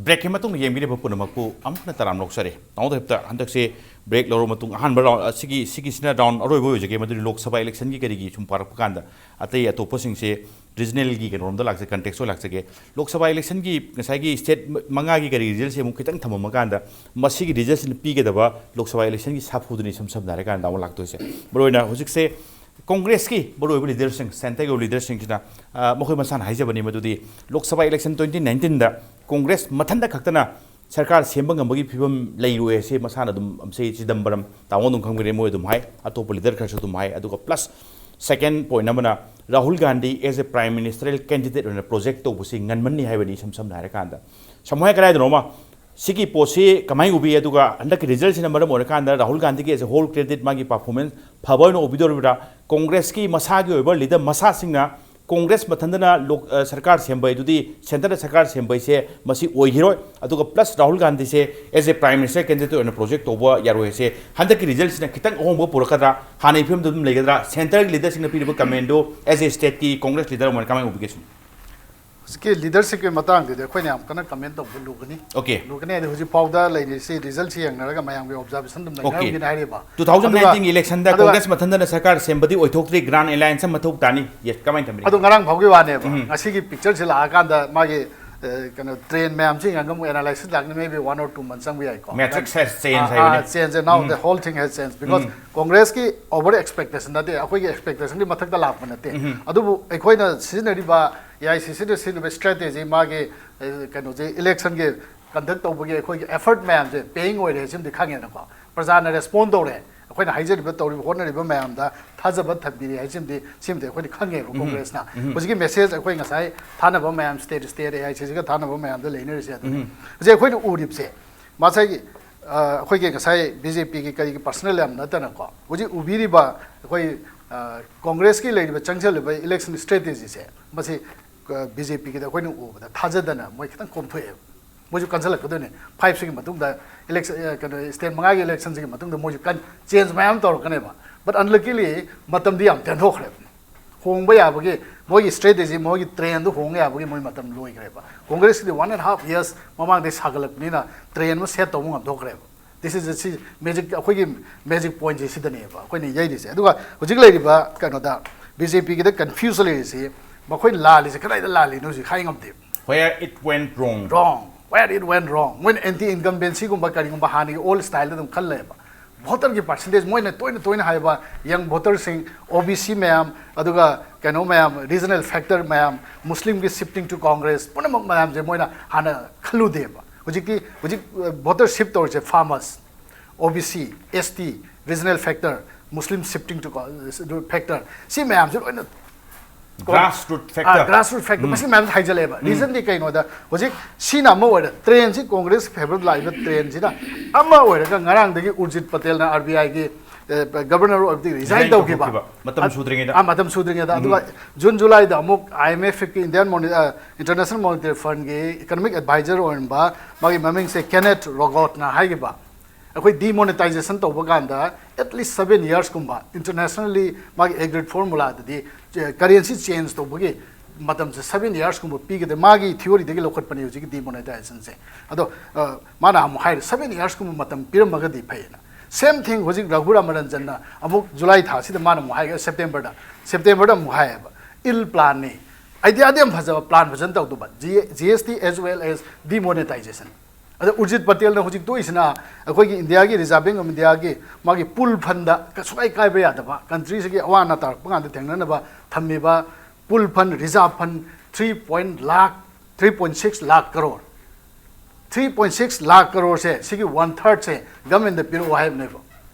Breakꯀꯤ ꯃꯇꯨꯡꯗ ꯌꯦꯡꯕꯤꯔꯤꯕ ꯄꯨꯝꯅꯃꯛꯄꯨ ꯑꯃꯨꯛ ꯍꯟꯅ ꯇꯔꯥꯝꯅ ꯑꯣꯛꯆꯔꯤ꯫ ꯇꯥꯃꯣ ꯗꯦꯕꯇ, ꯍꯟꯗꯛꯁꯦ break ꯂꯧꯔꯕ ꯃꯇꯨꯡ ꯑꯍꯥꯟꯕ round, ꯑꯁꯤꯒꯤ, ꯁꯤꯒꯤꯁꯤꯅ round ꯑꯔꯣꯏꯕ ꯑꯣꯏꯖꯒꯦ, ꯃꯗꯨꯗꯤ ꯂꯣꯛ ꯁꯚꯥ electionꯒꯤ ꯀꯔꯤꯒꯤ ꯁꯨꯝ ꯄꯥꯔꯛꯄ ꯀꯥꯟꯗ ꯑꯇꯩ ꯑꯇꯣꯞꯄꯁꯤꯡꯁꯦ regionalꯒꯤ ꯀꯩꯅꯣꯔꯣꯝꯗ ꯂꯥꯛꯆꯒꯦ, contextꯇ ꯂꯥꯛꯆꯒꯦ꯫ ꯂꯣꯛ ꯁꯚꯥ electionꯒꯤ ꯉꯁꯥꯏꯒꯤ state ꯃ-, ꯃꯉꯥꯒꯤ ꯀꯔꯤ resultꯁꯦ ꯑꯃꯨꯛ ꯈꯤꯇꯪ ꯊꯝꯃꯝꯃꯀꯥꯟꯗ ꯃꯁꯤꯒꯤ resultꯁꯤꯅ ꯄꯤꯒꯗꯕ ꯂꯣꯛ ꯁꯚꯥ electionꯒꯤ ꯁꯥꯐꯨꯗꯨꯅꯤ ꯏꯁꯝ ꯁꯝꯅ ꯍꯥꯏꯔꯀꯥꯟꯗ ꯑꯃꯨꯛ ꯂꯥꯛꯇꯣꯏꯁꯦ꯫ ꯃꯔꯨꯑꯣꯏꯅ ꯍꯧꯖꯤꯛꯁꯦ Congressꯀꯤ ꯃꯔꯨꯑꯣꯏꯕ leaderꯁꯤꯡ, centreꯒꯤ ꯑꯣꯏꯕ leaderꯁꯤꯡꯁꯤꯅ, ꯑ, ꯃꯈꯣꯏ ꯃꯁꯥꯅ ꯍꯥꯏꯖꯕꯅꯤ ꯃꯗꯨꯗꯤ Lok Sabha election twenty nineteenꯗ Congress ꯃꯊꯟꯇ ꯈꯛꯇꯅ ꯁꯔꯀꯥꯔ ꯁꯦꯝꯕ ꯉꯝꯕꯒꯤ ꯐꯤꯕꯝ ꯂꯩꯔꯣꯏ ꯍꯥꯏꯁꯦ ꯃꯁꯥꯅ ꯑꯗꯨꯝ, ꯁꯤ ꯆꯤꯗꯝꯕꯔꯝ ꯇꯥꯃꯣ ꯑꯗꯨꯝ ꯈꯪꯕꯤꯔꯦ, ꯃꯣꯏ ꯑꯗꯨꯝ ꯍꯥꯏ, ꯑꯇꯣꯞꯄ leader ꯈꯔꯁꯨ ꯑꯗꯨꯝ ꯍꯥꯏ꯫ ꯑꯗꯨꯒ plus second point ꯑꯃꯅ Rahul Gandhi as a prime ministerial candidate ꯑꯣꯏꯅ project ꯇꯧꯕꯁꯤ ꯉꯟꯃꯟꯅꯤ ꯍꯥꯏꯕꯅꯤ ꯏꯁꯝ ꯁꯝꯅ ꯍꯥꯏꯔꯀꯥꯟꯗ꯫ ꯁꯝꯍꯥꯏ ꯀꯗꯥꯏꯗꯅꯣꯃ ꯁꯤꯒꯤ ꯄꯣꯠꯁꯤ ꯀꯃꯥꯏꯅ ꯎꯕꯤ? ꯑꯗꯨꯒ ꯍꯟꯗꯛꯀꯤ resultꯁꯤꯅ ꯃꯔꯝ ꯑꯣꯏꯔꯀꯥꯟꯗ ꯔꯥꯍꯨꯜ ꯒꯥꯟꯙꯤꯒꯤ as a whole credit, ꯃꯥꯒꯤ performance ꯐꯕ ꯑꯣꯏꯅ ꯎꯕꯤꯗꯧꯔꯤꯕ꯭ꯔꯥ? Congressꯀꯤ ꯃꯁꯥꯒꯤ ꯑꯣꯏꯕ leader ꯃꯁꯥꯁꯤꯡꯅ Congress ꯃꯊꯟꯇꯅ ꯂꯣꯛ-, ꯑ, ꯁꯔꯀꯥꯔ ꯁꯦꯝꯕ ꯍꯥꯏꯗꯨꯗꯤ centreꯗ ꯁꯔꯀꯥꯔ ꯁꯦꯝꯕ ꯍꯥꯏꯁꯦ ꯃꯁꯤ ꯑꯣꯏꯈꯤꯔꯣꯏ꯫ ꯑꯗꯨꯒ plus Rahul ꯒꯥꯟꯙꯤꯁꯦ as a prime minister candidate ꯑꯣꯏꯅ project ꯇꯧꯕ ꯌꯥꯔꯣꯏ ꯍꯥꯏꯁꯦ ꯍꯟꯗꯛꯀꯤ resultꯁꯤꯅ ꯈꯤꯇꯪ ꯑꯍꯣꯡꯕ ꯄꯨꯔꯛꯀꯗ꯭ꯔꯥ? ꯍꯥꯟꯅꯒꯤ ꯐꯤꯕꯝꯗ ꯑꯗꯨꯝ ꯂꯩꯒꯗ꯭ꯔꯥ? Centreꯒꯤ leaderꯁꯤꯡꯅ ꯄꯤꯔꯤꯕ commentꯗꯨ as a stateꯀꯤ Congress leader ꯑꯃ ꯑꯣꯏꯅ ꯀꯃꯥꯏꯅ ꯎꯕꯤꯒꯦ ꯁꯤꯅꯤ? ꯍꯧꯖꯤꯛꯀꯤ leadershipꯀꯤ ꯃꯇꯥꯡꯗꯗꯤ ꯑꯩꯈꯣꯏꯅ ꯌꯥꯝ ꯀꯟꯅ comment ꯇꯧꯕ ꯂꯨꯒꯅꯤ꯫ Okay. ꯂꯨꯒꯅꯤ ꯍꯥꯏꯗꯤ ꯍꯧꯖꯤꯛ ꯐꯥꯎꯗ ꯂꯩꯔꯤꯁꯤ resultꯁꯤ ꯌꯦꯡꯅꯔꯒ ꯃꯌꯥꯝꯒꯤ observation ꯑꯗꯨꯝ Okay. ꯂꯩꯅꯔꯝꯒꯤꯅꯤ ꯍꯥꯏꯔꯤꯕ꯫ Two thousand nineteenꯒꯤ electionꯗ ꯑꯗꯨꯒ Congress ꯃꯊꯟꯇꯅ ꯁꯔꯀꯥꯔ ꯁꯦꯝꯕꯗꯤ ꯑꯣꯏꯊꯣꯛꯇ꯭ꯔꯤ, grand alliance ꯑꯃ ꯃꯊꯧ ꯇꯥꯅꯤ꯫ Yes, ꯀꯃꯥꯏꯅ ꯊꯝꯕꯤꯅꯤ? ꯑꯗꯣ ꯉꯔꯥꯡ ꯐꯥꯎꯒꯤ ꯋꯥꯅꯦꯕ꯫ ꯎꯝ꯫ ꯉꯁꯤꯒꯤ pictureꯁꯤ ꯂꯥꯛꯑꯀꯥꯟꯗ ꯃꯥꯒꯤ ꯀꯩꯅꯣ, ꯇ꯭ꯔꯦꯟ ꯃꯌꯥꯝꯁꯤ ꯌꯦꯡꯉꯒ ꯑꯃꯨꯛ ꯑꯦꯅꯥꯂꯥꯏꯁꯤꯁ ꯂꯥꯛꯅꯤ, maybe one or two months ꯆꯪꯕ ꯌꯥꯏꯀꯣ. Matrix has changed Ah, ꯍꯥꯏꯕꯅꯤ. Ah, change, now the whole thing has changed because Congressꯀꯤ over expectation ꯅꯠꯇꯦ, ꯑꯩꯈꯣꯏꯒꯤ expectationꯒꯤ ꯃꯊꯛꯇ ꯂꯥꯛꯄ ꯅꯠꯇꯦ. ꯑꯗꯨꯕꯨ ꯑꯩꯈꯣꯏꯅ ꯁꯤꯖꯤꯟꯅꯔꯤꯕ, AICCꯅ ꯁꯤꯖꯤꯟꯅꯔꯤꯕ strategy, ꯃꯥꯒꯤ ꯀꯩꯅꯣꯁꯦ, electionꯒꯤ conduct ꯇꯧꯕꯒꯤ ꯑꯩꯈꯣꯏꯒꯤ effort ꯃꯌꯥꯝꯁꯦ paying ꯑꯣꯏꯔꯦ ꯍꯥꯏꯁꯤꯃꯗꯤ ꯈꯪꯉꯦꯅꯀꯣ. ꯄ꯭ꯔꯖꯥꯅ respond ꯇꯧꯔꯦ, ꯑꯩꯈꯣꯏꯅ ꯍꯥꯏꯖꯔꯤꯕ, ꯇꯧꯔꯤꯕ, ꯍꯣꯠꯅꯔꯤꯕ ꯃꯌꯥꯝꯗ ꯊꯥꯖꯕ ꯊꯝꯕꯤꯔꯦ ꯍꯥꯏꯁꯤꯃꯗꯤ, ꯁꯤꯃꯗꯤ ꯑꯩꯈꯣꯏꯅ ꯈꯪꯉꯦꯕ. Congressꯅ ꯍꯧꯖꯤꯛꯀꯤ message, ꯑꯩꯈꯣꯏ ꯉꯁꯥꯏ ꯊꯥꯅꯕ ꯃꯌꯥꯝ, state state AICCꯒ ꯊꯥꯅꯕ ꯃꯌꯥꯝꯗ ꯂꯩꯅꯔꯤꯁꯦ ꯑꯗꯨꯅꯤ. ꯍꯧꯖꯤꯛ ꯑꯩꯈꯣꯏꯅ ꯎꯔꯤꯕꯁꯦ, ꯉꯁꯥꯏꯒꯤ ꯑꯩꯈꯣꯏꯒꯤ ꯉꯁꯥꯏ BJPꯒꯤ ꯀꯔꯤꯒꯤ personal ꯌꯥꯝ ꯅꯠꯇꯅꯀꯣ, ꯍꯧꯖꯤꯛ ꯎꯕꯤꯔꯤꯕ ꯑꯩꯈꯣꯏ Congressꯀꯤ ꯂꯩꯔꯤꯕ, ꯆꯪꯁꯤꯜꯂꯤꯕ election strategyꯁꯦ, ꯃꯁꯤ BJPꯒꯤꯗ ꯑꯩꯈꯣꯏꯅ ꯎꯕꯗ ꯊꯥꯖꯗꯅ ꯃꯣꯏ ꯈꯤꯇꯪ ꯀꯣꯝꯊꯣꯛꯑꯦꯕ. ꯃꯣꯏꯁꯨ ꯀꯟꯁꯤꯜꯂꯛꯀꯗꯣꯏꯅꯦ. Fiveꯁꯤꯒꯤ ꯃꯇꯨꯡꯗ election, ꯀꯩꯅꯣ, state ꯃꯉꯥꯒꯤ electionꯁꯤꯒꯤ ꯃꯇꯨꯡꯗ ꯃꯣꯏꯁꯨ change ꯃꯌꯥꯝ ꯇꯧꯔꯛꯀꯅꯦꯕ. But unluckily ꯃꯇꯝꯗꯤ ꯌꯥꯝ ꯇꯦꯟꯊꯣꯛꯈ꯭ꯔꯦꯕ. ꯍꯣꯡꯕ ꯌꯥꯕꯒꯤ ꯃꯣꯏꯒꯤ strategy, ꯃꯣꯏꯒꯤ trendꯗꯨ ꯍꯣꯡꯕ ꯌꯥꯕꯒꯤ ꯃꯣꯏ ꯃꯇꯝ ꯂꯣꯏꯈ꯭ꯔꯦꯕ. Congressꯀꯤꯗꯤ one and half years ꯃꯃꯥꯡꯗꯒꯤ ꯁꯥꯒꯠꯂꯛꯄꯅꯤꯅ trend ꯑꯃ set ꯇꯧꯕ ꯉꯝꯊꯣꯛꯈ꯭ꯔꯦꯕ. This is the, ꯁꯤ magic, ꯑꯩꯈꯣꯏꯒꯤ magic pointꯁꯦ ꯁꯤꯗꯅꯦꯕ ꯑꯩꯈꯣꯏꯅ ꯌꯩꯔꯤꯁꯦ. ꯑꯗꯨꯒ ꯍꯧꯖꯤꯛ ꯂꯩꯔꯤꯕ ꯀꯩꯅꯣꯗ, BJPꯒꯤꯗ confuse ꯂꯩꯔꯤꯁꯤ, ꯃꯈꯣꯏꯅ ꯂꯥꯜꯂꯤꯁꯦ ꯀꯗꯥꯏꯗ ꯂꯥꯜꯂꯤꯅꯣ ꯍꯧꯖꯤꯛ ꯍꯥꯏ ꯉꯝꯗꯦ. Where it went wrong. Wrong. Where it went wrong. ꯃꯣꯏꯅ anti incumbencyꯒꯨꯝꯕ ꯀꯔꯤꯒꯨꯝꯕ ꯍꯥꯟꯅꯒꯤ old styleꯗ ꯑꯗꯨꯝ ꯈꯜꯂꯦꯕ. Voterꯒꯤ percentage, ꯃꯣꯏꯅ ꯇꯣꯏꯅ ꯇꯣꯏꯅ ꯍꯥꯏꯕ young voterꯁꯤꯡ, OBC ꯃꯌꯥꯝ, ꯑꯗꯨꯒ ꯀꯩꯅꯣ ꯃꯌꯥꯝ, regional factor ꯃꯌꯥꯝ, Muslimꯒꯤ shifting to Congress, ꯄꯨꯝꯅꯃꯛ ꯃꯌꯥꯝꯁꯦ ꯃꯣꯏꯅ ꯍꯥꯟꯅ ꯈꯜꯂꯨꯗꯦꯕ. ꯍꯧꯖꯤꯛꯇꯤ, ꯍꯧꯖꯤꯛ voter shift ꯇꯧꯔꯤꯁꯦ farmers, OBC, ST, regional factor, Muslim shifting to factor, ꯁꯤ ꯃꯌꯥꯝꯁꯦ ꯂꯣꯏꯅ Grassroot factor. Grassroot factor ꯃꯁꯤ ꯃꯌꯥꯝꯁꯦ ꯍꯥꯏꯖꯜꯂꯛꯑꯦꯕ. Reasonꯗꯤ ꯀꯩꯅꯣꯗ, ꯍꯧꯖꯤꯛ ꯁꯤꯅ ꯑꯃ ꯑꯣꯏꯔꯦ, trendꯁꯤ Congress favourꯗ ꯂꯥꯛꯏꯕ trendꯁꯤꯅ ꯑꯃ ꯑꯣꯏꯔꯒ, ꯉꯔꯥꯡꯗꯒꯤ ꯎꯔꯖꯤꯠ ꯄꯇꯦꯜꯅ RBIꯒꯤ Governor ꯑꯣꯏꯕꯗꯒꯤ resign ꯇꯧꯈꯤꯕ. ꯃꯇꯝ ꯁꯨꯗ꯭ꯔꯤꯉꯩꯗ. ꯑꯥ, ꯃꯇꯝ ꯁꯨꯗ꯭ꯔꯤꯉꯩꯗ. ꯑꯗꯨꯒ June Julyꯗ ꯑꯃꯨꯛ IMFꯀꯤ, Indian Moni-, International Monetary Fundꯒꯤ economic advisor ꯑꯣꯏꯔꯝꯕ ꯃꯥꯒꯤ ꯃꯃꯤꯡꯁꯦ Kenneth Rogoffꯅ ꯍꯥꯏꯈꯤꯕ, ꯑꯩꯈꯣꯏ demonetization ꯇꯧꯕ ꯀꯥꯟꯗ at least seven yearsꯀꯨꯝꯕ, internationally ꯃꯥꯒꯤ agreed formulaꯗꯗꯤ currency change ꯇꯧꯕꯒꯤ ꯃꯇꯝꯁꯦ seven yearsꯀꯨꯝꯕ ꯄꯤꯒꯗꯦ, ꯃꯥꯒꯤ theoryꯗꯒꯤ ꯂꯧꯈꯠꯄꯅꯦ ꯍꯧꯖꯤꯛꯀꯤ demonetizationꯁꯦ. ꯑꯗꯣ ꯃꯥꯅ ꯑꯃꯨꯛ ꯍꯥꯏꯔꯦ, seven yearsꯀꯨꯝꯕ ꯃꯇꯝ ꯄꯤꯔꯝꯃꯒꯗꯤ ꯐꯩꯌꯦꯅ. Same thing ꯍꯧꯖꯤꯛ Raghuram Ranjanꯅ ꯑꯃꯨꯛ July ꯊꯥꯁꯤꯗ ꯃꯥꯅ ꯑꯃꯨꯛ ꯍꯥꯏꯒꯦ, Septemberꯗ, Septemberꯗ ꯑꯃꯨꯛ ꯍꯥꯏꯌꯦꯕ, ill planꯅꯤ, ꯑꯥꯏꯗꯤꯌꯥꯗꯤ ꯌꯥꯝ ꯐꯖꯕ, ꯄ꯭ꯂꯥꯟ ꯐꯖꯅ ꯇꯧꯗꯕ, ꯖꯤ ꯑꯦꯁ T as well as demonetization. ꯑꯗ ꯎꯔꯖꯤꯠ ꯄꯇꯦꯜꯅ ꯍꯧꯖꯤꯛ ꯇꯣꯛꯏꯁꯤꯅ ꯑꯩꯈꯣꯏꯒꯤ ꯏꯟꯗꯤꯌꯥꯒꯤ ꯔꯤꯖꯥꯔꯚ ꯕꯦꯡ ꯑꯣꯐ ꯏꯟꯗꯤꯌꯥꯒꯤ ꯃꯥꯒꯤ ꯄꯨꯜ ꯐꯟꯗ ꯁꯨꯡꯀꯥꯏ ꯀꯥꯏꯕ ꯌꯥꯗꯕ, ꯀꯟꯇ꯭ꯔꯤꯁꯤꯒꯤ ꯑꯋꯥ ꯑꯅꯥ ꯇꯥꯔꯛꯄ ꯀꯥꯟꯗ ꯊꯦꯡꯅꯅꯕ ꯊꯝꯃꯤꯕ ꯄꯨꯜ ꯐꯟ, ꯔꯤꯖꯥꯔꯚ ꯐꯟ three point lakh, three point six lakh crore, three point six lakh crore ꯁꯦ, ꯁꯤꯒꯤ ꯋꯥꯟ ꯊꯥꯔꯠꯁꯦ ꯒꯃꯦꯟꯗ ꯄꯤꯔꯛꯑꯣ ꯍꯥꯏꯕꯅꯦꯕ꯫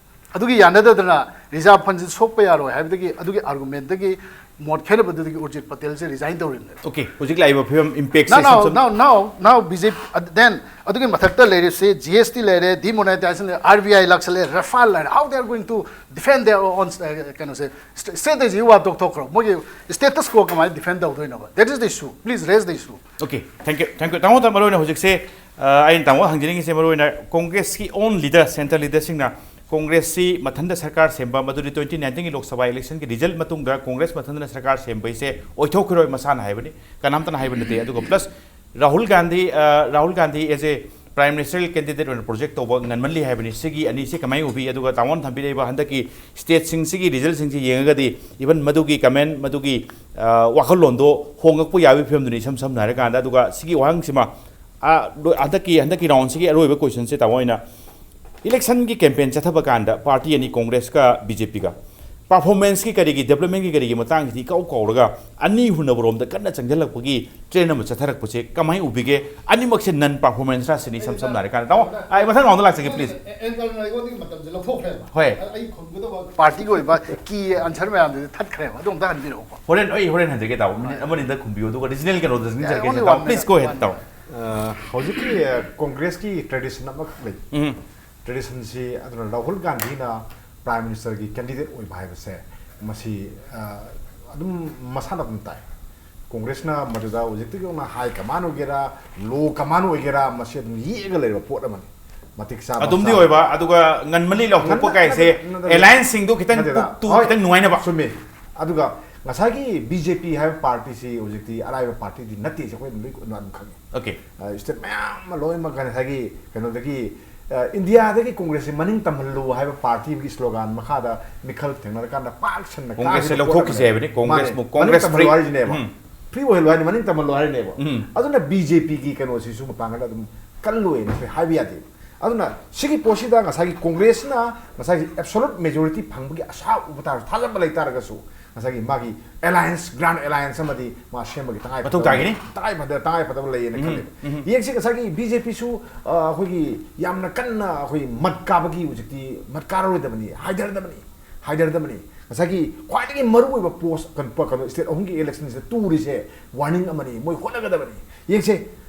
ꯑꯗꯨꯒꯤ ꯌꯥꯅꯗꯗꯅ ꯔꯤꯖꯥꯔꯚ ꯐꯟꯁꯤ ꯁꯣꯛꯄ ꯌꯥꯔꯣꯏ ꯍꯥꯏꯕꯗꯒꯤ, ꯑꯗꯨꯒꯤ ꯑꯥꯔꯒꯨꯃꯦꯟꯗꯒꯤ, ꯃꯣꯠ ꯈꯦꯠꯅꯕꯗꯨꯗꯒꯤ ꯎꯔꯖꯤꯠ ꯄꯇꯦꯜꯁꯦ ꯔꯤꯖꯥꯏꯟ ꯇꯧꯔꯤꯕꯅꯦꯕ꯫ Okay, ꯍꯧꯖꯤꯛ ꯂꯥꯛꯏꯕ ꯐꯤꯕꯝ, No, impactꯁꯦ no, ꯁꯨꯝ ꯁꯨꯝ no, no, now B J P, then ꯑꯗꯨꯒꯤ ꯃꯊꯛꯇ ꯂꯩꯔꯤꯁꯤ G S T ꯂꯩꯔꯦ, demonetization ꯂꯩꯔꯦ, R B I ꯂꯥꯛꯁꯜꯂꯦ, ꯔꯐꯥꯜ ꯂꯩꯔꯦ, how they are going to defend their own, uh, ꯀꯩꯅꯣꯁꯦ, strategy ꯋꯥ ꯇꯣꯛꯊꯣꯛꯈ꯭ꯔꯣ, ꯃꯣꯏꯒꯤ status quo ꯀꯃꯥꯏꯅ defend ꯇꯧꯗꯣꯏꯅꯣꯕ? That is the issue. Please raise the issue. Okay, thank you, thank you. ꯇꯥꯃꯣ, ꯃꯔꯨ ꯑꯣꯏꯅ ꯍꯧꯖꯤꯛꯁꯦ, ꯑ, ꯑꯩꯅ ꯇꯥꯃꯣ ꯍꯪꯖꯅꯤꯡꯉꯤꯁꯦ, ꯃꯔꯨ ꯑꯣꯏꯅ ꯀꯣꯡꯒ꯭ꯔꯦꯁꯀꯤ own leader, central leaderꯁꯤꯡꯅ ꯀꯣꯡꯒ꯭ꯔꯦꯁꯁꯤ ꯃꯊꯟꯗ ꯁꯔꯀꯥꯔ ꯁꯦꯝꯕ, ꯃꯗꯨꯗꯤ twenty nineteenꯒꯤ ꯂꯣꯛ ꯁꯚꯥ electionꯒꯤ result ꯃꯇꯨꯡꯗ ꯀꯣꯡꯒ꯭ꯔꯦꯁ ꯃꯊꯟꯇꯅ ꯁꯔꯀꯥꯔ ꯁꯦꯝꯕꯩꯁꯦ ꯑꯣꯏꯊꯣꯛꯈꯤꯔꯣꯏ, ꯃꯁꯥꯅ ꯍꯥꯏꯕꯅꯤ, ꯀꯅꯥꯝꯇꯅ ꯍꯥꯏꯕ ꯅꯠꯇꯦ꯫ ꯑꯗꯨꯒ plus ꯔꯥꯍꯨꯜ ꯒꯥꯟꯙꯤ, ꯑ, Rahul Gandhi as a prime ministerial candidate ꯑꯣꯏꯅ project ꯇꯧꯕ ꯉꯟꯃꯜꯂꯤ ꯍꯥꯏꯕꯅꯤ꯫ ꯁꯤꯒꯤ ꯑꯅꯤꯁꯤ ꯀꯃꯥꯏꯅ ꯎꯕꯤ? ꯑꯗꯨꯒ ꯇꯥꯃꯣꯅ ꯊꯝꯕꯤꯔꯛꯏꯕ ꯍꯟꯗꯛꯀꯤ stateꯁꯤꯡꯁꯤꯒꯤ resultꯁꯤꯡꯁꯤ ꯌꯦꯡꯉꯒꯗꯤ, even ꯃꯗꯨꯒꯤ comment, ꯃꯗꯨꯒꯤ, ꯑ, ꯋꯥꯈꯜꯂꯣꯟꯗꯣ ꯍꯣꯡꯉꯛꯄ ꯌꯥꯕꯒꯤ ꯐꯤꯕꯝꯗꯨꯅꯤ, ꯏꯁꯝ ꯁꯝꯅ ꯍꯥꯏꯔꯀꯥꯟꯗ꯫ ꯑꯗꯨꯒ ꯁꯤꯒꯤ ꯋꯥꯍꯪꯁꯤꯃ, ꯑ, ꯂꯣꯏ-, ꯍꯟꯗꯛꯀꯤ, ꯍꯟꯗꯛꯀꯤ roundꯁꯤꯒꯤ ꯑꯔꯣꯏꯕ questionꯁꯦ, ꯇꯥꯃꯣ, ꯑꯩꯅ electionꯒꯤ campaign ꯆꯠꯊꯕ ꯀꯥꯟꯗ party ꯑꯅꯤ, ꯀꯣꯡꯒ꯭ꯔꯦꯁꯀ BJPꯒ, performanceꯀꯤ ꯀꯔꯤꯒꯤ, developmentꯀꯤ ꯀꯔꯤꯒꯤ ꯃꯇꯥꯡꯁꯤꯗꯤ ꯏꯀꯥꯎ ꯀꯥꯎꯔꯒ ꯑꯅꯤ ꯍꯨꯟꯅꯕꯔꯣꯝꯗ ꯀꯟꯅ ꯆꯪꯁꯤꯜꯂꯛꯄꯒꯤ trend ꯑꯃ ꯆꯠꯊꯔꯛꯄꯁꯦ ꯀꯃꯥꯏꯅ ꯎꯕꯤꯒꯦ? ꯑꯅꯤꯃꯛꯁꯦ non performanceꯔꯥ ꯁꯤꯅꯤ, ꯏꯁꯝ ꯁꯝꯅ ꯍꯥꯏꯔꯀꯥꯟꯗ꯫ ꯇꯥꯃꯣ, ꯑꯩ ꯃꯊꯪ roundꯗ ꯂꯥꯛꯆꯒꯦ, please꯫ ꯑꯦꯡꯀꯔꯅ ꯑꯩꯉꯣꯟꯗꯒꯤ ꯃꯇꯝꯁꯦ ꯂꯧꯊꯣꯛꯈ꯭ꯔꯦꯕ꯫ ꯍꯣꯏ꯫ ꯑꯩ ꯈꯨꯝꯒꯗꯕ Partyꯒꯤ ꯑꯣꯏꯕ key answer ꯃꯌꯥꯝꯗꯨꯗꯤ ꯊꯠꯈ꯭ꯔꯦꯕ, ꯑꯗꯨ ꯑꯝꯇ ꯍꯟꯕꯤꯔꯛꯎꯀꯣ꯫ ꯍꯣꯔꯦꯟ, ꯑꯩ ꯍꯣꯔꯦꯟ ꯍꯟꯖꯒꯦ, ꯇꯥꯃꯣ, minute ꯑꯃꯅꯤꯗ ꯈꯨꯝꯕꯤꯌꯨ, ꯑꯗꯨꯒ regional ꯀꯩꯅꯣꯗ ꯆꯪꯖꯔꯛꯀꯦ, only ꯇꯥꯃꯣ꯫ one Please, minute, go ahead, one ꯇꯥꯃꯣ꯫ minute. ꯑ, ꯍꯧꯖꯤꯛꯀꯤ ꯑ, ꯀꯣꯡꯒ꯭ꯔꯦꯁꯀꯤ tradition ꯑꯃꯈꯛ ꯂꯩ꯫ ꯎꯝ꯫ Traditionꯁꯤ ꯑꯗꯨꯅ ꯔꯥꯍꯨꯜ ꯒꯥꯟꯙꯤꯅ prime ministerꯒꯤ candidate ꯑꯣꯏꯕ ꯍꯥꯏꯕꯁꯦ ꯃꯁꯤ, ꯑ, ꯑꯗꯨꯝ ꯃꯁꯥꯅ ꯑꯗꯨꯝ ꯇꯥꯏ꯫ ꯀꯣꯡꯒ꯭ꯔꯦꯁꯅ ꯃꯗꯨꯗ ꯍꯧꯖꯤꯛꯇꯒꯤ ꯍꯧꯅ high command ꯑꯣꯏꯒꯦꯔꯥ, low command ꯑꯣꯏꯒꯦꯔꯥ, ꯃꯁꯤ ꯑꯗꯨꯝ ꯌꯦꯛꯑꯒ ꯂꯩꯔꯕ ꯄꯣꯠ ꯑꯃꯅꯤ꯫ ꯃꯇꯤꯛ ꯆꯥꯕ ꯑꯗꯨꯝꯗꯤ ꯆꯥꯕ꯫ ꯑꯣꯏꯕ, ꯑꯗꯨꯒ ꯉꯟꯃꯜꯂꯤ ꯂꯥꯎꯊꯣꯛꯄ ꯉꯟꯃꯜ-, ꯀꯥꯏꯁꯦ ꯅꯠꯇꯦ, ꯅꯠꯇꯦ, ꯅꯠꯇꯦ꯫ Allianceꯁꯤꯡꯗꯣ ꯈꯤꯇꯪ ꯅꯠꯇꯦꯗ꯫ ꯄꯨꯛꯇꯨ ꯍꯣꯏ꯫ ꯈꯤꯇꯪ ꯅꯨꯡꯉꯥꯏꯅꯕ꯫ ꯆꯨꯝꯃꯤ꯫ ꯑꯗꯨꯒ ꯉꯁꯥꯏꯒꯤ BJP ꯍꯥꯏꯕ partyꯁꯤ ꯍꯧꯖꯤꯛꯇꯤ ꯑꯔꯥꯏꯕ partyꯗꯤ ꯅꯠꯇꯦꯁꯦ ꯑꯩꯈꯣꯏ ꯑꯗꯨꯝ ꯂꯣꯏ ꯑꯗꯨꯝ ꯈꯪꯉꯤ꯫ Okay꯫ ꯑ, state ꯃꯌꯥꯝ ꯑꯃ ꯂꯣꯏꯅꯃꯛ ꯉꯁꯥꯏꯒꯤ ꯀꯩꯅꯣꯗꯒꯤ, ꯑ, ꯏꯟꯗꯤꯌꯥꯗꯒꯤ ꯀꯣꯡꯒ꯭ꯔꯦꯁꯁꯤ ꯃꯅꯤꯡ ꯇꯝꯍꯜꯂꯨ ꯍꯥꯏꯕ partyꯒꯤ slogan ꯃꯈꯥꯗ ꯃꯤꯈꯜ ꯊꯦꯡꯅꯔꯀꯥꯟꯗ ꯄꯥꯛ ꯁꯟꯅ ꯀꯣꯡꯒ꯭ꯔꯦꯁꯁꯦ ꯀꯥꯈꯤꯕ ꯂꯧꯊꯣꯛꯈꯤꯁꯦ ꯄꯣꯠ ꯍꯥꯏꯕꯅꯤ, ꯑꯃꯅꯤ꯫ ꯀꯣꯡꯒ꯭ꯔꯦꯁ ꯃꯥꯅꯦ꯫ ꯃꯨ-, ꯀꯣꯡꯒ꯭ꯔꯦꯁ ꯃꯅꯤꯡ ꯇꯝꯍꯜꯂꯨ free꯫ ꯍꯥꯏꯁꯤꯅꯦꯕ꯫ ꯎꯝ꯫ ꯐ꯭ꯔꯤ ꯑꯣꯏꯍꯜꯂꯣ ꯍꯥꯏꯅ ꯃꯅꯤꯡ ꯇꯝꯍꯜꯂꯣ ꯍꯥꯏꯔꯤꯅꯦꯕ꯫ ꯎꯝ. ꯑꯗꯨꯅ ꯕꯤ ꯖꯦ ꯄꯤꯒꯤ ꯀꯩꯅꯣꯁꯤꯁꯨ ꯃꯄꯥꯡꯒꯜ ꯑꯗꯨꯝ ꯀꯜꯂꯣꯏꯅ ꯑꯩꯈꯣꯏ ꯍꯥꯏꯕ ꯌꯥꯗꯦꯕ꯫ ꯑꯗꯨꯅ ꯁꯤꯒꯤ ꯄꯣꯠꯁꯤꯗ ꯉꯁꯥꯏꯒꯤ ꯀꯣꯡꯒ꯭ꯔꯦꯁꯅ ꯉꯁꯥꯏꯒꯤ ꯑꯦꯕꯁꯣꯂꯨꯠ ꯃꯦꯖꯣꯔꯤꯇꯤ ꯐꯪꯕꯒꯤ ꯑꯁꯥ ꯎꯕ ꯇꯥꯔꯁꯨ, ꯊꯥꯖꯕ ꯂꯩ ꯇꯥꯔꯒꯁꯨ, ꯉꯁꯥꯏꯒꯤ ꯃꯥꯒꯤ ꯑꯦꯂꯥꯏꯟꯁ, ꯒ꯭ꯔꯥꯟ ꯑꯦꯂꯥꯏꯟꯁ ꯑꯃꯗꯤ ꯃꯥ ꯁꯦꯝꯕꯒꯤ ꯇꯉꯥꯏ ꯃꯊꯧ ꯐꯗꯕ ꯇꯥꯒꯅꯤ꯫ ꯇꯉꯥꯏ ꯐꯗ ꯇꯉꯥꯏ ꯐꯗꯕ ꯂꯩꯌꯦꯅ ꯎꯝ, ꯈꯜꯂꯦꯕ꯫ ꯎꯝ. ꯌꯦꯡꯁꯤ, ꯉꯁꯥꯏꯒꯤ ꯕꯤ ꯖꯦ ꯄꯤꯁꯨ ꯑꯩꯈꯣꯏꯒꯤ ꯌꯥꯝꯅ ꯀꯟꯅ ꯑꯩꯈꯣꯏ ꯃꯠ ꯀꯥꯕꯒꯤ ꯍꯧꯖꯤꯛꯇꯤ ꯃꯠ ꯀꯥꯔꯔꯣꯏꯗꯕꯅꯤ, ꯍꯥꯏꯊꯔꯗꯕꯅꯤ, ꯍꯥꯏꯊꯔꯗꯕꯅꯤ꯫ ꯉꯁꯥꯏꯒꯤ ꯈ꯭ꯋꯥꯏꯗꯒꯤ ꯃꯔꯨꯑꯣꯏꯕ ꯄꯣꯁ ꯀꯩꯅꯣ ꯁ꯭ꯇꯦꯠ ꯑꯍꯨꯝꯒꯤ ꯏꯂꯦꯛꯁꯟꯁꯤꯗ ꯇꯨꯔꯤꯁꯦ ꯋꯥꯔꯅꯤꯡ ꯑꯃꯅꯤ, ꯃꯣꯏ ꯍꯣꯠꯅꯒꯗꯕꯅꯤ꯫ ꯌꯦꯡꯁꯦ,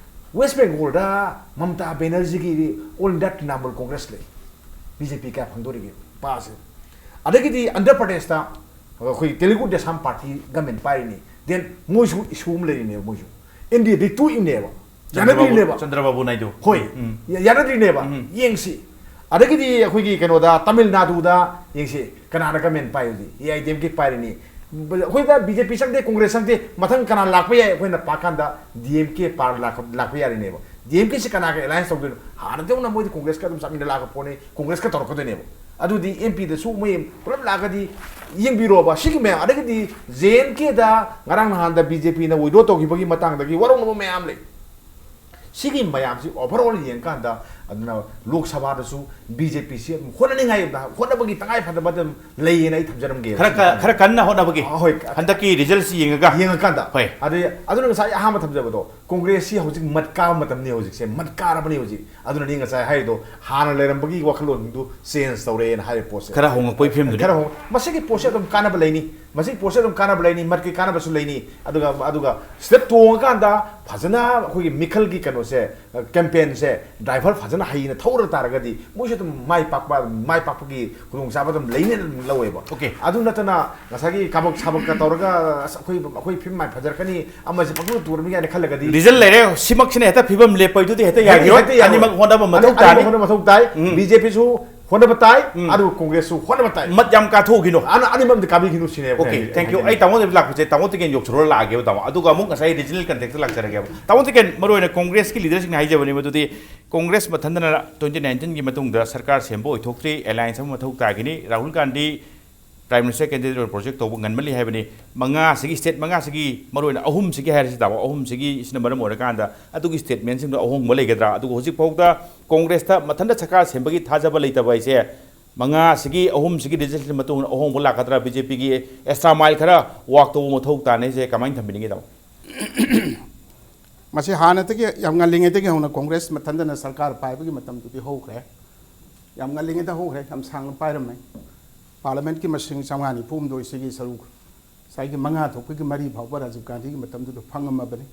ꯋꯦꯁ ꯕꯦꯡꯒꯣꯜꯗ ꯃꯃꯇꯥ ꯕꯦꯅꯔꯖꯤꯒꯤ ꯑꯣꯜ ꯏꯟꯗꯤꯌꯥ ꯇ꯭ꯔꯤꯅꯥꯃꯨꯜ ꯀꯣꯡꯒ꯭ꯔꯦꯁ ꯂꯩ, ꯕꯤ ꯖꯦ ꯄꯤ ꯀꯌꯥ ꯐꯪꯗꯣꯔꯤꯒꯦ ꯄꯥꯁꯦ? ꯑꯗꯒꯤꯗꯤ ꯑꯟꯙ꯭ꯔ ꯄ꯭ꯔꯗꯦꯁꯇ ꯑꯩꯈꯣꯏ ꯇꯦꯂꯨꯒꯨ ꯗꯦꯁꯝ ꯄꯥꯔꯇꯤ ꯒꯃꯦꯟ ꯄꯥꯏꯔꯤꯅꯤ, ꯗꯦꯟ ꯃꯣꯏꯁꯨ ꯏꯁꯨ ꯑꯃ ꯂꯩꯔꯤꯅꯦꯕ, ꯃꯣꯏꯁꯨ ꯑꯦꯟ ꯗꯤ ꯑꯦꯗꯩ ꯇꯣꯛꯏꯅꯦꯕ, ꯌꯥꯅꯗ꯭ꯔꯤꯅꯦꯕ꯫ ꯆꯟꯗ꯭ꯔꯕꯥꯕꯨ ꯅꯥꯏꯗꯨ. ꯍꯣꯏ, ꯎꯝ. ꯌꯥ- ꯌꯥꯅꯗ꯭ꯔꯤꯅꯦꯕ꯫ ꯎꯝ. ꯌꯦꯡꯁꯤ, ꯑꯗꯒꯤꯗꯤ ꯑꯩꯈꯣꯏꯒꯤ ꯀꯩꯅꯣꯗ, ꯇꯥꯃꯤꯜ ꯅꯥꯗꯨꯗ ꯌꯦꯡꯁꯤ, ꯀꯅꯥꯅ ꯒꯃꯦꯟ ꯄꯥꯏ ꯍꯧꯖꯤꯛ? ꯑꯦ ꯑꯥꯏ ꯗꯤ ꯑꯦꯝ ꯀꯦ ꯄꯥꯏꯔꯤꯅꯤ꯫ ꯕ- ꯑꯩꯈꯣꯏꯗ ꯕꯤ ꯖꯦ ꯄꯤ ꯆꯪꯗꯦ, ꯀꯣꯡꯒ꯭ꯔꯦꯁ ꯆꯪꯗꯦ, ꯃꯊꯪ ꯀꯅꯥ ꯂꯥꯛꯄ ꯌꯥꯏ? ꯑꯩꯈꯣꯏꯅ ꯄꯥꯛꯀꯥꯟꯗ ꯗꯤ ꯑꯦꯝ ꯀꯦ ꯄꯥꯔ ꯂꯥꯛꯄ, ꯂꯥꯛꯄ ꯌꯥꯔꯤꯅꯦꯕ꯫ ꯗꯤ ꯑꯦꯝ ꯀꯦꯁꯤ ꯀꯅꯥꯒ ꯑꯦꯂꯥꯏꯟꯁ ꯇꯧꯗꯣꯏꯅꯣ? ꯍꯥꯟꯅꯗꯧꯅ ꯃꯣꯏꯗꯤ ꯀꯣꯡꯒ꯭ꯔꯦꯁꯀ ꯑꯗꯨꯝ ꯆꯠꯃꯤꯟꯅ ꯂꯥꯛꯄ ꯄꯣꯠꯅꯤ, ꯀꯣꯡꯒ꯭ꯔꯦꯁꯀ ꯇꯧꯔꯛꯀꯗꯣꯏꯅꯦꯕ꯫ ꯑꯗꯨꯗꯤ ꯑꯦꯝ ꯄꯤꯗꯁꯨ ꯃꯣꯏ ꯄꯨꯂꯞ ꯂꯥꯛꯑꯒꯗꯤ ꯌꯦꯡꯕꯤꯔꯣꯕ ꯁꯤꯒꯤ ꯃꯌꯥꯝ꯫ ꯑꯗꯒꯤꯗꯤ ꯖꯦ ꯑꯦꯟ ꯀꯦꯗ ꯉꯔꯥꯡ ꯅꯍꯥꯟꯗ ꯕꯤ ꯖꯦ ꯄꯤꯅ ꯋꯤꯗ꯭ꯔꯣ ꯇꯧꯈꯤꯕꯒꯤ ꯃꯇꯥꯡꯗꯒꯤ ꯋꯥꯔꯧꯅꯕ ꯃꯌꯥꯝ ꯂꯩ꯫ ꯁꯤꯒꯤ ꯃꯌꯥꯝꯁꯤ ꯑꯣꯚꯔ ꯑꯣꯜ ꯌꯦꯡꯀꯥꯟꯗ, ꯑꯗꯨꯅ ꯂꯣꯛ ꯁꯚꯥꯗꯁꯨ ꯕꯤ ꯖꯦ ꯄꯤꯁꯤ ꯑꯗꯨꯝ ꯍꯣꯠꯅꯅꯤꯡꯉꯥꯏ, ꯍꯣꯠꯅꯕꯒꯤ ꯇꯉꯥꯏ ꯐꯗꯕ ꯑꯗꯨꯝ ꯂꯩꯌꯦꯅ ꯑꯩ ꯊꯝꯖꯔꯝꯒꯦ꯫ ꯈꯔ ꯀ- ꯈꯔ ꯀꯟꯅ ꯍꯣꯠꯅꯕꯒꯤ ꯑ, ꯍꯣꯏ꯫ ꯍꯟꯗꯛꯀꯤ ꯔꯤꯖꯜꯁꯤ ꯌꯦꯡꯉꯒ. ꯌꯦꯡꯉꯀꯥꯟꯗ꯫ ꯍꯣꯏ. ꯑꯗꯩ ꯑꯗꯨꯅ ꯉꯁꯥꯏ ꯑꯍꯥꯟꯕ ꯊꯝꯖꯕꯗꯣ, ꯀꯣꯡꯒ꯭ꯔꯦꯁꯁꯤ ꯍꯧꯖꯤꯛ ꯃꯠ ꯀꯥꯕ ꯃꯇꯝꯅꯤ, ꯍꯧꯖꯤꯛꯁꯦ ꯃꯠ ꯀꯥꯔꯕꯅꯤ ꯍꯧꯖꯤꯛ꯫ ꯑꯗꯨꯅꯅꯤ ꯉꯁꯥꯏ ꯍꯥꯏꯔꯤꯗꯣ, ꯍꯥꯟꯅ ꯂꯩꯔꯝꯕꯒꯤ ꯋꯥꯈꯜꯂꯣꯟꯗꯨ ꯆꯦꯟꯖ ꯇꯧꯔꯦꯅ ꯍꯥꯏꯔꯤꯕ ꯄꯣꯠꯁꯦ꯫ ꯈꯔ ꯍꯣꯡꯉꯛꯄꯒꯤ ꯐꯤꯕꯝꯗꯨꯅꯤ. ꯈꯔ ꯍꯣꯡ-, ꯃꯁꯤꯒꯤ ꯄꯣꯠꯁꯦ ꯑꯗꯨꯝ ꯀꯥꯟꯅꯕ ꯂꯩꯅꯤ, ꯃꯁꯤꯒꯤ ꯄꯣꯠꯁꯦ ꯑꯗꯨꯝ ꯀꯥꯟꯅꯕ ꯂꯩꯅꯤ, ꯃꯠꯀꯤ ꯀꯥꯟꯅꯕꯁꯨ ꯂꯩꯅꯤ꯫ ꯑꯗꯨꯒ, ꯑꯗꯨꯒ ꯁꯤꯗ ꯇꯣꯡꯉꯀꯥꯟꯗ ꯐꯖꯅ ꯑꯩꯈꯣꯏꯒꯤ ꯃꯤꯈꯜꯒꯤ ꯀꯩꯅꯣꯁꯦ, ꯀꯦꯝꯄꯦꯟꯁꯦ ꯗ꯭ꯔꯥꯏꯚꯔ ꯐꯖꯅ ꯍꯩꯅ ꯊꯧꯔ ꯇꯥꯔꯒꯗꯤ ꯃꯣꯏꯁꯨ ꯑꯗꯨꯝ ꯃꯥꯏ ꯄꯥꯛꯄ, ꯃꯥꯏ ꯄꯥꯛꯄꯒꯤ ꯈꯨꯗꯣꯡꯆꯥꯕ ꯑꯗꯨꯝ ꯂꯩꯅꯦꯅ ꯑꯗꯨꯝ ꯂꯧꯋꯦꯕ꯫ Okay. ꯑꯗꯨ ꯅꯠꯇꯅ ꯉꯁꯥꯏꯒꯤ ꯀꯥꯕꯛ ꯁꯥꯕꯛꯀ ꯇꯧꯔꯒ, "ꯑꯁ, ꯑꯩꯈꯣꯏ, ꯑꯩꯈꯣꯏ ꯐꯤꯂꯝ ꯃꯥꯏ ꯐꯖꯔꯛꯀꯅꯤ, ꯑꯃꯁꯦ ꯄꯪꯇꯧ ꯇꯧꯔꯝꯃꯤ" ꯀꯥꯏꯅ ꯈꯜꯂꯒꯗꯤ, ꯔꯤꯖꯜ ꯂꯩꯔꯦ, ꯁꯤꯃꯛꯁꯤꯅ ꯍꯦꯛꯇ ꯐꯤꯕꯝ ꯂꯦꯞꯄꯩꯗꯨꯗꯤ ꯍꯦꯛꯇ ꯌꯥꯈꯤꯔꯣꯏ. ꯍꯦꯛꯇ ꯌꯥꯔꯣꯏ꯫ ꯑꯅꯤꯃꯛ ꯍꯣꯠꯅꯕ ꯃꯊꯧ ꯑꯅꯤꯃꯛ ꯇꯥꯅꯤ. ꯍꯣꯠꯅꯕ ꯃꯊꯧ ꯇꯥꯏ꯫ ꯎꯝ. ꯕꯤ ꯖꯦ ꯄꯤꯁꯨ ꯍꯣꯠꯅꯕ ꯇꯥꯏ, ꯎꯝ. ꯑꯗꯨꯒ ꯀꯣꯡꯒ꯭ꯔꯦꯁꯁꯨ ꯍꯣꯠꯅꯕ ꯇꯥꯏ꯫ ꯃꯠ ꯌꯥꯝ ꯀꯥꯊꯣꯛꯎꯈꯤꯅꯣ. ꯑꯅ-, ꯑꯅꯤꯃꯛ ꯑꯝꯇ ꯀꯥꯕꯤꯈꯤꯅꯨ ꯁꯤꯅꯦꯕ Okay, ꯑꯩꯅ thank you. ꯍꯥꯏꯖꯅꯤꯡꯉꯤ꯫ ꯑꯩ ꯇꯥꯃꯣꯗ ꯂꯥꯛꯄꯁꯦ, ꯇꯥꯃꯣ ꯇꯤꯀꯦꯟ ꯌꯧꯁꯜꯂ ꯂꯥꯛꯑꯒꯦꯕ ꯇꯥꯃꯣ, ꯑꯗꯨꯒ ꯑꯃꯨꯛ ꯉꯁꯥꯏ ꯔꯤꯖꯅꯦꯜ ꯀꯟꯇꯦꯛꯁꯇ ꯂꯥꯛꯆꯔꯒꯦꯕ. ꯇꯥꯃꯣ ꯇꯤꯀꯦꯟ, ꯃꯔꯨ ꯑꯣꯏꯅ ꯀꯣꯡꯒ꯭ꯔꯦꯁꯀꯤ ꯂꯤꯗꯔꯁꯤꯡꯅ ꯍꯥꯏꯖꯕꯅꯤ, ꯃꯗꯨꯗꯤ ꯀꯣꯡꯒ꯭ꯔꯦꯁ ꯃꯊꯟꯇꯅ ꯇ꯭ꯋꯦꯟꯇꯤ ꯅꯥꯏꯟꯇꯤꯟꯒꯤ ꯃꯇꯨꯡꯗ ꯁꯔꯀꯥꯔ ꯁꯦꯝꯕ ꯑꯣꯏꯊꯣꯛꯇ꯭ꯔꯤ, ꯑꯦꯂꯥꯏꯟꯁ ꯑꯃ ꯃꯊꯧ ꯇꯥꯈꯤꯅꯤ, Rahul Gandhi Prime Minister candidate ꯑꯣꯏꯅ ꯄ꯭ꯔꯣꯖꯦꯛ ꯇꯧꯕ ꯉꯟꯃꯜꯂꯤ ꯍꯥꯏꯕꯅꯤ꯫ ꯃꯉꯥꯁꯤꯒꯤ, ꯁ꯭ꯇꯦꯠ ꯃꯉꯥꯁꯤꯒꯤ, ꯃꯔꯨꯑꯣꯏꯅ ꯑꯍꯨꯝꯁꯤꯒꯤ ꯍꯥꯏꯔꯁꯤ ꯇꯥꯃꯣ, ꯑꯍꯨꯝꯁꯤꯒꯤ, ꯁꯤꯅ ꯃꯔꯝ ꯑꯣꯏꯔꯀꯥꯟꯗ ꯑꯗꯨꯒꯤ ꯁ꯭ꯇꯦꯠꯃꯦꯟꯁꯤꯡꯗꯣ ꯑꯍꯣꯡꯕ ꯂꯩꯒꯗ꯭ꯔꯥ? ꯑꯗꯨꯒ ꯍꯧꯖꯤꯛ ꯐꯥꯎꯗ ꯀꯣꯡꯒ꯭ꯔꯦꯁꯇ ꯃꯊꯟꯇ ꯁꯔꯀꯥꯔ ꯁꯦꯝꯕꯒꯤ ꯊꯥꯖꯕ ꯂꯩꯇꯕ ꯍꯥꯏꯁꯦ, ꯃꯉꯥꯁꯤꯒꯤ, ꯑꯍꯨꯝꯁꯤꯒꯤ ꯔꯤꯖꯜꯁꯤꯒꯤ ꯃꯇꯨꯡ ꯏꯟꯅ ꯑꯍꯣꯡꯕ ꯂꯥꯛꯀꯗ꯭ꯔꯥ? ꯕꯤ ꯖꯦ ꯄꯤꯒꯤ ꯑꯦꯛꯁꯇ꯭ꯔꯥ ꯃꯥꯏꯜ ꯈꯔ ꯋꯥꯛ ꯇꯧꯕ ꯃꯊꯧ ꯇꯥꯅꯤ ꯍꯥꯏꯁꯦ ꯀꯃꯥꯏꯅ ꯊꯝꯕꯤꯅꯤꯡꯉꯤ ꯇꯥꯃꯣ? ꯃꯁꯤ ꯍꯥꯟꯅꯗꯒꯤ, ꯌꯥꯝ ꯉꯜꯂꯤꯉꯩꯗꯒꯤ ꯍꯧꯅ ꯀꯣꯡꯒ꯭ꯔꯦꯁ ꯃꯊꯟꯇꯅ ꯁꯔꯀꯥꯔ ꯄꯥꯏꯕꯒꯤ ꯃꯇꯝꯗꯨꯗꯤ ꯍꯧꯈ꯭ꯔꯦ꯫ ꯌꯥꯝ ꯉꯜꯂꯤꯉꯩꯗ ꯍꯧꯈ꯭ꯔꯦ, ꯌꯥꯝ ꯁꯥꯡꯅ ꯄꯥꯏꯔꯝꯃꯦ꯫ ꯄꯥꯔꯂꯤꯌꯥꯃꯦꯟꯠꯀꯤ ꯃꯁꯤꯡ ꯆꯥꯝꯃꯉꯥ ꯅꯤꯐꯨ ꯍꯨꯝꯗꯣꯏꯁꯤꯒꯤ ꯁꯔꯨꯛ ꯉꯁꯥꯏꯒꯤ ꯃꯉꯥ ꯊꯣꯛꯄꯒꯤ ꯃꯔꯤ ꯐꯥꯎꯕ ꯔꯥꯖꯤꯕ ꯒꯥꯟꯙꯤꯒꯤ ꯃꯇꯝꯗꯨꯗ ꯐꯪꯉꯝꯃꯕꯅꯤ꯫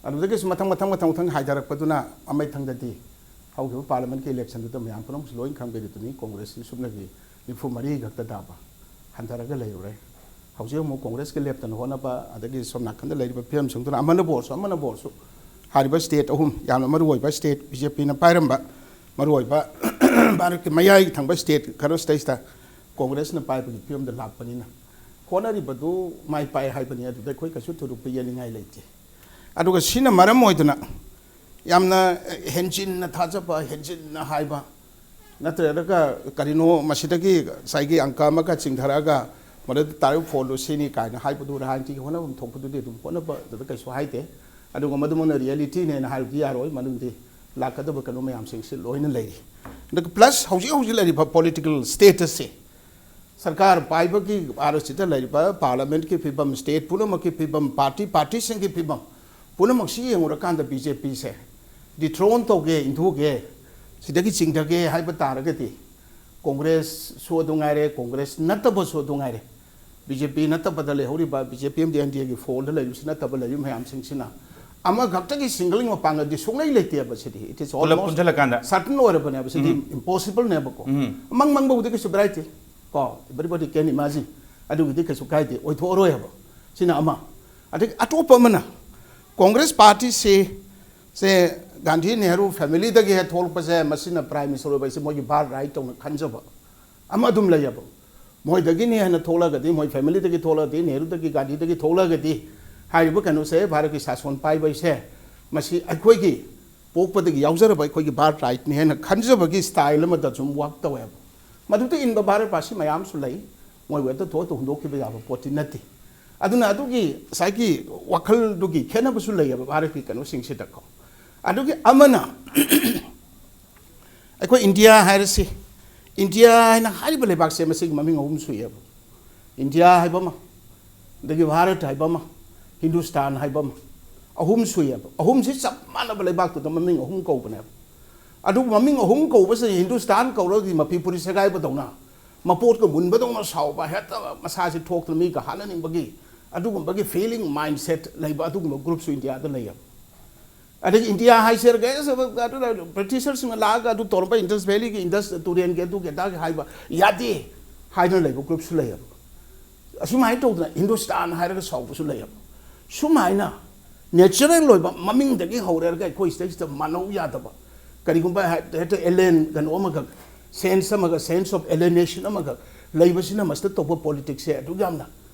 ꯑꯗꯨꯗꯒꯤꯁꯨ ꯃꯊꯪ, ꯃꯊꯪ, ꯃꯊꯪ, ꯃꯊꯪ ꯍꯥꯏꯊꯔꯛꯄꯗꯨꯅ ꯑꯃꯩꯊꯪꯗꯗꯤ ꯍꯧꯈꯤꯕ ꯄꯥꯔꯂꯤꯌꯥꯃꯦꯟꯠꯀꯤ ꯏꯂꯦꯛꯁꯟꯗꯨꯗ ꯃꯌꯥꯝ ꯄꯨꯝꯅꯃꯛꯁꯨ ꯂꯣꯏ ꯈꯪꯕꯤꯔꯤꯗꯨꯅꯤ, ꯀꯣꯡꯒ꯭ꯔꯦꯁꯁꯤ ꯁꯨꯞꯅꯒꯤ ꯅꯤꯐꯨ ꯃꯔꯤ ꯈꯛꯇ ꯇꯥꯕ ꯍꯟꯊꯔꯒ ꯂꯩꯔꯨꯔꯦ꯫ ꯍꯧꯖꯤꯛ ꯑꯃꯨꯛ ꯀꯣꯡꯒ꯭ꯔꯦꯁꯀꯤ ꯂꯦꯞꯇꯅ ꯍꯣꯠꯅꯕ, ꯑꯗꯒꯤ ꯁꯣꯝ ꯅꯥꯀꯟꯗ ꯂꯩꯔꯤꯕ ꯐꯤꯕꯝꯁꯤꯡꯗꯨꯅ ꯑꯃꯅꯕꯨ ꯑꯣꯏꯔꯁꯨ, ꯑꯃꯅꯕꯨ ꯑꯣꯏꯔꯁꯨ, ꯍꯥꯏꯔꯤꯕ ꯁ꯭ꯇꯦꯠ ꯑꯍꯨꯝ, ꯌꯥꯝꯅ ꯃꯔꯨꯑꯣꯏꯕ ꯁ꯭ꯇꯦꯠ, ꯕꯤ ꯖꯦ ꯄꯤꯅ ꯄꯥꯏꯔꯝꯕ ꯃꯔꯨꯑꯣꯏꯕ ꯚꯥꯔꯠꯀꯤ ꯃꯌꯥꯏ ꯊꯪꯕ ꯁ꯭ꯇꯦꯠ ꯈꯔꯁꯤꯗꯩꯁꯤꯗ ꯀꯣꯡꯒ꯭ꯔꯦꯁꯅ ꯄꯥꯏꯕꯒꯤ ꯐꯤꯕꯝꯗ ꯂꯥꯛꯄꯅꯤꯅ, ꯍꯣꯠꯅꯔꯤꯕꯗꯨ ꯃꯥꯏ ꯄꯥꯛꯑꯦ ꯍꯥꯏꯕꯅꯤ꯫ ꯑꯗꯨꯗ ꯑꯩꯈꯣꯏ ꯀꯩꯁꯨ ꯊꯣꯏꯗꯣꯛꯄ ꯌꯦꯠꯅꯤꯡꯉꯥꯏ ꯂꯩꯇꯦ꯫ ꯑꯗꯨꯒ ꯁꯤꯅ ꯃꯔꯝ ꯑꯣꯏꯗꯨꯅ ꯌꯥꯝꯅ ꯍꯦꯟꯖꯤꯟꯅ ꯊꯥꯖꯕ, ꯍꯦꯟꯖꯤꯟꯅ ꯍꯥꯏꯕ, ꯅꯠꯇ꯭ꯔꯒ ꯀꯔꯤꯅꯣ ꯃꯁꯤꯗꯒꯤ ꯉꯁꯥꯏꯒꯤ ꯑꯪꯀ ꯑꯃꯒ ꯆꯤꯡꯊꯔꯛꯑꯒ ꯃꯗꯨꯗ ꯇꯥꯔꯤꯕ ꯐꯣꯜꯗꯨ ꯁꯤꯅꯤ ꯀꯥꯏꯅ ꯍꯥꯏꯕꯗꯨ ꯔꯥꯖꯅꯤꯇꯤꯒꯤ ꯍꯣꯠꯅꯐꯝ ꯊꯣꯛꯄꯗꯨꯗꯤ ꯑꯗꯨꯝ ꯍꯣꯠꯅꯕ, ꯑꯗꯨꯗ ꯀꯩꯁꯨ ꯍꯥꯏꯗꯦ꯫ ꯑꯗꯨꯒ ꯃꯗꯨꯃꯛꯅ ꯔꯤꯌꯦꯂꯤꯇꯤꯅꯦꯅ ꯍꯥꯏꯕꯗꯤ ꯌꯥꯔꯣꯏ, ꯃꯔꯝꯗꯤ ꯂꯥꯛꯀꯗꯕ ꯀꯩꯅꯣ ꯃꯌꯥꯝꯁꯤꯡꯁꯤ ꯂꯣꯏꯅ ꯂꯩꯔꯤ꯫ ꯑꯗꯨꯒ ꯄ꯭ꯂꯁ ꯍꯧꯖꯤꯛ ꯍꯧꯖꯤꯛ ꯂꯩꯔꯤꯕ ꯄꯣꯂꯤꯇꯤꯀꯦꯜ ꯁ꯭ꯇꯦꯇꯁꯁꯦ, ꯁꯔꯀꯥꯔ ꯄꯥꯏꯕꯒꯤ ꯚꯥꯔꯠꯁꯤꯗ ꯂꯩꯔꯤꯕ ꯄꯥꯔꯂꯤꯌꯥꯃꯦꯟꯠꯀꯤ ꯐꯤꯕꯝ, ꯁ꯭ꯇꯦꯠ ꯄꯨꯝꯅꯃꯛꯀꯤ ꯐꯤꯕꯝ, ꯄꯥꯔꯇꯤ, ꯄꯥꯔꯇꯤꯁꯤꯡꯒꯤ ꯐꯤꯕꯝ ꯄꯨꯝꯅꯃꯛꯁꯤ ꯌꯦꯡꯉꯨꯔꯀꯥꯟꯗ ꯕꯤ ꯖꯦ ꯄꯤꯁꯦ dethrone ꯇꯧꯒꯦ, ꯏꯟꯊꯨꯒꯦ, ꯁꯤꯗꯒꯤ ꯆꯤꯡꯊꯒꯦ ꯍꯥꯏꯕ ꯇꯥꯔꯒꯗꯤ ꯀꯣꯡꯒ꯭ꯔꯦꯁꯁꯨ ꯑꯗꯨ ꯉꯥꯏꯔꯦ, ꯀꯣꯡꯒ꯭ꯔꯦꯁ ꯅꯠꯇꯕꯁꯨ ꯑꯗꯨ ꯉꯥꯏꯔꯦ, ꯕꯤ ꯖꯦ ꯄꯤ ꯅꯠꯇꯕꯗ ꯂꯩꯍꯧꯔꯤꯕ, ꯕꯤ ꯖꯦ ꯄꯤ ꯑꯃꯗꯤ ꯑꯦꯟ ꯗꯤ ꯑꯦꯒꯤ ꯐꯣꯜꯗ ꯂꯩꯔꯤꯕꯁꯤ ꯅꯠꯇꯕ ꯂꯩꯔꯤꯕ ꯃꯌꯥꯝꯁꯤꯡꯁꯤꯅ ꯑꯃꯈꯛꯇꯒꯤ ꯁꯤꯡꯒꯜ ꯃꯄꯥꯡꯒꯜꯗꯤ ꯁꯨꯡꯂꯩ ꯂꯩꯇꯦꯕ꯫ ꯁꯤꯗꯤ it is ꯄꯨꯂꯞ almost ꯄꯨꯟꯁꯤꯜꯂꯀꯥꯟꯗ꯫ Certain ꯑꯣꯏꯔꯕꯅꯦꯕ꯫ ꯁꯤꯗꯤ ꯎꯝ꯫ Impossible ꯅꯦꯕꯀꯣ꯫ ꯎꯝ꯫ ꯃꯪ ꯃꯪꯕꯕꯨꯗꯤ ꯀꯩꯁꯨ ꯀꯥꯏꯗꯦ ꯀꯣ, everybody can imagine꯫ ꯑꯗꯨꯒꯤꯗꯤ ꯀꯩꯁꯨ ꯀꯥꯏꯗꯦ, ꯑꯣꯏꯊꯣꯛꯑꯔꯣꯏ ꯍꯥꯏꯕ꯫ ꯁꯤꯅ ꯑꯃ꯫ ꯑꯗꯒꯤ ꯑꯇꯣꯞꯄ ꯑꯃꯅ ꯀꯣꯡꯒ꯭ꯔꯦꯁ ꯄꯥꯔꯇꯤꯁꯤ ꯁꯦ ꯒꯥꯟꯙꯤ ꯅꯦꯍꯔꯨ ꯐꯦꯃꯤꯂꯤꯗꯒꯤ ꯍꯦꯛ ꯊꯣꯛꯂꯛꯄꯁꯦ, ꯃꯁꯤꯅ ꯄ꯭ꯔꯥꯏꯝ ꯃꯤꯅꯤꯁꯇꯔ ꯑꯣꯏꯕ ꯍꯥꯏꯁꯦ ꯃꯣꯏꯒꯤ ꯕꯥꯔꯠ ꯔꯥꯏꯠ ꯇꯧꯅ ꯈꯟꯖꯕ ꯑꯃ ꯑꯗꯨꯝ ꯂꯩꯌꯦꯕ꯫ ꯃꯣꯏꯗꯒꯤꯅꯤ ꯍꯥꯏꯅ ꯊꯣꯛꯂꯒꯗꯤ, ꯃꯣꯏ ꯐꯦꯃꯤꯂꯤꯗꯒꯤ ꯊꯣꯛꯂꯒꯗꯤ, ꯅꯦꯍꯔꯨꯗꯒꯤ, ꯒꯥꯟꯙꯤꯗꯒꯤ ꯊꯣꯛꯂꯒꯗꯤ, ꯍꯥꯏꯔꯤꯕ ꯀꯩꯅꯣꯁꯦ, ꯚꯥꯔꯠꯀꯤ ꯁꯥꯁꯣꯟ ꯄꯥꯏꯕ ꯍꯥꯏꯁꯦ, ꯃꯁꯤ ꯑꯩꯈꯣꯏꯒꯤ ꯄꯣꯛꯄꯗꯒꯤ ꯌꯥꯎꯖꯔꯕ ꯑꯩꯈꯣꯏꯒꯤ ꯕꯥꯔꯠ ꯔꯥꯏꯠꯅꯤ ꯍꯥꯏꯅ ꯈꯟꯖꯕꯒꯤ ꯁ꯭ꯇꯥꯏꯜ ꯑꯃꯗ ꯁꯨꯝ ꯋꯥꯛ ꯇꯧꯋꯦꯕ꯫ ꯃꯗꯨꯗ ꯏꯟꯕ ꯚꯥꯔꯠ ꯚꯥꯁꯤ ꯃꯌꯥꯝꯁꯨ ꯂꯩ꯫ ꯃꯣꯏꯕꯨ ꯍꯦꯛꯇ ꯊꯣꯛꯇ ꯍꯨꯟꯗꯣꯛꯈꯤꯕ ꯌꯥꯕ ꯄꯣꯠꯇꯤ ꯅꯠꯇꯦ꯫ ꯑꯗꯨꯅ ꯑꯗꯨꯒꯤ ꯉꯁꯥꯏꯒꯤ ꯋꯥꯈꯜꯗꯨꯒꯤ ꯈꯦꯠꯅꯕꯁꯨ ꯂꯩꯌꯦꯕ ꯚꯥꯔꯠꯀꯤ ꯀꯩꯅꯣꯁꯤꯡꯁꯤꯗꯀꯣ꯫ ꯑꯗꯨꯒꯤ ꯑꯃꯅ ꯑꯩꯈꯣꯏ ꯏꯟꯗꯤꯌꯥ ꯍꯥꯏꯔꯁꯤ, ꯏꯟꯗꯤꯌꯥ ꯍꯥꯏꯅ ꯍꯥꯏꯔꯤꯕ ꯂꯩꯕꯥꯛꯁꯦ ꯃꯁꯤꯒꯤ ꯃꯃꯤꯡ ꯑꯍꯨꯝ ꯁꯨꯏꯌꯦꯕ꯫ ꯏꯟꯗꯤꯌꯥ ꯍꯥꯏꯕ ꯑꯃ, ꯑꯗꯒꯤ ꯚꯥꯔꯠ ꯍꯥꯏꯕ ꯑꯃ, ꯍꯤꯟꯗꯨꯁꯇꯥꯟ ꯍꯥꯏꯕ ꯑꯃ, ꯑꯍꯨꯝ ꯁꯨꯏꯌꯦꯕ꯫ ꯑꯍꯨꯝꯁꯤ ꯆꯞ ꯃꯥꯟꯅꯕ ꯂꯩꯕꯥꯛꯇꯨꯗ ꯃꯃꯤꯡ ꯑꯍꯨꯝ ꯀꯧꯕꯅꯦꯕ꯫ ꯑꯗꯨꯕꯨ ꯃꯃꯤꯡ ꯑꯍꯨꯝ ꯀꯧꯕꯁꯦ ꯍꯤꯟꯗꯨꯁꯇꯥꯟ ꯀꯧꯔꯒꯗꯤ ꯃꯐꯤ ꯐꯨꯔꯤꯠ ꯁꯦꯒꯥꯏꯕꯗꯧꯅ, ꯃꯄꯣꯠꯀ ꯃꯨꯟꯕꯗꯧꯅ ꯁꯥꯎꯕ, ꯍꯦꯛꯇ ꯃꯁꯥꯁꯤ ꯊꯣꯛꯇꯅ ꯃꯤꯒ ꯍꯥꯠꯅꯅꯤꯡꯕꯒꯤ ꯑꯗꯨꯒꯨꯝꯕꯒꯤ feeling, mindset ꯂꯩꯕ ꯑꯗꯨꯒꯨꯝꯕ groupꯁꯨ ꯏꯟꯗꯤꯌꯥꯗ ꯂꯩꯌꯦꯕ꯫ ꯑꯗꯒꯤ ꯏꯟꯗꯤꯌꯥ ꯍꯥꯏꯁꯦ ꯑꯗꯨꯅ ꯕ꯭ꯔꯤꯇꯤꯁꯔꯁꯤꯡꯅ ꯂꯥꯛꯑꯒ ꯑꯗꯨ ꯇꯧꯔꯝꯕ Indus Valleyꯒꯤ, Indus ꯇꯨꯔꯦꯟꯒꯤ ꯑꯗꯨꯒꯤ ꯑꯗꯥꯒꯤ ꯍꯥꯏꯕ ꯌꯥꯗꯦ ꯍꯥꯏꯗꯨꯅ ꯂꯩꯕ groupꯁꯨ ꯂꯩꯌꯦꯕ꯫ ꯑꯁꯨꯃꯥꯏꯅ ꯇꯧꯗꯅ ꯍꯤꯟꯗꯨꯁꯇꯥꯟ ꯍꯥꯏꯔꯒ ꯁꯥꯎꯕꯁꯨ ꯂꯩꯌꯦꯕ꯫ ꯁꯨꯃꯥꯏꯅ natural ꯑꯣꯏꯕ ꯃꯃꯤꯡꯗꯒꯤ ꯍꯧꯔꯦꯔꯒ ꯑꯩꯈꯣꯏ ꯁꯤꯗꯩꯁꯤꯗ ꯃꯥꯟꯅꯧ ꯌꯥꯗꯕ, ꯀꯔꯤꯒꯨꯝꯕ ꯍꯥꯏ-, ꯍꯦꯛꯇ alien ꯀꯩꯅꯣ ꯑꯃꯈꯛ, sense ꯑꯃꯒ, sense of alienation ꯑꯃꯈꯛ ꯂꯩꯕꯁꯤꯅ ꯃꯁꯤꯗ ꯇꯧꯕ politicsꯁꯦ ꯑꯗꯨꯛ ꯌꯥꯝꯅ,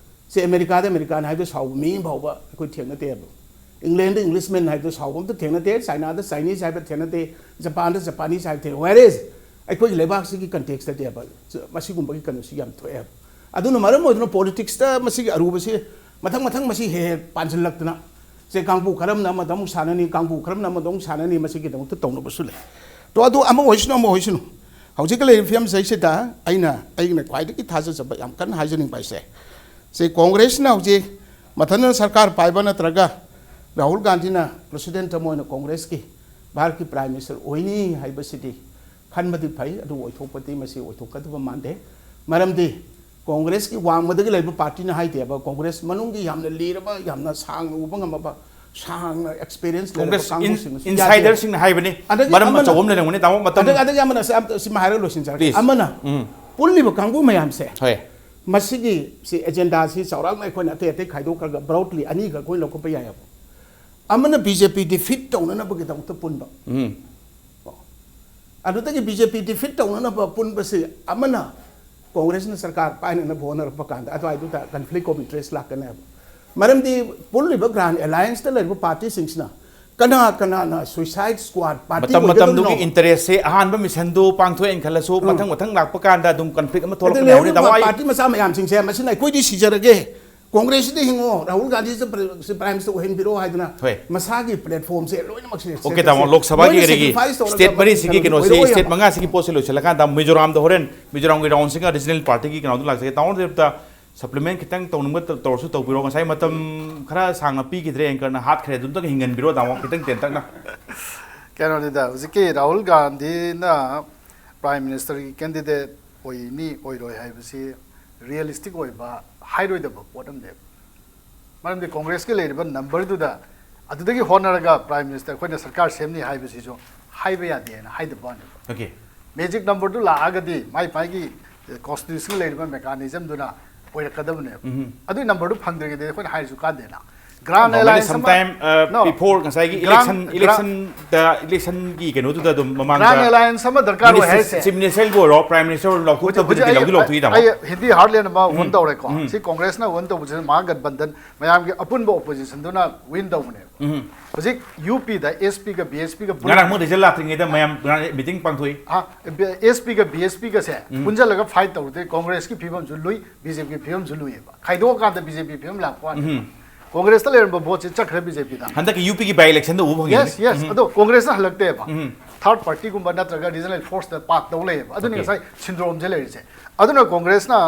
ꯁꯦ ꯑꯃꯦꯔꯤꯀꯥꯗ American ꯍꯥꯏꯕꯗ ꯁꯥꯎꯕ ꯃꯤ ꯑꯃ ꯐꯥꯎꯕ ꯑꯩꯈꯣꯏ ꯊꯦꯡꯅꯗꯦꯕ꯫ ꯏꯪꯂꯦꯟꯗ Englishman ꯍꯥꯏꯕꯗ ꯁꯥꯎꯕ ꯑꯝꯇ ꯊꯦꯡꯅꯗꯦ, ꯆꯥꯏꯅꯥꯗ Chinese ꯍꯥꯏꯕ ꯊꯦꯡꯅꯗꯦ, ꯖꯄꯥꯟꯗ Japanese ꯍꯥꯏꯕ ꯊꯦꯡꯅꯗꯦ꯫ Whereas ꯑꯩꯈꯣꯏꯒꯤ ꯂꯩꯕꯥꯛꯁꯤꯒꯤ contextꯇꯗꯤ ꯍꯥꯏꯕ ꯃꯁꯤꯒꯨꯝꯕꯒꯤ ꯀꯩꯅꯣꯁꯤ ꯌꯥꯝ ꯊꯣꯛꯑꯦꯕ꯫ ꯑꯗꯨꯅ ꯃꯔꯝ ꯑꯣꯏꯗꯨꯅ politicsꯇ ꯃꯁꯤꯒꯤ ꯑꯔꯨꯕꯁꯤ ꯃꯊꯪ ꯃꯊꯪ ꯃꯁꯤ ꯍꯦꯛ ꯍꯦꯛ ꯄꯥꯟꯁꯤꯜꯂꯛꯇꯅ, ꯁꯦ ꯀꯥꯡꯕꯨ ꯈꯔ ꯑꯃꯅ ꯑꯃꯗ ꯑꯃꯨꯛ ꯁꯥꯟꯅꯅꯤ, ꯀꯥꯡꯕꯨ ꯈꯔ ꯑꯃꯅ ꯑꯃꯗ ꯑꯃꯨꯛ ꯁꯥꯟꯅꯅꯤ, ꯃꯁꯤꯒꯤꯗꯃꯛꯇ ꯇꯧꯅꯕꯁꯨ ꯂꯩ꯫ ꯇꯣ, ꯑꯗꯨ ꯑꯃ ꯑꯣꯏꯁꯅꯨ, ꯑꯃ ꯑꯣꯏꯁꯅꯨ, ꯍꯧꯖꯤꯛꯀꯤ ꯂꯩꯔꯤꯕ ꯐꯤꯕꯝꯁꯤꯗꯩꯁꯤꯗ ꯑꯩꯅ, ꯑꯩꯒꯤꯅ ꯈ꯭ꯋꯥꯏꯗꯒꯤ ꯊꯥꯖꯖꯕ ꯌꯥꯝ ꯀꯟꯅ ꯍꯥꯏꯖꯅꯤꯡꯕ ꯍꯥꯏꯁꯦ, ꯁꯤ ꯀꯣꯡꯒ꯭ꯔꯦꯁꯅ ꯍꯧꯖꯤꯛ ꯃꯊꯟꯇꯅ ꯁꯔꯀꯥꯔ ꯄꯥꯏꯕ ꯅꯠꯇ꯭ꯔꯒ ꯔꯥꯍꯨꯜ ꯒꯥꯟꯙꯤꯅ president ꯑꯃ ꯑꯣꯏꯅ ꯀꯣꯡꯒ꯭ꯔꯦꯁꯀꯤ ꯚꯥꯔꯠꯀꯤ prime minister ꯑꯣꯏꯅꯤ ꯍꯥꯏꯕꯁꯤꯗꯤ ꯈꯟꯕꯗꯤ ꯐꯩ, ꯑꯗꯨꯕꯨ ꯑꯣꯏꯊꯣꯛꯄꯗꯤ ꯃꯁꯤ ꯑꯣꯏꯊꯣꯛꯀꯗꯕ ꯃꯥꯟꯗꯦ꯫ ꯃꯔꯝꯗꯤ ꯀꯣꯡꯒ꯭ꯔꯦꯁꯀꯤ ꯋꯥꯡꯃꯗꯒꯤ ꯂꯩꯕ partyꯅ ꯍꯥꯏꯗꯦꯕ, ꯀꯣꯡꯒ꯭ꯔꯦꯁ ꯃꯅꯨꯡꯒꯤ ꯌꯥꯝꯅ ꯂꯤꯔꯕ, ꯌꯥꯝꯅ ꯁꯥꯡꯅ ꯎꯕ ꯉꯝꯃꯕ, ꯁꯥꯡꯅ experience ꯂꯩꯔꯕ ꯀꯣꯡꯒ꯭ꯔꯦꯁ ꯏꯟ-, ꯀꯥꯡꯕꯨꯁꯤꯡꯅꯁꯨ ꯌꯥꯗꯦ꯫ Insiderꯁꯤꯡꯅ ꯍꯥꯏꯕꯅꯤ꯫ ꯑꯗꯒꯤ ꯃꯔꯝ ꯑꯃꯅ, ꯑꯆꯧꯕ ꯑꯃ ꯂꯩꯔꯝꯒꯅꯤ, ꯇꯥꯃꯣ, ꯃꯇꯝ ꯑꯗꯒꯤ, ꯑꯗꯒꯤ ꯑꯃꯅ, ꯁꯤ ꯑꯝꯇ, ꯁꯤꯃ ꯍꯥꯏꯔꯒ ꯂꯣꯏꯁꯤꯟꯖꯔꯒꯦ꯫ Please꯫ ꯑꯃꯅ, ꯎꯝ꯫ ꯄꯨꯜꯂꯤꯕ ꯀꯥꯡꯕꯨ ꯃꯌꯥꯝꯁꯦ, ꯍꯣꯏ꯫ ꯃꯁꯤꯒꯤ, ꯁꯤ agendaꯁꯤ ꯆꯥꯎꯔꯥꯛꯅ ꯑꯩꯈꯣꯏꯅ ꯑꯇꯩ ꯑꯇꯩ ꯈꯥꯏꯗꯣꯛꯈ꯭ꯔꯒ broadly ꯑꯅꯤꯈꯛ ꯑꯩꯈꯣꯏ ꯂꯧꯈꯠꯄ ꯌꯥꯏꯑꯕ꯫ ꯑꯃꯅ BJP defeat ꯇꯧꯅꯅꯕꯒꯤꯗꯃꯛꯇ ꯄꯨꯟꯕ꯫ ꯎꯝ꯫ ꯀꯣ꯫ ꯑꯗꯨꯗꯒꯤ BJP defeat ꯇꯧꯅꯅꯕ ꯄꯨꯟꯕꯁꯤ ꯑꯃꯅ ꯀꯣꯡꯒ꯭ꯔꯦꯁꯅ ꯁꯔꯀꯥꯔ ꯄꯥꯏꯅꯅꯕ ꯍꯣꯠꯅꯔꯛꯄ ꯀꯥꯟꯗ ꯑꯗꯨꯋꯥꯏꯗꯨꯗ conflict of interest ꯂꯥꯛꯀꯅꯦꯕ꯫ ꯃꯔꯝꯗꯤ ꯄꯨꯜꯂꯤꯕ grand allianceꯇ ꯂꯩꯔꯤꯕ partyꯁꯤꯡꯁꯤꯅ ꯀꯅꯥ ꯀꯅꯥꯅ suicide squad party ꯃꯇꯝ ꯑꯣꯏꯒꯗꯕꯅꯣ? ꯃꯇꯝꯗꯨꯒꯤ interest ꯁꯦ ꯑꯍꯥꯟꯕ mission ꯗꯨ ꯄꯥꯡꯊꯣꯛꯑꯦꯅ ꯈꯜꯂꯁꯨ, ꯃꯊꯪ ꯃꯊꯪ ꯂꯥꯛꯄ ꯀꯥꯟꯗ ꯑꯗꯨꯝ conflict ꯑꯃ ꯊꯣꯛꯂꯛꯀꯅꯤ ꯑꯗꯨꯅ ꯍꯥꯏꯕꯅꯤ, ꯇꯥꯃꯣ꯫ ꯂꯩꯍꯧꯔꯤꯕ ꯑꯩ party ꯃꯆꯥ ꯃꯌꯥꯝꯁꯤꯡꯁꯦ, ꯃꯁꯤꯅ ꯑꯩꯈꯣꯏꯗꯤ ꯁꯤꯖꯔꯒꯦ, ꯀꯣꯡꯒ꯭ꯔꯦꯁꯁꯤꯗ ꯍꯤꯡꯉꯣ, ꯔꯥꯍꯨꯜ ꯒꯥꯟꯙꯤꯁꯤ prime minister ꯑꯣꯏꯍꯟꯕꯤꯔꯣ ꯍꯥꯏꯗꯅ ꯍꯣꯏ꯫ ꯃꯁꯥꯒꯤ platform ꯁꯦ ꯂꯣꯏꯅꯃꯛ ꯁꯤꯅ Okay, ꯇꯥꯃꯣ, ꯂꯣꯛ ꯁꯚꯥꯒꯤ ꯂꯣꯏꯅ ꯀꯔꯤꯒꯤ sacrifice ꯇꯧꯔꯒ state ꯃꯔꯤꯁꯤꯒꯤ ꯀꯩꯅꯣ ꯀꯩꯅꯣꯁꯤ, ꯑꯣꯏꯔꯛꯑꯣꯏ state ꯍꯥꯏꯕ꯫ ꯃꯉꯥꯁꯤꯒꯤ ꯄꯣꯠꯁꯦ ꯂꯣꯏꯁꯤꯜꯂꯀꯥꯟꯗ ꯃꯤꯖꯣꯔꯥꯝꯗ ꯍꯣꯔꯦꯟ ꯃꯤꯖꯣꯔꯥꯝꯒꯤ round ꯁꯤꯒ regional party ꯒꯤ ꯀꯩꯅꯣꯗꯣ ꯂꯥꯛꯆꯒꯦ꯫ ꯇꯥꯃꯣ ꯗꯦꯕꯇ supplement ꯈꯤꯇꯪ ꯇꯧꯅꯤꯡꯕ ꯇꯧ-, ꯇꯧꯔꯁꯨ ꯇꯧꯕꯤꯔꯣ꯫ ꯉꯁꯥꯏ ꯃꯇꯝ ꯈꯔ ꯁꯥꯡꯅ ꯄꯤꯈꯤꯗ꯭ꯔꯦ anchor ꯅ, ꯍꯥꯠꯈ꯭ꯔꯦ꯫ ꯑꯗꯨꯝꯇꯪ ꯍꯤꯡꯍꯟꯕꯤꯔꯣ, ꯇꯥꯃꯣ, ꯈꯤꯇꯪ ꯇꯦꯟꯇꯛꯅ꯫ ꯀꯩꯅꯣꯅꯤꯗ, ꯍꯧꯖꯤꯛꯀꯤ ꯔꯥꯍꯨꯜ ꯒꯥꯟꯙꯤꯅ prime minister ꯒꯤ candidate ꯑꯣꯏꯅꯤ ꯑꯣꯏꯔꯣꯏ ꯍꯥꯏꯕꯁꯤ realistic ꯑꯣꯏꯕ, ꯍꯥꯏꯔꯣꯏꯗꯕ ꯄꯣꯠ ꯑꯃꯅꯦꯕ꯫ ꯃꯔꯝꯗꯤ ꯀꯣꯡꯒ꯭ꯔꯦꯁꯀꯤ ꯂꯩꯔꯤꯕ number ꯗꯨꯗ ꯑꯗꯨꯗꯒꯤ ꯍꯣꯠꯅꯔꯒ prime minister ꯑꯩꯈꯣꯏꯅ ꯁꯔꯀꯥꯔ ꯁꯦꯝꯅꯤ ꯍꯥꯏꯕꯁꯤꯁꯨ ꯍꯥꯏꯕ ꯌꯥꯗꯦꯅ ꯍꯥꯏꯗꯕ ꯋꯥꯅꯦꯕ꯫ Okay꯫ Magic number ꯗꯨ ꯂꯥꯛꯑꯒꯗꯤ ꯃꯥꯏ ꯃꯥꯏꯒꯤ constitution ꯂꯩꯔꯤꯕ mechanism ꯗꯨꯅ ꯑꯣꯏꯔꯛꯀꯗꯕꯅꯦꯕ꯫ ꯎꯝ꯫ ꯑꯗꯨꯒꯤ number ꯗꯨ ꯐꯪꯗ꯭ꯔꯒꯗꯤ ꯑꯩꯈꯣꯏꯅ ꯍꯥꯏꯔꯁꯨ ꯀꯥꯟꯗꯦꯅ꯫ Grand Normally, alliance ꯑꯃ sometime, uh, No. before ꯉꯁꯥꯏꯒꯤ Grand- election, Grand- election ꯗ, election ꯒꯤ ꯀꯩꯅꯣꯗꯨꯗ ꯑꯗꯨꯝ ꯃꯃꯥꯡꯗ Grand alliance ꯑꯃ ꯗꯔꯀꯥꯔ ꯑꯣꯏ minister, ꯍꯥꯏꯁꯦ꯫ chief minister ꯕꯨ ꯑꯣꯏꯔꯣ, prime minister ꯑꯣꯏꯔꯣ, ꯂꯧꯊꯣꯛꯇꯕꯗꯤ ꯍꯧꯖꯤꯛ ꯂꯧꯗꯤ ꯂꯧꯊꯣꯛꯏ, ꯇꯥꯃꯣ꯫ ꯑꯩ ꯍꯤꯟꯗꯤ heartland ꯑꯃ win ꯎꯝ, ꯇꯧꯔꯦꯀꯣ꯫ ꯎꯝ꯫ ꯁꯤ ꯀꯣꯡꯒ꯭ꯔꯦꯁꯅ win ꯇꯧꯕꯁꯤꯅ ꯃꯍꯥꯒꯠꯕꯟꯙꯟ ꯃꯌꯥꯝꯒꯤ ꯑꯄꯨꯟꯕ opposition ꯗꯨꯅ win ꯇꯧꯕꯅꯦꯕ꯫ ꯎꯝ꯫ ꯍꯧꯖꯤꯛ UP ꯗ SP ꯒ BSP ꯒ ꯄꯨꯟꯅ ꯉꯔꯥꯡ ꯃꯣꯏ result ꯂꯥꯛꯇ꯭ꯔꯤꯉꯩꯗ ꯃꯌꯥꯝ meeting ꯄꯥꯡꯊꯣꯛꯏ꯫ ꯍꯥ, SP ꯒ BSP ꯒꯁꯦ ꯎꯝ꯫ ꯄꯨꯟꯁꯤꯜꯂꯒ fight ꯇꯧꯔꯗꯤ ꯀꯣꯡꯒ꯭ꯔꯦꯁꯀꯤ ꯐꯤꯕꯝꯁꯨ ꯂꯨꯏ, BJP ꯒꯤ ꯐꯤꯕꯝꯁꯨ ꯂꯨꯏꯌꯦꯕ꯫ ꯈꯥꯏꯗꯣꯛꯑꯀꯥꯟꯗ BJP ꯐꯤꯕꯝ ꯂꯥꯛꯄ ꯋꯥꯅꯤ꯫ ꯎꯝ꯫ ꯀꯣꯡꯒ꯭ꯔꯦꯁꯇ ꯂꯩꯔꯝꯕ vote ꯁꯦ ꯆꯠꯈ꯭ꯔꯦ BJP ꯗ꯫ ꯍꯟꯗꯛꯀꯤ UP ꯒꯤ by election ꯗ ꯎꯕ ꯐꯪꯉꯤ꯫ Yes, yes꯫ ꯎꯝ꯫ ꯑꯗꯣ ꯀꯣꯡꯒ꯭ꯔꯦꯁꯅ ꯍꯜꯂꯛꯇꯦꯕ꯫ ꯎꯝ꯫ Third party ꯒꯨꯝꯕ ꯅꯠꯇ꯭ꯔꯒ regional force ꯇ park ꯇꯧ ꯂꯩꯌꯦꯕ꯫ ꯑꯗꯨꯅꯤ Okay꯫ ꯉꯁꯥꯏ syndrome ꯁꯦ ꯂꯩꯔꯤꯁꯦ꯫ ꯑꯗꯨꯅ ꯀꯣꯡꯒ꯭ꯔꯦꯁꯅ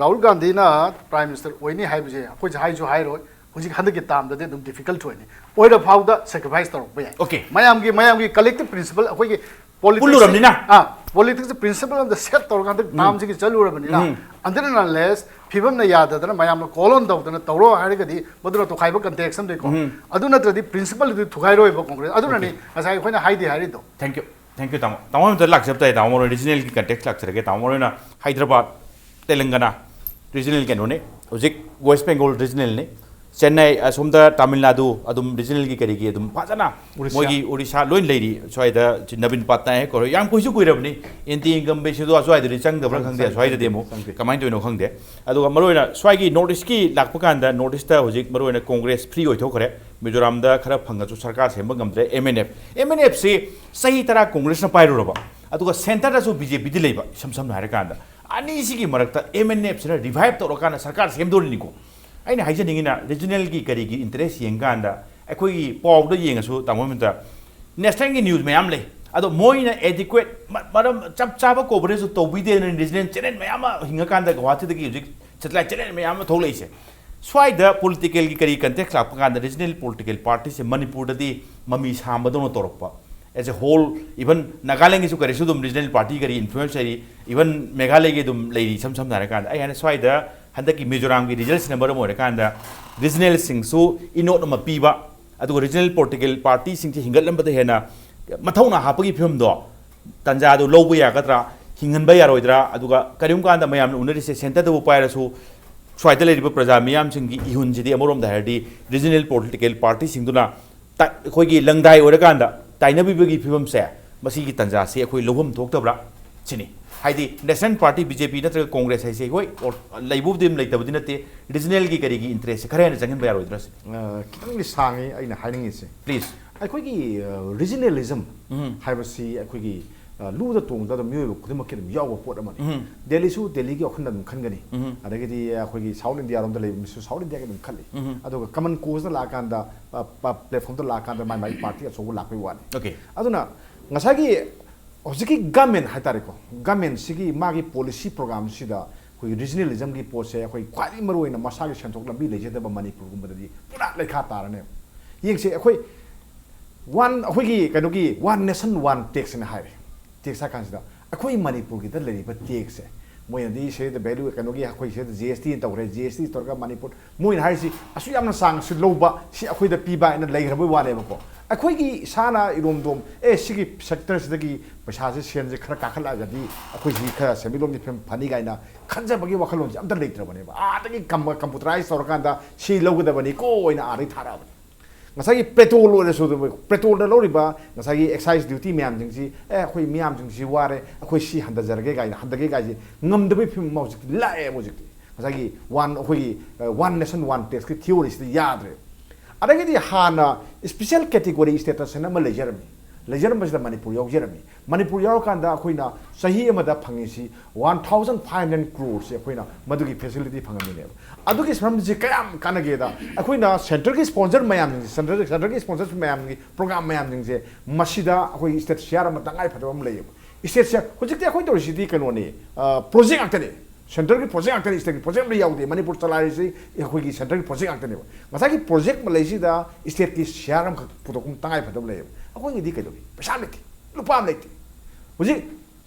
ꯔꯥꯍꯨꯜ ꯒꯥꯟꯙꯤꯅ prime minister ꯑꯣꯏꯅꯤ ꯍꯥꯏꯕꯁꯦ ꯑꯩꯈꯣꯏꯁꯦ ꯍꯥꯏꯁꯨ ꯍꯥꯏꯔꯣꯏ꯫ ꯍꯧꯖꯤꯛ ꯍꯟꯗꯛꯀꯤ term ꯗꯗꯤ ꯑꯗꯨꯝ difficult ꯑꯣꯏꯅꯤ꯫ ꯑꯣꯏꯔ ꯐꯥꯎꯗ sacrifice ꯇꯧꯔꯛꯄ ꯌꯥꯏ꯫ Okay꯫ ꯃꯌꯥꯝꯒꯤ, ꯃꯌꯥꯝꯒꯤ collective principle ꯑꯩꯈꯣꯏꯒꯤ politics ꯄꯨꯜꯂꯨꯔꯕꯅꯤꯅ꯫ ꯑꯥ, politics principle ꯑꯃꯗ set ꯇꯧꯔꯒ ꯍꯟꯗꯛ term ꯁꯤꯒꯤ ꯆꯠꯂꯨꯔꯕꯅꯤꯅ, ꯎꯝ꯫ until and unless ꯐꯤꯕꯝꯅ ꯌꯥꯗꯗꯅ ꯃꯌꯥꯝꯅ call on ꯇꯧꯗꯅ ꯇꯧꯔꯣ ꯍꯥꯏꯔꯒꯗꯤ ꯃꯗꯨꯅ ꯇꯣꯈꯥꯏꯕ context ꯑꯃꯗꯒꯤꯀꯣ꯫ ꯎꯝ꯫ ꯑꯗꯨ ꯅꯠꯇ꯭ꯔꯗꯤ principle ꯗꯨ ꯊꯨꯒꯥꯏꯔꯣꯏꯕ ꯀꯣꯡꯒ꯭ꯔꯦꯁ꯫ ꯑꯗꯨꯅꯅꯤ ꯉꯁꯥꯏ ꯑꯩꯈꯣꯏꯅ ꯍꯥꯏꯗꯤ ꯍꯥꯏꯔꯤꯗꯣ꯫ Thank you꯫ Thank you, ꯇꯥꯃꯣ꯫ ꯇꯥꯃꯣ ꯑꯝꯇ ꯂꯥꯛꯆꯕ ꯇꯥꯏ, ꯇꯥꯃꯣ꯫ ꯃꯔꯨ regional ꯒꯤ context ꯂꯥꯛꯆꯔꯒꯦ, ꯇꯥꯃꯣ꯫ ꯃꯔꯨ ꯑꯣꯏꯅ ꯍꯥꯏꯗ꯭ꯔꯕꯥꯗ, ꯇꯦꯂꯪꯒꯅꯥ regional ꯀꯩꯅꯣꯅꯤ꯫ ꯍꯧꯖꯤꯛ West Bengal regional ꯅꯤ꯫ ꯆꯦꯟꯅꯥꯏ, ꯑꯁꯣꯝꯗ ꯇꯥꯃꯤꯜ ꯅꯥꯗꯨ ꯑꯗꯨꯝ ꯔꯤꯖꯅꯦꯜꯒꯤ ꯀꯔꯤꯒꯤ ꯑꯗꯨꯝ ꯐꯖꯅ ꯎꯔꯤꯁꯥ꯫ ꯃꯣꯏꯒꯤ ꯎꯔꯤꯁꯥ ꯂꯣꯏ ꯂꯩꯔꯤ꯫ ꯁ꯭ꯋꯥꯏꯗ ꯁꯤ ꯅꯕꯤꯟ ꯄꯠꯅꯥꯌꯛ ꯀꯧꯔꯣ, ꯌꯥꯝ ꯀꯨꯏꯁꯨ ꯀꯨꯏꯔꯕꯅꯤ꯫ ꯑꯦꯟꯇꯤ ꯏꯟꯀꯝꯕꯦꯟꯁꯤꯗꯣ ꯑꯁ꯭ꯋꯥꯏꯗꯗꯤ ꯆꯪꯗꯕ꯭ꯔꯥ ꯆꯪ- ꯈꯪꯗꯦ, ꯆꯪ- ꯁ꯭ꯋꯥꯏꯗꯗꯤ ꯆꯪꯗꯦ, ꯑꯃꯨꯛ ꯆꯪꯗꯦ꯫ ꯀꯃꯥꯏꯅ ꯇꯧꯔꯤꯅꯣ ꯈꯪꯗꯦ꯫ ꯑꯗꯨꯒ ꯃꯔꯨꯑꯣꯏꯅ ꯁ꯭ꯋꯥꯏꯒꯤ ꯅꯣꯔꯠ ꯏꯁꯀꯤ ꯂꯥꯛꯄ ꯀꯥꯟꯗ ꯅꯣꯔꯠ ꯏꯁꯇ ꯍꯧꯖꯤꯛ ꯃꯔꯨꯑꯣꯏꯅ ꯀꯣꯡꯒ꯭ꯔꯦꯁ ꯐ꯭ꯔꯤ ꯑꯣꯏꯊꯣꯛꯈ꯭ꯔꯦ꯫ ꯃꯤꯖꯣꯔꯥꯝꯗ ꯈꯔ ꯐꯪꯉꯁꯨ ꯁꯔꯀꯥꯔ ꯁꯦꯝꯕ ꯉꯝꯗ꯭ꯔꯦ꯫ M N F, M N ꯑꯦꯐꯁꯤ ꯆꯍꯤ ꯇꯔꯥ ꯀꯣꯡꯒ꯭ꯔꯦꯁꯅ ꯄꯥꯏꯔꯨꯔꯕ, ꯑꯗꯨꯒ ꯁꯦꯟꯇꯔꯗꯁꯨ ꯕꯤ ꯖꯦ ꯄꯤꯗꯤ ꯂꯩꯕ꯫ ꯏꯁꯝ ꯁꯝꯅ ꯍꯥꯏꯔꯀꯥꯟꯗ ꯑꯅꯤꯁꯤꯒꯤ ꯃꯔꯛꯇ ꯑꯦꯝ ꯑꯦꯟ ꯑꯦꯐꯁꯤꯅ ꯔꯤꯚꯥꯏꯞ ꯇꯧꯔꯀꯥꯟꯗ ꯁꯔꯀꯥꯔ ꯁꯦꯝꯗꯣꯔꯤꯅꯤꯀꯣ꯫ ꯑꯩꯅ ꯍꯥꯏꯖꯅꯤꯡꯉꯤꯅ ꯔꯤꯖꯅꯦꯜꯒꯤ ꯀꯔꯤꯒꯤ ꯏꯟꯇꯔꯦꯁ ꯌꯦꯡꯀꯥꯟꯗ ꯑꯩꯈꯣꯏꯒꯤ ꯄꯥꯎꯗ ꯌꯦꯡꯉꯁꯨ, ꯇꯥꯃꯣ ꯃꯤꯇ, ꯅꯦꯁꯅꯦꯜꯒꯤ ꯅ꯭ꯌꯨꯁ ꯃꯌꯥꯝ ꯂꯩ꯫ ꯑꯗꯣ ꯃꯣꯏꯅ ꯑꯦꯗꯤꯀ꯭ꯋꯦꯠ ꯃꯔꯝ ꯆꯞ ꯆꯥꯕ ꯀꯣꯚꯔꯦꯖꯁꯨ ꯇꯧꯕꯤꯗꯦꯅ ꯔꯤꯖꯅꯦꯜ ꯆꯦꯅꯦꯜ ꯃꯌꯥꯝ ꯑꯃ ꯍꯤꯡꯉꯀꯥꯟꯗ ꯒꯨꯋꯥꯍꯥꯇꯤꯗꯒꯤ ꯍꯧꯖꯤꯛ ꯁꯦꯇꯦꯂꯥꯏꯠ ꯆꯦꯅꯦꯜ ꯃꯌꯥꯝ ꯑꯃ ꯊꯣꯛꯂꯛꯏꯁꯦ꯫ ꯁ꯭ꯋꯥꯏꯗ ꯄꯣꯂꯤꯇꯤꯀꯦꯜꯒꯤ ꯀꯔꯤ ꯀꯟꯇꯦꯛꯁ ꯂꯥꯛꯄ ꯀꯥꯟꯗ ꯔꯤꯖꯅꯦꯜ ꯄꯣꯂꯤꯇꯤꯀꯦꯜ ꯄꯥꯔꯇꯤꯁꯦ ꯃꯅꯤꯄꯨꯔꯗꯗꯤ ꯃꯃꯤ ꯁꯥꯝꯕꯗꯧꯅ ꯇꯧꯔꯛꯄ꯫ ꯑꯦꯁ ꯑꯦ ꯍꯣꯜ, ꯏꯚꯟ ꯅꯥꯒꯥꯂꯦꯟꯒꯤꯁꯨ ꯀꯔꯤꯁꯨ ꯑꯗꯨꯝ ꯔꯤꯖꯅꯦꯜ ꯄꯥꯔꯇꯤ ꯀꯔꯤ ꯏꯟꯐ꯭ꯂꯨꯌꯦꯟꯁ ꯂꯩꯔꯤ, ꯏꯚꯟ ꯃꯦꯘꯥꯂꯌꯒꯤ ꯑꯗꯨꯝ ꯂꯩꯔꯤ꯫ ꯏꯁꯝ ꯁꯝꯅ ꯍꯥꯏꯔꯀꯥꯟꯗ ꯑꯩ ꯍꯥꯏꯅ ꯁ꯭ꯋꯥꯏꯗ ꯍꯟꯗꯛꯀꯤ ꯃꯤꯖꯣꯔꯥꯝꯒꯤ ꯔꯤꯖꯜꯠꯁꯤꯅ ꯃꯔꯝ ꯑꯣꯏꯔꯀꯥꯟꯗ ꯔꯤꯖꯅꯦꯜꯁꯤꯡꯁꯨ ꯏꯅꯣꯠ ꯑꯃ ꯄꯤꯕ, ꯑꯗꯨꯒ ꯔꯤꯖꯅꯦꯜ ꯄꯣꯂꯤꯇꯤꯀꯦꯜ ꯄꯥꯔꯇꯤꯁꯤꯡꯁꯤ ꯍꯤꯡꯒꯠꯂꯝꯕꯗ ꯍꯦꯟꯅ ꯃꯊꯧꯅꯥ ꯍꯥꯞꯄꯒꯤ ꯐꯤꯕꯝꯗꯣ, ꯇꯥꯟꯖꯥꯗꯨ ꯂꯧꯕ ꯌꯥꯒꯗ꯭ꯔꯥ, ꯍꯤꯡꯍꯟꯕ ꯌꯥꯔꯣꯏꯗ꯭ꯔꯥ, ꯑꯗꯨꯒ ꯀꯔꯤꯒꯨꯝꯕ ꯀꯥꯟꯗ ꯃꯌꯥꯝꯅ ꯎꯅꯔꯤꯁꯦ ꯁꯦꯟꯇꯔꯗꯕꯨ ꯄꯥꯏꯔꯁꯨ ꯁ꯭ꯋꯥꯏꯗ ꯂꯩꯔꯤꯕ ꯄ꯭ꯔꯖꯥ ꯃꯤꯌꯥꯝꯁꯤꯡꯒꯤ ꯏꯍꯨꯟꯁꯤꯗꯤ ꯑꯃꯔꯣꯝꯗ ꯍꯥꯏꯔꯗꯤ ꯔꯤꯖꯅꯦꯜ ꯄꯣꯂꯤꯇꯤꯀꯦꯜ ꯄꯥꯔꯇꯤꯁꯤꯡꯗꯨꯅ ꯇ-, ꯑꯩꯈꯣꯏꯒꯤ ꯂꯪꯗꯥꯏ ꯑꯣꯏꯔꯀꯥꯟꯗ ꯇꯥꯏꯅꯕꯤꯕꯒꯤ ꯐꯤꯕꯝꯁꯦ, ꯃꯁꯤꯒꯤ ꯇꯥꯟꯖꯥꯁꯤ ꯑꯩꯈꯣꯏ ꯂꯧꯐꯝ ꯊꯣꯛꯇꯕ꯭ꯔꯥ ꯁꯤꯅꯤ꯫ ꯍꯥꯏꯗꯤ ꯅꯦꯁꯅꯦꯜ ꯄꯥꯔꯇꯤ, ꯕꯤ ꯖꯦ ꯄꯤ ꯅꯠꯇ꯭ꯔꯒ ꯀꯣꯡꯒ꯭ꯔꯦꯁ ꯍꯥꯏꯁꯦ, ꯍꯣꯏ, ꯑꯣ-, ꯂꯩꯕꯕꯨꯗꯤ ꯑꯗꯨꯝ ꯂꯩꯇꯕꯗꯤ ꯅꯠꯇꯦ, ꯔꯤꯖꯅꯦꯜꯒꯤ ꯀꯔꯤꯒꯤ ꯏꯟꯇꯔꯦꯁꯁꯦ ꯈꯔ ꯍꯦꯟꯅ ꯆꯪꯍꯟꯕ ꯌꯥꯔꯣꯏꯗ꯭ꯔꯥ ꯁꯤꯅꯤ꯫ ꯑ, ꯈꯤꯇꯪꯗꯤ ꯁꯥꯡꯉꯤ ꯑꯩꯅ ꯍꯥꯏꯅꯤꯡꯉꯤꯁꯦ꯫ ꯄ꯭ꯂꯤꯖ꯫ ꯑꯩꯈꯣꯏꯒꯤ ꯔꯤꯖꯅꯦꯂꯤꯖꯝ ꯎꯝ꯫ ꯍꯥꯏꯕꯁꯤ ꯑꯩꯈꯣꯏꯒꯤ, ꯑ, ꯂꯨꯗ ꯇꯣꯡꯗ ꯑꯗꯨꯝ ꯃꯤꯑꯣꯏꯕ ꯈꯨꯗꯤꯡꯃꯛꯀꯤ ꯑꯗꯨꯝ ꯌꯥꯎꯕ ꯄꯣꯠ ꯑꯃꯅꯤ꯫ ꯎꯝ꯫ ꯗꯦꯜꯂꯤꯁꯨ ꯗꯦꯜꯂꯤꯒꯤ ꯋꯥꯈꯜꯗ ꯑꯗꯨꯝ ꯈꯟꯒꯅꯤ꯫ ꯎꯝ꯫ ꯑꯗꯒꯤꯗꯤ ꯑꯩꯈꯣꯏꯒꯤ ꯁꯥꯎꯠ ꯏꯟꯗꯤꯌꯥꯔꯣꯝꯗ ꯂꯩꯕ ꯃꯤꯁꯨ ꯁꯥꯎꯠ ꯏꯟꯗꯤꯌꯥꯒꯤ ꯑꯗꯨꯝ ꯈꯜꯂꯤ꯫ ꯎꯝ꯫ ꯑꯗꯨꯒ ꯀꯃꯟ ꯀꯣꯖꯇ ꯂꯥꯛꯑꯀꯥꯟꯗ, ꯄ-, ꯄ-, ꯄ꯭ꯂꯦꯠꯐꯣꯝꯗ ꯂꯥꯛꯑꯀꯥꯟꯗ ꯃꯥꯏ ꯃꯥꯏ ꯄꯥꯔꯇꯤ ꯑꯆꯧꯕ ꯂꯥꯛꯄꯩ ꯋꯥꯅꯤ꯫ ꯑꯣꯀꯦ꯫ ꯑꯗꯨꯅ ꯉꯁꯥꯏꯒꯤ ꯍꯧꯖꯤꯛꯀꯤ ꯒꯃꯦꯟ ꯍꯥꯏꯇꯥꯔꯦꯀꯣ, ꯒꯃꯦꯟꯁꯤꯒꯤ ꯃꯥꯒꯤ ꯄꯣꯂꯤꯁꯤ ꯄ꯭ꯔꯣꯒ꯭ꯔꯥꯝꯁꯤꯗ ꯑꯩꯈꯣꯏꯒꯤ ꯔꯤꯖꯅꯦꯂꯤꯖꯝꯒꯤ ꯄꯣꯠꯁꯦ ꯑꯩꯈꯣꯏ ꯈ꯭ꯋꯥꯏꯗꯒꯤ ꯃꯔꯨꯑꯣꯏꯅ ꯃꯁꯥꯒꯤ ꯁꯦꯟꯊꯣꯛ ꯂꯝꯕꯤ ꯂꯩꯖꯗꯕ ꯃꯅꯤꯄꯨꯔꯒꯨꯝꯕꯗꯗꯤ ꯄꯨꯔꯥ ꯂꯩꯈꯥ ꯇꯥꯔꯅꯦꯕ꯫ ꯌꯦꯡꯁꯦ, ꯑꯩꯈꯣꯏ ꯋꯥꯟ, ꯑꯩꯈꯣꯏꯒꯤ ꯀꯩꯅꯣꯒꯤ ꯋꯥꯟ ꯅꯦꯁꯟ ꯋꯥꯟ ꯇꯦꯛꯁ ꯍꯥꯏꯅ ꯍꯥꯏꯔꯦ꯫ ꯇꯦꯛꯁ ꯍꯥꯏ ꯀꯥꯟꯁꯤꯗ ꯑꯩꯈꯣꯏ ꯃꯅꯤꯄꯨꯔꯒꯤꯗ ꯂꯩꯔꯤꯕ ꯇꯦꯛꯁꯁꯦ, ꯃꯣꯏꯅꯗꯤ ꯁꯤꯗ ꯚꯦꯂꯨ ꯀꯩꯅꯣꯒꯤ ꯑꯩꯈꯣꯏ ꯁꯤꯗ ꯖꯤ ꯑꯦꯁ ꯇꯤ ꯇꯧꯈ꯭ꯔꯦ, ꯖꯤ ꯑꯦꯁ ꯇꯤ ꯇꯧꯔꯒ ꯃꯅꯤꯄꯨꯔ, ꯃꯣꯏꯅ ꯍꯥꯏꯔꯤꯁꯤ ꯑꯁꯨꯛ ꯌꯥꯝꯅ ꯆꯥꯡꯁꯤ ꯂꯧꯕ, ꯁꯤ ꯑꯩꯈꯣꯏꯗ ꯄꯤꯕ ꯍꯥꯏꯅ ꯂꯩꯈ꯭ꯔꯕꯩ ꯋꯥꯅꯦꯕꯀꯣ꯫ ꯑꯩꯈꯣꯏꯒꯤ ꯏꯁꯥꯅ ꯏꯔꯣꯝꯗꯣꯝ, ꯑꯦ, ꯁꯤꯒꯤ ꯁꯦꯛꯇꯔꯁꯤꯗꯒꯤ ꯄꯩꯁꯥꯁꯦ, ꯁꯦꯟꯁꯦ ꯈꯔ ꯀꯥꯈꯠꯂꯛꯑꯒꯗꯤ ꯑꯩꯈꯣꯏꯁꯤ ꯈꯔ ꯁꯦꯟꯃꯤꯠꯂꯣꯟꯒꯤ ꯐꯤꯕꯝ ꯐꯅꯤ ꯀꯥꯏꯅ ꯈꯟꯖꯕꯒꯤ ꯋꯥꯈꯜꯂꯣꯟꯁꯦ ꯑꯝꯇ ꯂꯩꯇ꯭ꯔꯕꯅꯦꯕ꯫ ꯑꯥꯗꯒꯤ ꯀꯝꯄꯨꯇꯔꯥꯏꯁ ꯇꯧꯔꯀꯥꯟꯗ ꯁꯤ ꯂꯧꯒꯗꯕꯅꯤꯀꯣ ꯑꯣꯏꯅ ꯑꯥꯗꯒꯤ ꯊꯥꯔꯛꯑꯕꯅꯤ꯫ ꯉꯁꯥꯏꯒꯤ ꯄꯦꯇ꯭ꯔꯣꯜ ꯑꯣꯏꯔꯁꯨ ꯑꯗꯨꯝ, ꯄꯦꯇ꯭ꯔꯣꯜꯗ ꯂꯧꯔꯤꯕ ꯉꯁꯥꯏꯒꯤ ꯑꯦꯛꯁꯥꯏꯁ ꯗ꯭ꯌꯨꯇꯤ ꯃꯌꯥꯝꯁꯤꯡꯁꯤ, "ꯑꯦ, ꯑꯩꯈꯣꯏ ꯃꯤꯌꯥꯝꯁꯤꯡꯁꯤ ꯋꯥꯔꯦ, ꯑꯩꯈꯣꯏ ꯁꯤ ꯍꯟꯊꯖꯔꯒꯦ" ꯀꯥꯏꯅ, ꯍꯟꯊꯒꯦ ꯀꯥꯏꯁꯦ ꯉꯝꯗꯕꯒꯤ ꯐꯤꯕꯝ ꯑꯃ ꯍꯧꯖꯤꯛꯇꯤ ꯂꯥꯛꯑꯦꯕ꯫ ꯍꯧꯖꯤꯛꯇꯤ ꯉꯁꯥꯏꯒꯤ ꯋꯥꯟ, ꯑꯩꯈꯣꯏꯒꯤ, ꯑ, ꯋꯥꯟ ꯅꯦꯁꯟ ꯋꯥꯟ ꯇꯦꯛꯁꯀꯤ ꯊꯤꯑꯣꯔꯤꯁꯤꯗ ꯌꯥꯗ꯭ꯔꯦ꯫ ꯑꯗꯒꯤꯗꯤ ꯍꯥꯟꯅ ꯏꯁꯄꯤꯁꯦꯜ ꯀꯦꯇꯦꯒꯣꯔꯤ ꯁ꯭ꯇꯦꯇꯁ ꯍꯥꯏꯅ ꯑꯃ ꯂꯩꯖꯔꯝꯃꯤ꯫ ꯂꯩꯖꯔꯝꯕꯁꯤꯗ ꯃꯅꯤꯄꯨꯔ ꯌꯥꯎꯖꯔꯝꯃꯤ꯫ ꯃꯅꯤꯄꯨꯔ ꯌꯥꯎꯔꯀꯥꯟꯗ ꯑꯩꯈꯣꯏꯅ ꯆꯍꯤ ꯑꯃꯗ ꯐꯪꯉꯤꯁꯤ ꯋꯥꯟ ꯊꯥꯎꯖꯟ ꯐꯥꯏꯚ ꯍꯟꯗ꯭ꯔꯦꯠ ꯀ꯭ꯔꯣꯔꯁꯦ ꯑꯩꯈꯣꯏꯅ ꯃꯗꯨꯒꯤ ꯐꯦꯁꯤꯂꯤꯇꯤ ꯐꯪꯉꯝꯃꯤꯅꯦꯕ꯫ ꯑꯗꯨꯒꯤ ꯃꯔꯝꯁꯦ ꯀꯌꯥꯝ ꯀꯥꯟꯅꯒꯦꯗ, ꯑꯩꯈꯣꯏꯅ ꯁꯦꯟꯇꯔꯒꯤ ꯁ꯭ꯄꯣꯟꯁꯔ ꯃꯌꯥꯝꯁꯤꯡꯁꯦ, ꯁꯦꯟꯇꯔ, ꯁꯦꯟꯇꯔꯒꯤ ꯁ꯭ꯄꯣꯟꯁꯔ ꯃꯌꯥꯝꯒꯤ ꯄ꯭ꯔꯣꯒ꯭ꯔꯥꯝ ꯃꯌꯥꯝꯁꯤꯡꯁꯦ, ꯃꯁꯤꯗ ꯑꯩꯈꯣꯏ ꯁ꯭ꯇꯦꯠ ꯁꯤꯌꯥꯔ ꯑꯃ ꯇꯉꯥꯏ ꯐꯗꯕ ꯑꯃ ꯂꯩꯌꯦꯕ꯫ ꯁ꯭ꯇꯦꯠꯁꯦ ꯍꯧꯖꯤꯛꯇꯤ ꯑꯩꯈꯣꯏ ꯇꯧꯔꯤꯁꯤꯗꯤ ꯀꯩꯅꯣꯅꯤ, ꯑ, ꯄ꯭ꯔꯣꯖꯦꯛ ꯉꯥꯛꯇꯅꯤ꯫ ꯁꯦꯟꯇꯔꯒꯤ ꯄ꯭ꯔꯣꯖꯦꯛ ꯉꯥꯛꯇꯅꯤ, ꯁ꯭ꯇꯦꯠꯀꯤ ꯄ꯭ꯔꯣꯖꯦꯛ ꯑꯝꯇ ꯌꯥꯎꯗꯦ꯫ ꯃꯅꯤꯄꯨꯔ ꯆꯂꯥꯏꯔꯤꯁꯤ ꯑꯩꯈꯣꯏꯒꯤ ꯁꯦꯟꯇꯔꯒꯤ ꯄ꯭ꯔꯣꯖꯦꯛ ꯉꯥꯛꯇꯅꯦꯕ꯫ ꯉꯁꯥꯏꯒꯤ ꯄ꯭ꯔꯣꯖꯦꯛ ꯃꯂꯩꯁꯤꯗ ꯁ꯭ꯇꯦꯠꯀꯤ ꯁꯤꯌꯥꯔ ꯑꯃꯈꯛ ꯄꯨꯊꯣꯛꯄ ꯇꯉꯥꯏ ꯐꯗꯕ ꯂꯩꯌꯦꯕ꯫ ꯑꯩꯈꯣꯏꯒꯤꯗꯤ ꯀꯩꯗꯧꯔꯤ? ꯄꯩꯁꯥ ꯂꯩꯇꯦ, ꯂꯨꯄꯥ ꯑꯃ ꯂꯩꯇꯦ꯫ ꯍꯧꯖꯤꯛ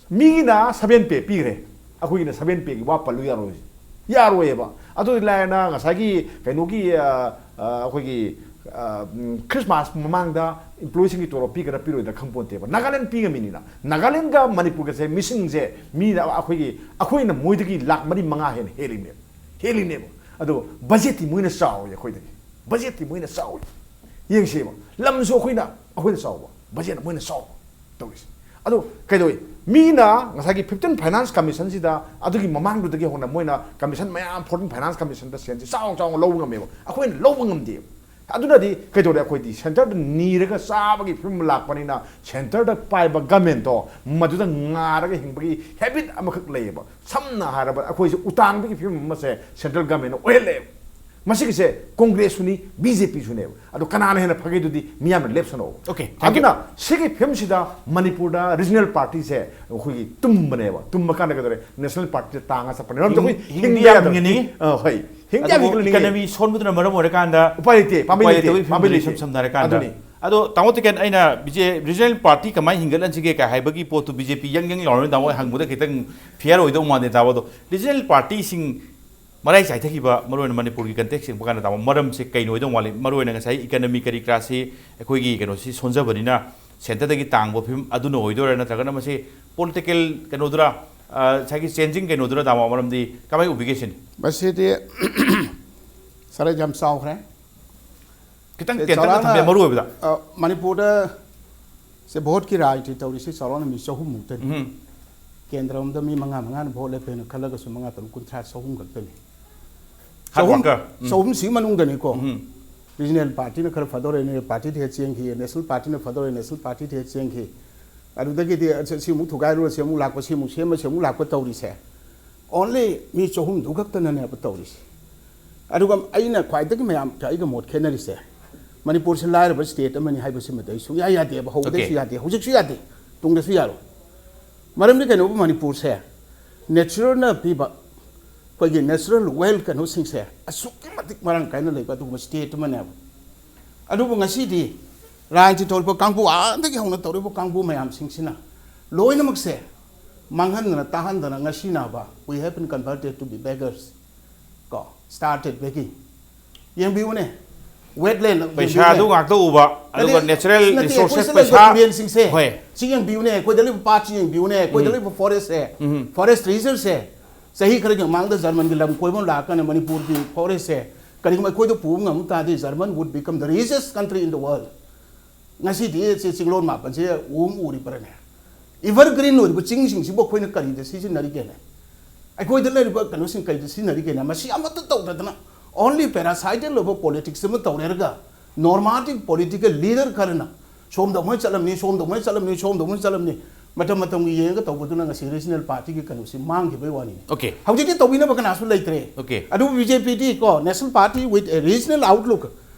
ꯃꯤꯒꯤꯅ ꯁꯚꯦꯟ ꯄꯦ ꯄꯤꯈ꯭ꯔꯦ, ꯑꯩꯈꯣꯏꯒꯤꯅ ꯁꯚꯦꯟ ꯄꯦꯒꯤ ꯋꯥ ꯄꯜꯂꯨ ꯌꯥꯔꯣꯏ, ꯌꯥꯔꯣꯏꯌꯦꯕ꯫ ꯑꯗꯨ ꯂꯥꯏꯔꯅ ꯉꯁꯥꯏꯒꯤ ꯀꯩꯅꯣꯒꯤ, ꯑ, ꯑ, ꯑꯩꯈꯣꯏꯒꯤ, ꯑ, ꯎꯝ, ꯈ꯭ꯔꯤꯁꯃꯥꯁ ꯃꯃꯥꯡꯗ ꯏꯝꯄ꯭ꯂꯣꯌꯤꯁꯤꯡꯒꯤ ꯇꯣꯂꯣꯞ ꯄꯤꯒꯗ꯭ꯔꯥ ꯄꯤꯔꯣꯏꯗ꯭ꯔꯥ ꯈꯪꯄꯣꯟꯇꯦꯕ꯫ ꯅꯥꯒꯥꯂꯦꯟ ꯄꯤꯉꯝꯃꯤꯅꯤꯅ, ꯅꯥꯒꯥꯂꯦꯟꯒ ꯃꯅꯤꯄꯨꯔꯒꯁꯦ ꯃꯤꯁꯤꯡꯁꯦ, ꯃꯤꯅ ꯑꯩꯈꯣꯏꯒꯤ, ꯑꯩꯈꯣꯏꯅ ꯃꯣꯏꯗꯒꯤ ꯂꯥꯛ ꯃꯔꯤ ꯃꯉꯥ ꯍꯦꯟꯅ ꯍꯦꯜꯂꯤꯅꯦꯕ, ꯍꯦꯜꯂꯤꯅꯦꯕ꯫ ꯑꯗꯣ ꯕꯖꯦꯠꯇꯤ ꯃꯣꯏꯅ ꯆꯥꯎꯋꯤ ꯑꯩꯈꯣꯏꯗꯒꯤ, ꯕꯖꯦꯠꯇꯤ ꯃꯣꯏꯅ ꯆꯥꯎꯋꯤ꯫ ꯌꯦꯡꯁꯦꯕ, ꯂꯝꯁꯨ ꯑꯩꯈꯣꯏꯅ, ꯑꯩꯈꯣꯏꯅ ꯆꯥꯎꯕ, ꯕꯖꯦꯠꯅ ꯃꯣꯏꯅ ꯆꯥꯎꯕ ꯇꯧꯔꯤꯁꯦ꯫ ꯑꯗꯣ ꯀꯩꯗꯧꯏ? ꯃꯤꯅ ꯉꯁꯥꯏꯒꯤ ꯐꯤꯐꯇꯤꯟ ꯐꯥꯏꯅꯥꯟꯁ ꯀꯃꯤꯁꯟꯁꯤꯗ, ꯑꯗꯨꯒꯤ ꯃꯃꯥꯡꯗꯨꯗꯒꯤ ꯍꯧꯅ ꯃꯣꯏꯅ ꯀꯃꯤꯁꯟ ꯃꯌꯥꯝ, ꯐꯣꯔꯇꯤꯟ ꯐꯥꯏꯅꯥꯟꯁ ꯀꯃꯤꯁꯟꯗ ꯁꯦꯟꯁꯦ ꯆꯥꯎꯅ ꯆꯥꯎꯅ ꯂꯧꯕ ꯉꯝꯃꯦꯕ, ꯑꯩꯈꯣꯏꯅ ꯂꯧꯕ ꯉꯝꯗꯦꯕ꯫ ꯑꯗꯨꯅꯗꯤ ꯀꯩꯗꯧꯔꯦ? ꯑꯩꯈꯣꯏꯗꯤ ꯁꯦꯟꯇꯔꯗ ꯅꯤꯔꯒ ꯆꯥꯕꯒꯤ ꯐꯤꯕꯝ ꯂꯥꯛꯄꯅꯤꯅ, ꯁꯦꯟꯇꯔꯗ ꯄꯥꯏꯕ ꯒꯃꯦꯟꯇꯣ ꯃꯗꯨꯗ ꯉꯥꯔꯒ ꯍꯤꯡꯕꯒꯤ ꯍꯦꯕꯤꯠ ꯑꯃꯈꯛ ꯂꯩꯌꯦꯕ꯫ ꯁꯝꯅ ꯍꯥꯏꯔꯕꯗ ꯑꯩꯈꯣꯏꯁꯦ ꯎꯇꯥꯡꯕꯒꯤ ꯐꯤꯕꯝ ꯑꯃꯁꯦ ꯁꯦꯟꯇ꯭ꯔꯦꯜ ꯒꯃꯦꯟꯅ ꯑꯣꯏꯍꯜꯂꯦꯕ꯫ ꯃꯁꯤꯒꯤꯁꯦ ꯀꯣꯡꯒ꯭ꯔꯦꯁꯁꯨꯅꯤ, ꯕꯤ ꯖꯦ ꯄꯤꯁꯨꯅꯦꯕ꯫ ꯑꯗꯣ ꯀꯅꯥꯅ ꯍꯦꯟꯅ ꯐꯒꯦꯗꯨꯗꯤ ꯃꯤꯌꯥꯝꯅ ꯂꯦꯞꯁꯅꯣ꯫ Okay, thank you. ꯑꯗꯨꯅ ꯁꯤꯒꯤ ꯐꯤꯕꯝꯁꯤꯗ ꯃꯅꯤꯄꯨꯔꯗ ꯔꯤꯖꯅꯦꯜ ꯄꯥꯔꯇꯤꯁꯦ ꯑꯩꯈꯣꯏꯒꯤ ꯇꯨꯝꯕꯅꯦꯕ꯫ ꯇꯨꯝꯕ ꯀꯥꯟꯗ ꯀꯩꯗꯧꯔꯦ? ꯅꯦꯁꯅꯦꯜ ꯄꯥꯔꯇꯤꯁꯦ ꯇꯥꯡꯉ ꯆꯠꯄꯅꯦ꯫ ꯃꯔꯝꯗꯤ ꯍꯤꯡ- ꯑꯩꯈꯣꯏ ꯍꯤꯡꯕ ꯍꯤꯡꯕ ꯌꯥꯝ ꯌꯥꯗꯕ꯫ ꯍꯤꯡꯉꯅꯤ꯫ ꯑ, ꯍꯣꯏ꯫ ꯍꯤꯡꯕ ꯌꯥꯝ ꯑꯗꯨꯕꯨ ꯍꯤꯡꯒꯠꯂꯅꯤ꯫ ꯏꯀꯅꯃꯤ ꯁꯣꯟꯕꯗꯨꯅ ꯃꯔꯝ ꯑꯣꯏꯔꯀꯥꯟꯗ ꯎꯄꯥꯏ ꯂꯩꯇꯦ, ꯄꯥꯝꯕꯩ ꯎꯄꯥꯏ ꯂꯩꯇꯕꯒꯤ ꯄꯥꯝꯕꯩ ꯐꯤꯕꯝꯗ ꯂꯩꯇꯦ꯫ ꯏꯁꯝ ꯁꯝꯅ ꯍꯥꯏꯔꯀꯥꯟꯗ꯫ ꯑꯗꯨꯅꯤ꯫ ꯑꯗꯣ ꯇꯥꯃꯣ ꯇꯤꯀꯦꯟ, ꯑꯩꯅ ꯕꯤ ꯖꯦ ꯔꯤꯖꯅꯦꯜ ꯄꯥꯔꯇꯤ ꯀꯃꯥꯏꯅ ꯍꯤꯡꯒꯠꯍꯟꯁꯤꯒꯦ ꯀꯥꯏ ꯍꯥꯏꯕꯒꯤ ꯄꯣꯠꯇꯨ ꯕꯤ ꯖꯦ ꯄꯤ ꯌꯪ ꯌꯪ ꯂꯥꯎꯔꯅꯤ ꯇꯥꯃꯣ, ꯑꯩ ꯍꯪꯕꯗ ꯈꯤꯇꯪ ꯐꯤꯌꯥꯔ ꯑꯣꯏꯗꯧ ꯃꯥꯟꯗꯦ ꯇꯥꯃꯣ꯫ ꯑꯗꯣ ꯔꯤꯖꯅꯦꯜ ꯄꯥꯔꯇꯤꯁꯤꯡ ꯃꯔꯥꯏ ꯆꯥꯏꯊꯈꯤꯕ, ꯃꯔꯨꯑꯣꯏꯅ ꯃꯅꯤꯄꯨꯔꯒꯤ context ꯌꯦꯡꯕ ꯀꯥꯟꯗ, ꯇꯥꯃꯣ, ꯃꯔꯝꯁꯦ ꯀꯩꯅꯣ ꯑꯣꯏꯗꯧ ꯃꯥꯜꯂꯤ? ꯃꯔꯨꯑꯣꯏꯅ ꯉꯁꯥꯏ economy ꯀꯔꯤ ꯀꯔꯥꯁꯤ, ꯑꯩꯈꯣꯏꯒꯤ ꯀꯩꯅꯣꯁꯤ ꯁꯣꯟꯖꯕꯅꯤꯅ centreꯗꯒꯤ ꯇꯥꯡꯕ ꯐꯤꯕꯝ ꯑꯗꯨꯅ ꯑꯣꯏꯗꯣꯏꯔꯥ, ꯅꯠꯇ꯭ꯔꯒꯅ ꯃꯁꯤ political ꯀꯩꯅꯣꯗꯨꯔꯥ, ꯑ, ꯉꯁꯥꯏꯒꯤ changing ꯀꯩꯅꯣꯗꯨꯔꯥ, ꯇꯥꯃꯣ? ꯃꯔꯝꯗꯤ ꯀꯃꯥꯏꯅ ꯎꯕꯤꯒꯦ ꯁꯤꯅꯤ? ꯃꯁꯤꯗꯤ ꯁꯔꯦ ꯌꯥꯝ ꯆꯥꯎꯈ꯭ꯔꯦ꯫ ꯈꯤꯇꯪ ꯁꯦ, ꯇꯦꯟꯇꯛꯅ ꯆꯥꯎꯔꯥꯛꯅ, ꯊꯝꯕꯤꯌꯨ, ꯃꯔꯨ ꯑꯣꯏꯕꯗ꯫ ꯑ, ꯃꯅꯤꯄꯨꯔꯗ ꯁꯦ ꯚꯣꯠꯀꯤ ꯔꯥꯖꯅꯤꯇꯤ ꯇꯧꯔꯤꯁꯤ ꯆꯥꯎꯔꯥꯛꯅ ꯃꯤ ꯆꯍꯨꯝꯃꯨꯛꯇꯅꯤ꯫ ꯎꯝ꯫ ꯀꯦꯟꯗ꯭ꯔ ꯑꯃꯗ ꯃꯤ ꯃꯉꯥ ꯃꯉꯥꯅ ꯚꯣꯠ ꯂꯦꯞꯄꯦꯅ ꯈꯜꯂꯒꯁꯨ ꯃꯉꯥ, ꯇꯔꯨꯛ, ꯀꯨꯟꯊ꯭ꯔꯥ, ꯆꯍꯨꯝ ꯈꯛꯇꯅꯤ꯫ Hard ꯆꯍꯨꯝ, worker꯫ ꯎꯝ꯫ ꯆꯍꯨꯝꯁꯤꯒꯤ ꯃꯅꯨꯡꯗꯅꯤꯀꯣ꯫ ꯎꯝ꯫ Regional partyꯅ ꯈꯔ ꯐꯗꯧꯔꯦ, Regional partyꯗ ꯍꯦꯛ ꯆꯦꯟꯈꯤ, National partyꯅ ꯐꯗꯧꯔꯦ, National partyꯗ ꯍꯦꯛ ꯆꯦꯟꯈꯤ꯫ ꯑꯗꯨꯗꯒꯤꯗꯤ ꯑꯁ, ꯁꯤ ꯑꯃꯨꯛ ꯊꯨꯒꯥꯏꯔꯨꯔꯁꯤ, ꯑꯃꯨꯛ ꯂꯥꯛꯄ, ꯁꯤ ꯑꯃꯨꯛ ꯁꯦꯝꯃꯁꯤ, ꯑꯃꯨꯛ ꯂꯥꯛꯄ ꯇꯧꯔꯤꯁꯦ꯫ Only ꯃꯤ ꯆꯍꯨꯝꯗꯨ ꯈꯛꯇꯅꯅꯦꯕ ꯇꯧꯔꯤꯁꯦ꯫ ꯑꯗꯨꯒ ꯑꯩꯅ ꯈ꯭ꯋꯥꯏꯗꯒꯤ ꯃꯌꯥꯝ ꯑꯩꯒ ꯃꯣꯠ ꯈꯦꯠꯅꯔꯤꯁꯦ, ꯃꯅꯤꯄꯨꯔꯁꯦ ꯂꯥꯏꯔꯕ state ꯑꯃꯅꯤ ꯍꯥꯏꯕꯁꯤꯃꯗꯤ ꯑꯩ ꯁꯨꯡꯌꯥ ꯌꯥꯗꯦꯕ꯫ ꯍꯧꯕꯗꯩꯁꯨ OK꯫ ꯌꯥꯗꯦ, ꯍꯧꯖꯤꯛꯁꯨ ꯌꯥꯗꯦ, ꯇꯨꯡꯗꯁꯨ ꯌꯥꯔꯣꯏ꯫ ꯃꯔꯝꯗꯤ ꯀꯩꯅꯣꯕꯨ, ꯃꯅꯤꯄꯨꯔꯁꯦ natureꯅ ꯄꯤꯕ, ꯑꯩꯈꯣꯏꯒꯤ natural wealth ꯀꯩꯅꯣꯁꯤꯡꯁꯦ ꯑꯁꯨꯛꯀꯤ ꯃꯇꯤꯛ ꯃꯔꯥꯡ ꯀꯥꯏꯅ ꯂꯩꯕ ꯑꯗꯨꯒꯨꯝꯕ state ꯑꯃꯅꯦꯕ꯫ ꯑꯗꯨꯕꯨ ꯉꯁꯤꯗꯤ ꯔꯥꯖꯅꯤꯇꯤ ꯇꯧꯔꯤꯕ ꯀꯥꯡꯕꯨ, ꯑꯥꯗꯒꯤ ꯍꯧꯅ ꯇꯧꯔꯤꯕ ꯀꯥꯡꯕꯨ ꯃꯌꯥꯝꯁꯤꯡꯁꯤꯅ ꯂꯣꯏꯅꯃꯛꯁꯦ ꯃꯥꯡꯍꯟꯗꯅ ꯇꯥꯍꯟꯗꯅ ꯉꯁꯤꯅꯕ we have been converted to be beggars꯫ ꯀꯣ, started begging꯫ ꯌꯦꯡꯕꯤꯌꯨꯅꯦ, wetland ꯄꯩꯁꯥꯗꯨ ꯌꯦꯡꯕꯤꯌꯨꯅꯦ꯫ ꯉꯥꯛꯇ ꯎꯕ, ꯑꯗꯨꯒ ꯍꯥꯏꯗꯤ, natural ꯅꯠꯇꯦ, ꯑꯩꯈꯣꯏ resources ꯁꯤꯗ ꯂꯩꯕ ꯄꯩꯁꯥ꯫ Indianꯁꯤꯡꯁꯦ, ꯍꯣꯏ꯫ ꯁꯤ ꯌꯦꯡꯕꯤꯌꯨꯅꯦ, ꯑꯩꯈꯣꯏꯗ ꯂꯩꯕ ꯄꯥꯠꯁꯤ ꯌꯦꯡꯕꯤꯌꯨꯅꯦ, ꯑꯩꯈꯣꯏꯗ ꯎꯝ꯫ ꯂꯩꯕ forestꯁꯦ, ꯎꯝ꯫ Forest reserveꯁꯦ꯫ ꯆꯍꯤ ꯈꯔꯒꯤ ꯃꯃꯥꯡꯗ ꯖꯔꯃꯟꯒꯤ ꯂꯝ ꯀꯣꯏꯕ ꯑꯃ ꯂꯥꯛꯀꯥꯟꯗ ꯃꯅꯤꯄꯨꯔꯒꯤ forestꯁꯦ ꯀꯔꯤꯒꯨꯝꯕ ꯑꯩꯈꯣꯏꯗ ꯄꯨꯕ ꯉꯝ ꯇꯥꯔꯗꯤ, German would become the richest country in the world꯫ ꯉꯁꯤꯗꯤ ꯁꯤ ꯆꯤꯡꯂꯣꯟ ꯃꯥꯄꯟꯁꯦ ꯎꯝ ꯎꯔꯤꯕ꯭ꯔꯅꯦ? Evergreen ꯑꯣꯏꯔꯤꯕ ꯆꯤꯡꯁꯤꯡꯁꯤꯕꯨ ꯑꯩꯈꯣꯏꯅ ꯀꯔꯤꯗ ꯁꯤꯖꯤꯟꯅꯔꯤꯒꯦꯅꯦ? ꯑꯩꯈꯣꯏꯗ ꯂꯩꯔꯤꯕ ꯀꯩꯅꯣꯁꯤꯡ ꯀꯔꯤꯗ ꯁꯤꯖꯤꯟꯅꯔꯤꯒꯦꯅꯦ? ꯃꯁꯤ ꯑꯃꯠꯇ ꯇꯧꯗꯗꯅ only parasital ꯑꯣꯏꯕ politics ꯑꯃ ꯇꯧꯔꯦꯔꯒ normative political leader ꯈꯔꯅ ꯁꯣꯝꯗ ꯑꯃꯨꯛ ꯆꯠꯂꯝꯅꯤ, ꯁꯣꯝꯗ ꯑꯃꯨꯛ ꯆꯠꯂꯝꯅꯤ, ꯁꯣꯝꯗ ꯑꯃꯨꯛ ꯆꯠꯂꯝꯅꯤ, ꯃꯇꯝ ꯃꯇꯝꯒꯤ ꯌꯦꯡꯉꯒ ꯇꯧꯕꯗꯨꯅ ꯉꯁꯤ regional partyꯒꯤ ꯀꯩꯅꯣꯁꯤ ꯃꯥꯡꯈꯤꯕꯒꯤ ꯋꯥꯅꯤꯅꯦ꯫ OK꯫ ꯍꯧꯖꯤꯛꯇꯤ ꯇꯧꯕꯤꯅꯕ ꯀꯅꯥꯁꯨ ꯂꯩꯇ꯭ꯔꯦ꯫ OK꯫ ꯑꯗꯨꯕꯨ BJPꯗꯤ ꯀꯣ, national party with a regional outlook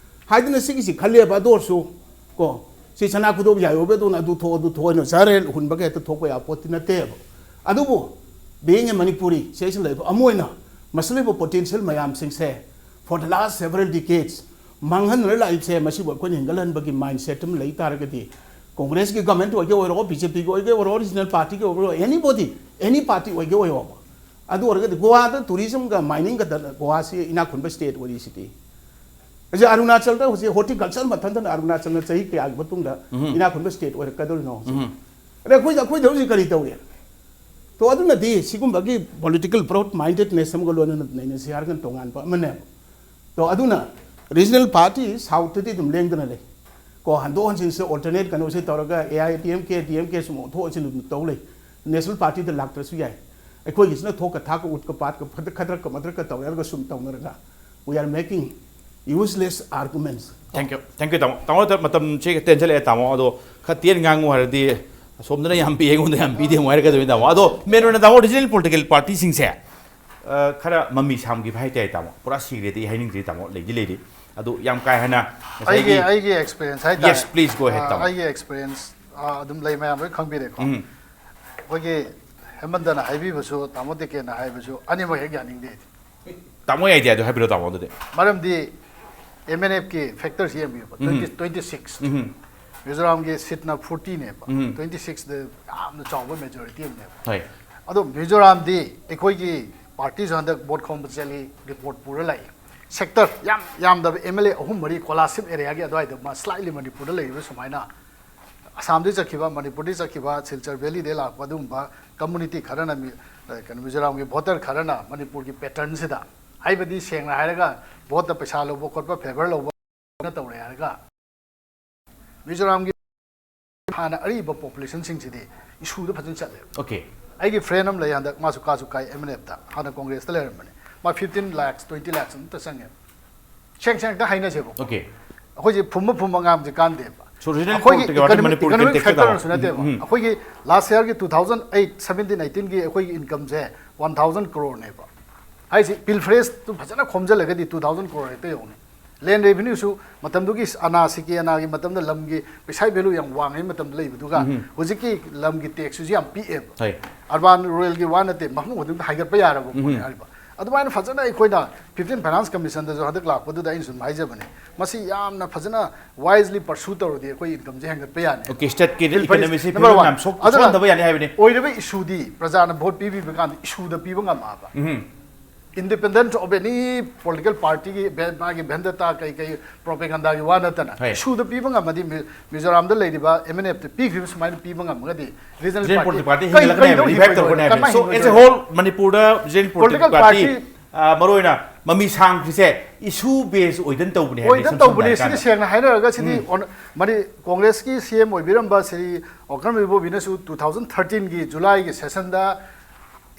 ꯍꯥꯏꯗꯅ ꯁꯤꯒꯤꯁꯤ ꯈꯜꯂꯦꯕ꯫ ꯑꯗꯨ ꯑꯣꯏꯔꯁꯨ ꯀꯣ, ꯁꯤ ꯁꯅꯥ ꯈꯨꯗꯣꯞ ꯌꯥꯏꯌꯣꯕꯦꯗꯧꯅ ꯑꯗꯨ ꯊꯣꯛ, ꯑꯗꯨ ꯊꯣꯛ ꯍꯥꯏꯅ ꯖꯔ ꯍꯨꯟꯕꯒ ꯍꯦꯛꯇ ꯊꯣꯛꯄ ꯌꯥꯕ ꯄꯣꯠꯇꯤ ꯅꯠꯇꯦꯕ꯫ ꯑꯗꯨꯕꯨ being a Manipuri, ꯁꯤꯗꯩꯁꯤꯗ ꯂꯩꯕ ꯑꯃ ꯑꯣꯏꯅ ꯃꯁꯤ ꯂꯩꯕ potential ꯃꯌꯥꯝꯁꯤꯡꯁꯦ for the last several decades ꯃꯥꯡꯍꯟꯗꯨꯅ ꯂꯥꯛꯏꯕꯁꯦ, ꯃꯁꯤꯕꯨ ꯑꯩꯈꯣꯏꯅ ꯍꯦꯟꯒꯠꯍꯟꯕꯒꯤ mindset ꯑꯃ ꯂꯩ ꯇꯥꯔꯒꯗꯤ, Congressꯀꯤ government ꯑꯣꯏꯒꯦ ꯑꯣꯏꯔꯣ, BJPꯒꯤ ꯑꯣꯏꯒꯦ ꯑꯣꯏꯔꯣ, regional partyꯒꯤ ꯑꯣꯏꯒꯦ ꯑꯣꯏꯔꯣ, anybody, any party ꯑꯣꯏꯒꯦ ꯑꯣꯏꯔꯣ, ꯑꯗꯨ ꯑꯣꯏꯔꯒꯗꯤ ꯒꯣꯋꯥꯗ ꯇꯨꯔꯤꯖꯝꯒ ꯃꯥꯏꯅꯤꯡꯒ ꯒꯣꯋꯥꯁꯤ ꯏꯅꯥꯛ ꯈꯨꯟꯕ ꯁ꯭ꯇꯦꯠ ꯑꯣꯏꯔꯤꯁꯤꯗꯤ꯫ ꯍꯧꯖꯤꯛ ꯑꯔꯨꯅꯥꯆꯜꯗ ꯍꯧꯖꯤꯛ ꯍꯣꯔꯇꯤꯀꯜꯆꯔ ꯃꯊꯟꯇꯅ ꯑꯔꯨꯅꯥꯆꯜꯅ ꯆꯍꯤ ꯀꯌꯥꯒꯤ ꯃꯇꯨꯡꯗ ꯏꯅꯥꯛ ꯈꯨꯟꯕ ꯁ꯭ꯇꯦꯠ ꯑꯣꯏꯔꯛꯀꯗꯧꯔꯤꯅꯣ ꯍꯧꯖꯤꯛ? ꯑꯗ ꯑꯩꯈꯣꯏꯗ ꯑꯩꯈꯣꯏꯗ ꯍꯧꯖꯤꯛ ꯀꯔꯤ ꯇꯧꯔꯤ? ꯇꯣ ꯑꯗꯨꯅꯗꯤ ꯁꯤꯒꯨꯝꯕꯒꯤ ꯄꯣꯂꯤꯇꯤꯀꯦꯜ ꯕ꯭ꯔꯣꯗ ꯃꯥꯏꯟꯗꯦꯗꯅꯦꯁ ꯑꯃꯒ ꯂꯣꯏꯅꯅ ꯅꯩꯅꯁꯤ ꯍꯥꯏꯔꯒꯅ ꯇꯣꯉꯥꯟꯕ ꯑꯃꯅꯦꯕ꯫ ꯇꯣ ꯑꯗꯨꯅ ꯔꯤꯖꯅꯦꯜ ꯄꯥꯔꯇꯤ ꯁꯥꯎꯠꯇꯗꯤ ꯑꯗꯨꯝ ꯂꯦꯡꯗꯅ ꯂꯩ꯫ ꯀꯣ ꯍꯟꯗꯣꯛ ꯍꯟꯖꯤꯟꯁꯦ ꯑꯣꯜꯇꯔꯅꯦꯠ ꯀꯩꯅꯣꯁꯦ ꯇꯧꯔꯒ A I D M K, D M ꯀꯦ ꯁꯨꯝ ꯑꯣꯟꯊꯣꯛ ꯑꯣꯟꯁꯤꯟ ꯑꯗꯨꯝ ꯇꯧ ꯂꯩ꯫ ꯅꯦꯁꯅꯦꯜ ꯄꯥꯔꯇꯤꯗ ꯂꯥꯛꯇ꯭ꯔꯁꯨ ꯌꯥꯏ꯫ ꯑꯩꯈꯣꯏꯒꯤꯁꯤꯅ ꯊꯣꯛꯀ ꯊꯥꯛꯀ ꯎꯠꯀ ꯄꯥꯠꯀ ꯈꯗ꯭ꯔꯛꯀ ꯃꯗ꯭ꯔꯛꯀ ꯇꯧꯔꯒ ꯁꯨꯝ ꯇꯧꯅꯔꯒ we are making useless arguments. Thank you, thank you ꯇꯥꯃꯣ꯫ ꯇꯥꯃꯣ ꯃꯇꯝꯁꯦ ꯇꯦꯟꯁꯤꯜꯂꯛꯑꯦ ꯇꯥꯃꯣ꯫ ꯑꯗꯣ ꯈꯔ ꯇꯦꯟ ꯉꯥꯡꯉꯨ ꯍꯥꯏꯔꯗꯤ ꯑꯁꯣꯝꯗꯅ ꯌꯥꯝ ꯄꯤ, ꯑꯩꯉꯣꯟꯗ ꯌꯥꯝ ꯄꯤꯗꯦ ꯑꯃꯨꯛ ꯍꯥꯏꯔꯛꯀꯗꯣꯏꯅꯤ ꯇꯥꯃꯣ꯫ ꯑꯗꯣ ꯃꯦꯟ ꯑꯣꯏꯅ ꯇꯥꯃꯣ, ꯔꯤꯖꯅꯦꯜ ꯄꯣꯂꯤꯇꯤꯀꯦꯜ ꯄꯥꯔꯇꯤꯁꯤꯡꯁꯦ ꯑ, ꯈꯔ ꯃꯃꯤ ꯁꯥꯝꯈꯤꯕ ꯍꯥꯏꯇꯥꯔꯦ ꯇꯥꯃꯣ꯫ ꯄꯨꯔꯥ ꯁꯤꯈ꯭ꯔꯦꯗꯤ ꯑꯩ ꯍꯥꯏꯅꯤꯡꯗ꯭ꯔꯤ ꯇꯥꯃꯣ, ꯂꯩꯗꯤ ꯂꯩꯔꯤ꯫ ꯑꯗꯨ ꯌꯥꯝ ꯀꯥ ꯍꯦꯟꯅ ꯑꯩꯒꯤ ꯑꯩꯒꯤ ꯑꯦꯛꯁꯄꯤꯔꯤꯌꯦꯟꯁ ꯍꯥꯏꯇꯥꯔꯦ꯫ Yes, please go ahead, ꯑ, ꯇꯥꯃꯣ꯫ ꯑꯩꯒꯤ ꯑꯦꯛꯁꯄꯤꯔꯤꯌꯦꯟꯁ, ꯑ, ꯑꯗꯨꯝ ꯂꯩ, ꯃꯌꯥꯝ ꯂꯣꯏ ꯈꯪꯕꯤꯔꯦꯀꯣ꯫ ꯎꯝ꯫ ꯑꯩꯈꯣꯏꯒꯤ ꯍꯦꯃꯟꯇꯅ ꯍꯥꯏꯕꯤꯕꯁꯨ, ꯇꯥꯃꯣ ꯇꯤꯀꯦꯟꯅ ꯍꯥꯏꯕꯁꯨ ꯑꯅꯤꯃꯛ ꯍꯦꯛ ꯌꯥꯅꯤꯡꯗꯦ ꯑꯩꯗꯤ꯫ ꯇꯥꯃꯣꯒꯤ ꯑꯥꯏꯗꯤꯌꯥꯗꯣ ꯍꯥꯏꯕꯤꯔꯣ ꯇꯥꯃꯣ ꯑꯗꯨꯗꯤ꯫ ꯃꯔꯝꯗꯤ ꯑꯦꯝ ꯑꯦꯟ ꯑꯦꯐꯀꯤ ꯐꯦꯛꯇꯔꯁꯤ ꯌꯦꯡꯕꯤꯌꯨꯕ, um. Twenty twenty six. Um. ꯃꯤꯖꯣꯔꯥꯝꯒꯤ ꯁꯤꯠꯅ ꯐꯣꯔꯇꯤꯅꯦꯕ, ꯎꯝ꯫ ꯇ꯭ꯋꯦꯟꯇꯤ ꯁꯤꯛꯁꯇ ꯌꯥꯝꯅ ꯆꯥꯎꯕ ꯃꯦꯖꯣꯔꯤꯇꯤ ꯑꯃꯅꯦꯕ꯫ ꯍꯣꯏ꯫ ꯑꯗꯣ ꯃꯤꯖꯣꯔꯥꯝꯗꯤ ꯑꯩꯈꯣꯏꯒꯤ ꯄꯥꯔꯇꯤꯁꯨ ꯍꯟꯗꯛ ꯚꯣꯠ ꯈꯣꯝꯕ ꯆꯠꯂꯤ, ꯔꯤꯄꯣꯔꯠ ꯄꯨꯔ ꯂꯥꯛꯏ꯫ ꯁꯦꯛꯇꯔ ꯌꯥꯝ ꯌꯥꯝꯗꯕ ꯑꯦꯝ ꯑꯦꯜ ꯑꯦ ꯑꯍꯨꯝ ꯃꯔꯤ ꯀꯣꯂꯥꯁꯤꯞ ꯑꯦꯔꯤꯌꯥꯒꯤ ꯑꯗꯨꯋꯥꯏꯗ ꯃꯥ ꯁ꯭ꯂꯥꯏꯠꯂꯤ ꯃꯅꯤꯄꯨꯔꯗ ꯂꯩꯔꯤꯕ ꯁꯨꯃꯥꯏꯅ ꯑꯁꯥꯝꯗꯒꯤ ꯆꯠꯈꯤꯕ, ꯃꯅꯤꯄꯨꯔꯗꯒꯤ ꯆꯠꯈꯤꯕ, ꯁꯤꯜꯆꯔ ꯚꯦꯂꯤꯗꯒꯤ ꯂꯥꯛꯄ ꯑꯗꯨꯒꯨꯝꯕ ꯀꯝꯃꯨꯅꯤꯇꯤ ꯈꯔꯅ ꯃꯤ-, ꯑ, ꯀꯩꯅꯣ, ꯃꯤꯖꯣꯔꯥꯝꯒꯤ ꯚꯣꯇꯔ ꯈꯔꯅ ꯃꯅꯤꯄꯨꯔꯒꯤ ꯄꯦꯇꯔꯟꯁꯤꯗ, ꯍꯥꯏꯕꯗꯤ ꯁꯦꯡꯅ ꯍꯥꯏꯔꯒ ꯚꯣꯠꯇ ꯄꯩꯁꯥ ꯂꯧꯕ ꯈꯣꯠꯄ, ꯐꯦꯚꯔ ꯂꯧꯕ ꯇꯧꯔꯦ ꯍꯥꯏꯔꯒ ꯃꯤꯖꯣꯔꯥꯝꯒꯤ ꯍꯥꯟꯅ ꯑꯔꯤꯕ ꯄꯣꯄꯨꯂꯦꯁꯟꯁꯤꯡꯁꯤꯗꯤ ꯏꯁꯨꯗ ꯐꯖꯅ ꯆꯠꯂꯦꯕ꯫ ꯑꯣꯀꯦ꯫ ꯑꯩꯒꯤ ꯐ꯭ꯔꯦꯟ ꯑꯃ ꯂꯩ, ꯍꯟꯗꯛ ꯃꯥꯁꯨ ꯀꯥꯁꯨ ꯀꯥꯏ ꯑꯦꯝ ꯑꯦꯟ ꯑꯦꯐꯇ, ꯍꯥꯟꯅ ꯀꯣꯡꯒ꯭ꯔꯦꯁꯇ ꯂꯩꯔꯝꯕꯅꯦ꯫ ꯃꯥ ꯐꯤꯐꯇꯤꯟ ꯂꯥꯛꯁ, ꯇ꯭ꯋꯦꯟꯇꯤ ꯂꯥꯛꯁ ꯑꯃꯇ ꯆꯪꯉꯦꯕ꯫ ꯁꯦꯡ ꯁꯦꯡ ꯍꯦꯛꯇ ꯍꯥꯏꯅꯁꯦꯕ꯫ ꯑꯣꯀꯦ꯫ ꯑꯩꯈꯣꯏꯁꯦ ꯐꯨꯝꯕ ꯐꯨꯝꯕ ꯉꯥꯡꯕꯁꯦ ꯀꯥꯟꯗꯦꯕ꯫ So, regional ꯑꯩꯈꯣꯏꯒꯤ political party economic, Manipur economic context ꯇ factor ꯇꯧ꯫ ꯅꯁꯨ ꯅꯠꯇꯦꯕ꯫ ꯎꯝ, ꯎꯝ꯫ ꯑꯩꯈꯣꯏꯒꯤ ꯂꯥꯁ ꯌꯥꯔꯒꯤ ꯇꯨ ꯊꯥꯎꯖꯟ ꯑꯩꯠ, ꯁꯚꯦꯟꯇꯤꯟ, ꯑꯩꯠꯇꯤꯟꯒꯤ ꯑꯩꯈꯣꯏꯒꯤ ꯏꯟꯀꯝꯁꯦ ꯋꯥꯟ ꯊꯥꯎꯖꯟ ꯀ꯭ꯔꯣꯔꯅꯦꯕ꯫ ꯍꯥꯏꯁꯤ ꯄꯤꯜꯐ꯭ꯔꯦꯁꯇꯨ ꯐꯖꯅ ꯈꯣꯝꯖꯤꯜꯂꯒꯗꯤ ꯇꯨ ꯊꯥꯎꯖꯟ ꯀ꯭ꯔꯣꯔ ꯍꯦꯛꯇ ꯌꯧꯅꯤ꯫ ꯂꯦꯟ ꯔꯦꯚꯤꯅ꯭ꯌꯨꯁꯨ ꯃꯇꯝꯗꯨꯒꯤ ꯑꯅꯥ ꯁꯤꯀꯤ ꯑꯅꯥꯒꯤ ꯃꯇꯝꯗ ꯂꯝꯒꯤ ꯄꯩꯁꯥ ꯚꯦꯂꯨ ꯌꯥꯝ ꯋꯥꯡꯉꯩ ꯃꯇꯝꯗ ꯂꯩꯕꯗꯨꯒ ꯎꯝ꯫ ꯍꯧꯖꯤꯛꯀꯤ ꯂꯝꯒꯤ ꯇꯦꯛꯁꯁꯤꯁꯨ ꯌꯥꯝ ꯄꯤꯛꯑꯦꯕ꯫ ꯍꯣꯏ꯫ ꯑꯔꯕꯥꯟ ꯔꯨꯔꯦꯜꯒꯤ ꯋꯥ ꯅꯠꯇꯦ, ꯃꯐꯝ ꯈꯨꯗꯤꯡꯃꯛꯇ ꯍꯥꯏꯒꯠꯄ ꯌꯥꯔꯕ ꯄꯣꯠꯅꯤ ꯎꯝ꯫ ꯍꯥꯏꯔꯤꯕ꯫ ꯑꯗꯨꯃꯥꯏꯅ ꯐꯖꯅ ꯑꯩꯈꯣꯏꯅ ꯐꯤꯐꯇꯤꯟ ꯐꯥꯏꯅꯥꯟꯁ ꯀꯃꯤꯁꯟꯗꯁꯨ ꯍꯟꯗꯛ ꯂꯥꯛꯄꯗꯨꯗ ꯑꯩꯅ ꯁꯨꯝ ꯍꯥꯏꯖꯕꯅꯤ, ꯃꯁꯤ ꯌꯥꯝꯅ ꯐꯖꯅ ꯋꯥꯏꯖꯂꯤ ꯄꯔꯁꯨ ꯇꯧꯔꯗꯤ ꯑꯩꯈꯣꯏ ꯏꯟꯀꯝꯁꯦ ꯍꯦꯟꯒꯠꯄ ꯌꯥꯅꯤ꯫ ꯑꯣꯀꯦ, ꯁ꯭ꯇꯦꯠꯀꯤ Bill ꯐꯔꯤꯁ, ꯏꯀꯣꯅꯣꯃꯤꯁꯤ number ꯐꯖꯅ one꯫ ꯅꯥꯝꯁꯣꯛ ꯑꯗꯨꯅ ꯁꯣꯛꯍꯟꯗꯕ ꯌꯥꯅꯤ ꯍꯥꯏꯕꯅꯤ꯫ ꯑꯣꯏꯔꯤꯕ ꯏꯁꯨꯗꯤ ꯄ꯭ꯔꯖꯥꯅ ꯚꯣꯠ ꯄꯤꯕꯤꯕ ꯀꯥꯟꯗ ꯏꯁꯨꯗ ꯄꯤꯕ ꯉꯝꯃꯛꯑꯕ꯫ Independent of any political party ꯒꯤ ꯚꯦ-, ꯃꯥꯒꯤ vendetta ꯀꯩ ꯀꯩ propaganda ꯒꯤ ꯋꯥ ꯅꯠꯇꯅ ꯍꯣꯏ꯫ ꯏꯁꯨꯗ ꯄꯤꯕ ꯉꯝꯃꯗꯤ ꯃꯤ-, ꯃꯤꯖꯣꯔꯥꯝꯗ ꯂꯩꯔꯤꯕ M N F ꯇ ꯄꯤꯈ꯭ꯔꯤꯕ ꯁꯨꯃꯥꯏꯅ ꯄꯤꯕ ꯉꯝꯃꯒꯗꯤ regional Regional party Political Party ꯀꯩ-, ꯍꯤꯡꯒꯠꯂꯛꯀꯅꯤ ꯍꯥꯏꯕ, ꯀꯩꯗꯧ revive ꯍꯤꯡꯉꯣꯏꯗꯣꯏꯅꯣ? ꯇꯧꯔꯛꯀꯅꯤ ꯍꯥꯏꯕ꯫ ꯀꯃꯥꯏꯅ So, as a ꯍꯤꯡꯉꯣꯏꯗꯣꯏꯅꯣ? whole, ꯃꯅꯤꯄꯨꯔꯗ regional political Political party, party ꯑ, ꯃꯔꯨꯑꯣꯏꯅ ꯃꯃꯤ ꯁꯥꯡꯈ꯭ꯔꯤꯁꯦ issue base ꯑꯣꯏꯗꯅ ꯇꯧꯕꯅꯤ ꯍꯥꯏꯕꯅꯤ, ꯑꯣꯏꯗꯅ ꯏꯁꯝ ꯁꯝꯅ ꯇꯧꯕꯅꯤ꯫ ꯁꯤꯗꯤ ꯍꯥꯏꯔꯀꯥꯟꯗ꯫ ꯁꯦꯡꯅ ꯍꯥꯏꯅꯔꯒ ꯁꯤꯗꯤ ꯑꯣꯟ-, ꯃꯅꯤ-, ꯀꯣꯡꯒ꯭ꯔꯦꯁꯀꯤ C M ꯑꯣꯏꯕꯤꯔꯝꯕ ꯁ꯭ꯔꯤ ꯋꯥꯀꯔ ꯃꯩꯕꯣꯕꯤꯅꯁꯨ two thousand thirteen ꯒꯤ July ꯒꯤ session ꯗ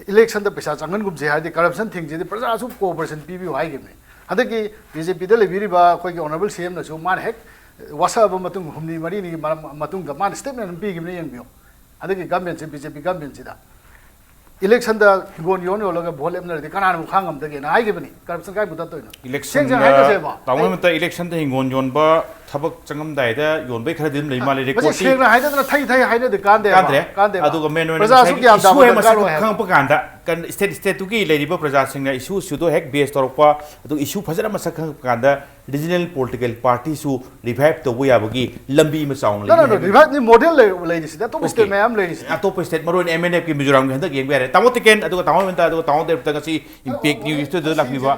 election ꯗ ꯄꯩꯁꯥ ꯆꯪꯍꯟꯒꯨꯝꯁꯦ ꯍꯥꯏꯔꯗꯤ corruption ꯊꯤꯡꯁꯤꯗꯤ ꯄ꯭ꯔꯖꯥꯁꯨ cooperation ꯄꯤꯕꯤꯌꯨ ꯍꯥꯏꯈꯤꯕꯅꯤ꯫ ꯍꯟꯗꯛꯀꯤ B J P ꯗ ꯂꯩꯕꯤꯔꯤꯕ ꯑꯩꯈꯣꯏꯒꯤ honourable C M ꯅꯁꯨ ꯃꯥꯅ ꯍꯦꯛ ꯋꯥꯁꯛꯑꯕ ꯃꯇꯨꯡ ꯍꯨꯝꯅꯤ ꯃꯔꯤꯅꯤ ꯃꯔꯝ-, ꯃꯇꯨꯡꯗ ꯃꯥꯅ statement ꯑꯃ ꯄꯤꯈꯤꯕꯅꯤ, ꯌꯦꯡꯕꯤꯌꯨ꯫ ꯍꯟꯗꯛꯀꯤ government ꯁꯤ, BJ P government ꯁꯤꯗ election ꯗ ꯍꯤꯡꯒꯣꯜ ꯌꯣꯟ ꯌꯣꯜꯂꯒ ꯚꯣꯠ ꯂꯦꯞꯅꯔꯗꯤ ꯀꯅꯥꯅ ꯑꯃꯨꯛ ꯈꯥꯡ ꯉꯝꯗꯒꯦꯅ ꯍꯥꯏꯈꯤꯕꯅꯤ꯫ Corruption ꯀꯥꯏ ꯃꯨꯊꯠꯇꯣꯏꯅꯣ? Election ꯁꯦꯡ ꯁꯦꯡ ꯍꯥꯏꯅꯁꯦꯕ꯫ ꯇꯥꯃꯣ ꯍꯦꯃꯟꯇ, election ꯗ ꯍꯤꯡꯒꯣꯜ ꯌꯣꯟꯕ ꯊꯕꯛ ꯆꯪꯉꯝꯗꯥꯏꯗ ꯌꯣꯟꯕꯩ ꯈꯔꯗꯤ ꯑꯗꯨꯝ ꯂꯩ ꯃꯥꯜꯂꯦ꯫ ꯃꯁꯤ Record ꯇꯤ ꯁꯦꯡꯅ ꯍꯥꯏꯅꯗꯅ ꯊꯩ ꯊꯩ ꯍꯥꯏꯅꯗꯤ ꯀꯥꯟꯗꯦꯕ꯫ ꯀꯥꯟꯗ꯭ꯔꯦ꯫ ꯀꯥꯟꯗꯦꯕ꯫ ꯑꯗꯨꯒ main ꯑꯣꯏꯅ ꯄ꯭ꯔꯖꯥꯁꯨ ꯉꯁꯥꯏꯒꯤ ꯒ꯭ꯌꯥꯟ issue ꯇꯥꯕ ꯍꯦꯛ ꯗꯔꯀꯥꯔ ꯃꯁꯛ ꯑꯣꯏ ꯍꯥꯏꯕ꯫ ꯈꯪꯉꯛꯄ ꯀꯥꯟꯗ, ꯀꯟ-, state, state ꯇꯨꯒꯤ ꯂꯩꯔꯤꯕ ꯄ꯭ꯔꯖꯥꯁꯤꯡꯅ issue, issue ꯗꯣ ꯍꯦꯛ base ꯇꯧꯔꯛꯄ, ꯑꯗꯨꯒ issue ꯐꯖꯅ ꯃꯁꯛ ꯈꯪꯉꯛꯄ ꯀꯥꯟꯗ regional political party ꯁꯨ revive ꯇꯧꯕ ꯌꯥꯕꯒꯤ ꯂꯝꯕꯤ ꯑꯃ ꯆꯥꯎꯅ No, no, no, ꯂꯩꯅꯤ ꯍꯥꯏꯕꯅꯤ꯫ revive ꯗꯤ model ꯂꯩ-, ꯂꯩꯔꯤꯁꯤꯗꯤ, ꯑꯇꯣꯞꯄ Okay. state ꯃꯌꯥꯝ ꯂꯩꯔꯤꯁꯤꯗꯤ꯫ ꯑꯇꯣꯞꯄ state, ꯃꯔꯨꯑꯣꯏꯅ M N F ꯀꯤ ꯃꯤꯖꯣꯔꯥꯝꯒꯤ ꯍꯟꯗꯛ ꯌꯦꯡꯕ ꯌꯥꯔꯦ꯫ ꯇꯥꯃꯣ ꯇꯤꯀꯦꯟ, ꯑꯗꯨꯒ ꯇꯥꯃꯣ ꯃꯦꯟꯇ, ꯑꯗꯨꯒ ꯇꯥꯃꯣ ꯗꯦꯕꯇ ꯉꯁꯤ Impact News studio ꯗ ꯂꯥꯛꯄꯤꯕ꯫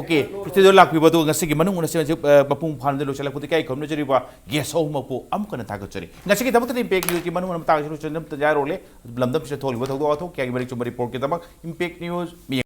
Okay, studio ꯗ ꯂꯥꯛꯄꯤꯕ, ꯑꯗꯨꯒ ꯉꯁꯤꯒꯤ ꯃꯅꯨꯡ ꯍꯨꯠꯅ ꯁꯤ, ꯑ, ꯃꯄꯨꯡ ꯐꯥꯅ ꯂꯣꯏꯁꯤꯜꯂꯛꯄꯗ ꯏꯀꯥꯏ ꯈꯨꯝꯅꯖꯔꯤꯕ guest ꯑꯍꯨꯝꯃꯛꯄꯨ ꯑꯃꯨꯛ ꯍꯟꯅ ꯊꯥꯒꯠꯆꯔꯤ꯫ ꯉꯁꯤꯒꯤꯗꯃꯛꯇꯗꯤ Impact News ꯀꯤ ꯃꯅꯨꯡ ꯍꯨꯠꯅ ꯃꯇꯥꯡ ꯑꯁꯤꯗ ꯂꯣꯏꯁꯤꯟꯖꯔꯣꯏ꯫ ꯂꯝꯗꯝꯁꯤꯗ ꯊꯣꯛꯂꯤꯕ ꯊꯧꯗꯣꯛ ꯋꯥꯊꯣꯛ ꯀꯌꯥꯒꯤ ꯃꯔꯤꯛ ꯆꯨꯝꯕ report ꯀꯤꯗꯃꯛ Impact News ꯃꯤꯠꯌꯦꯡ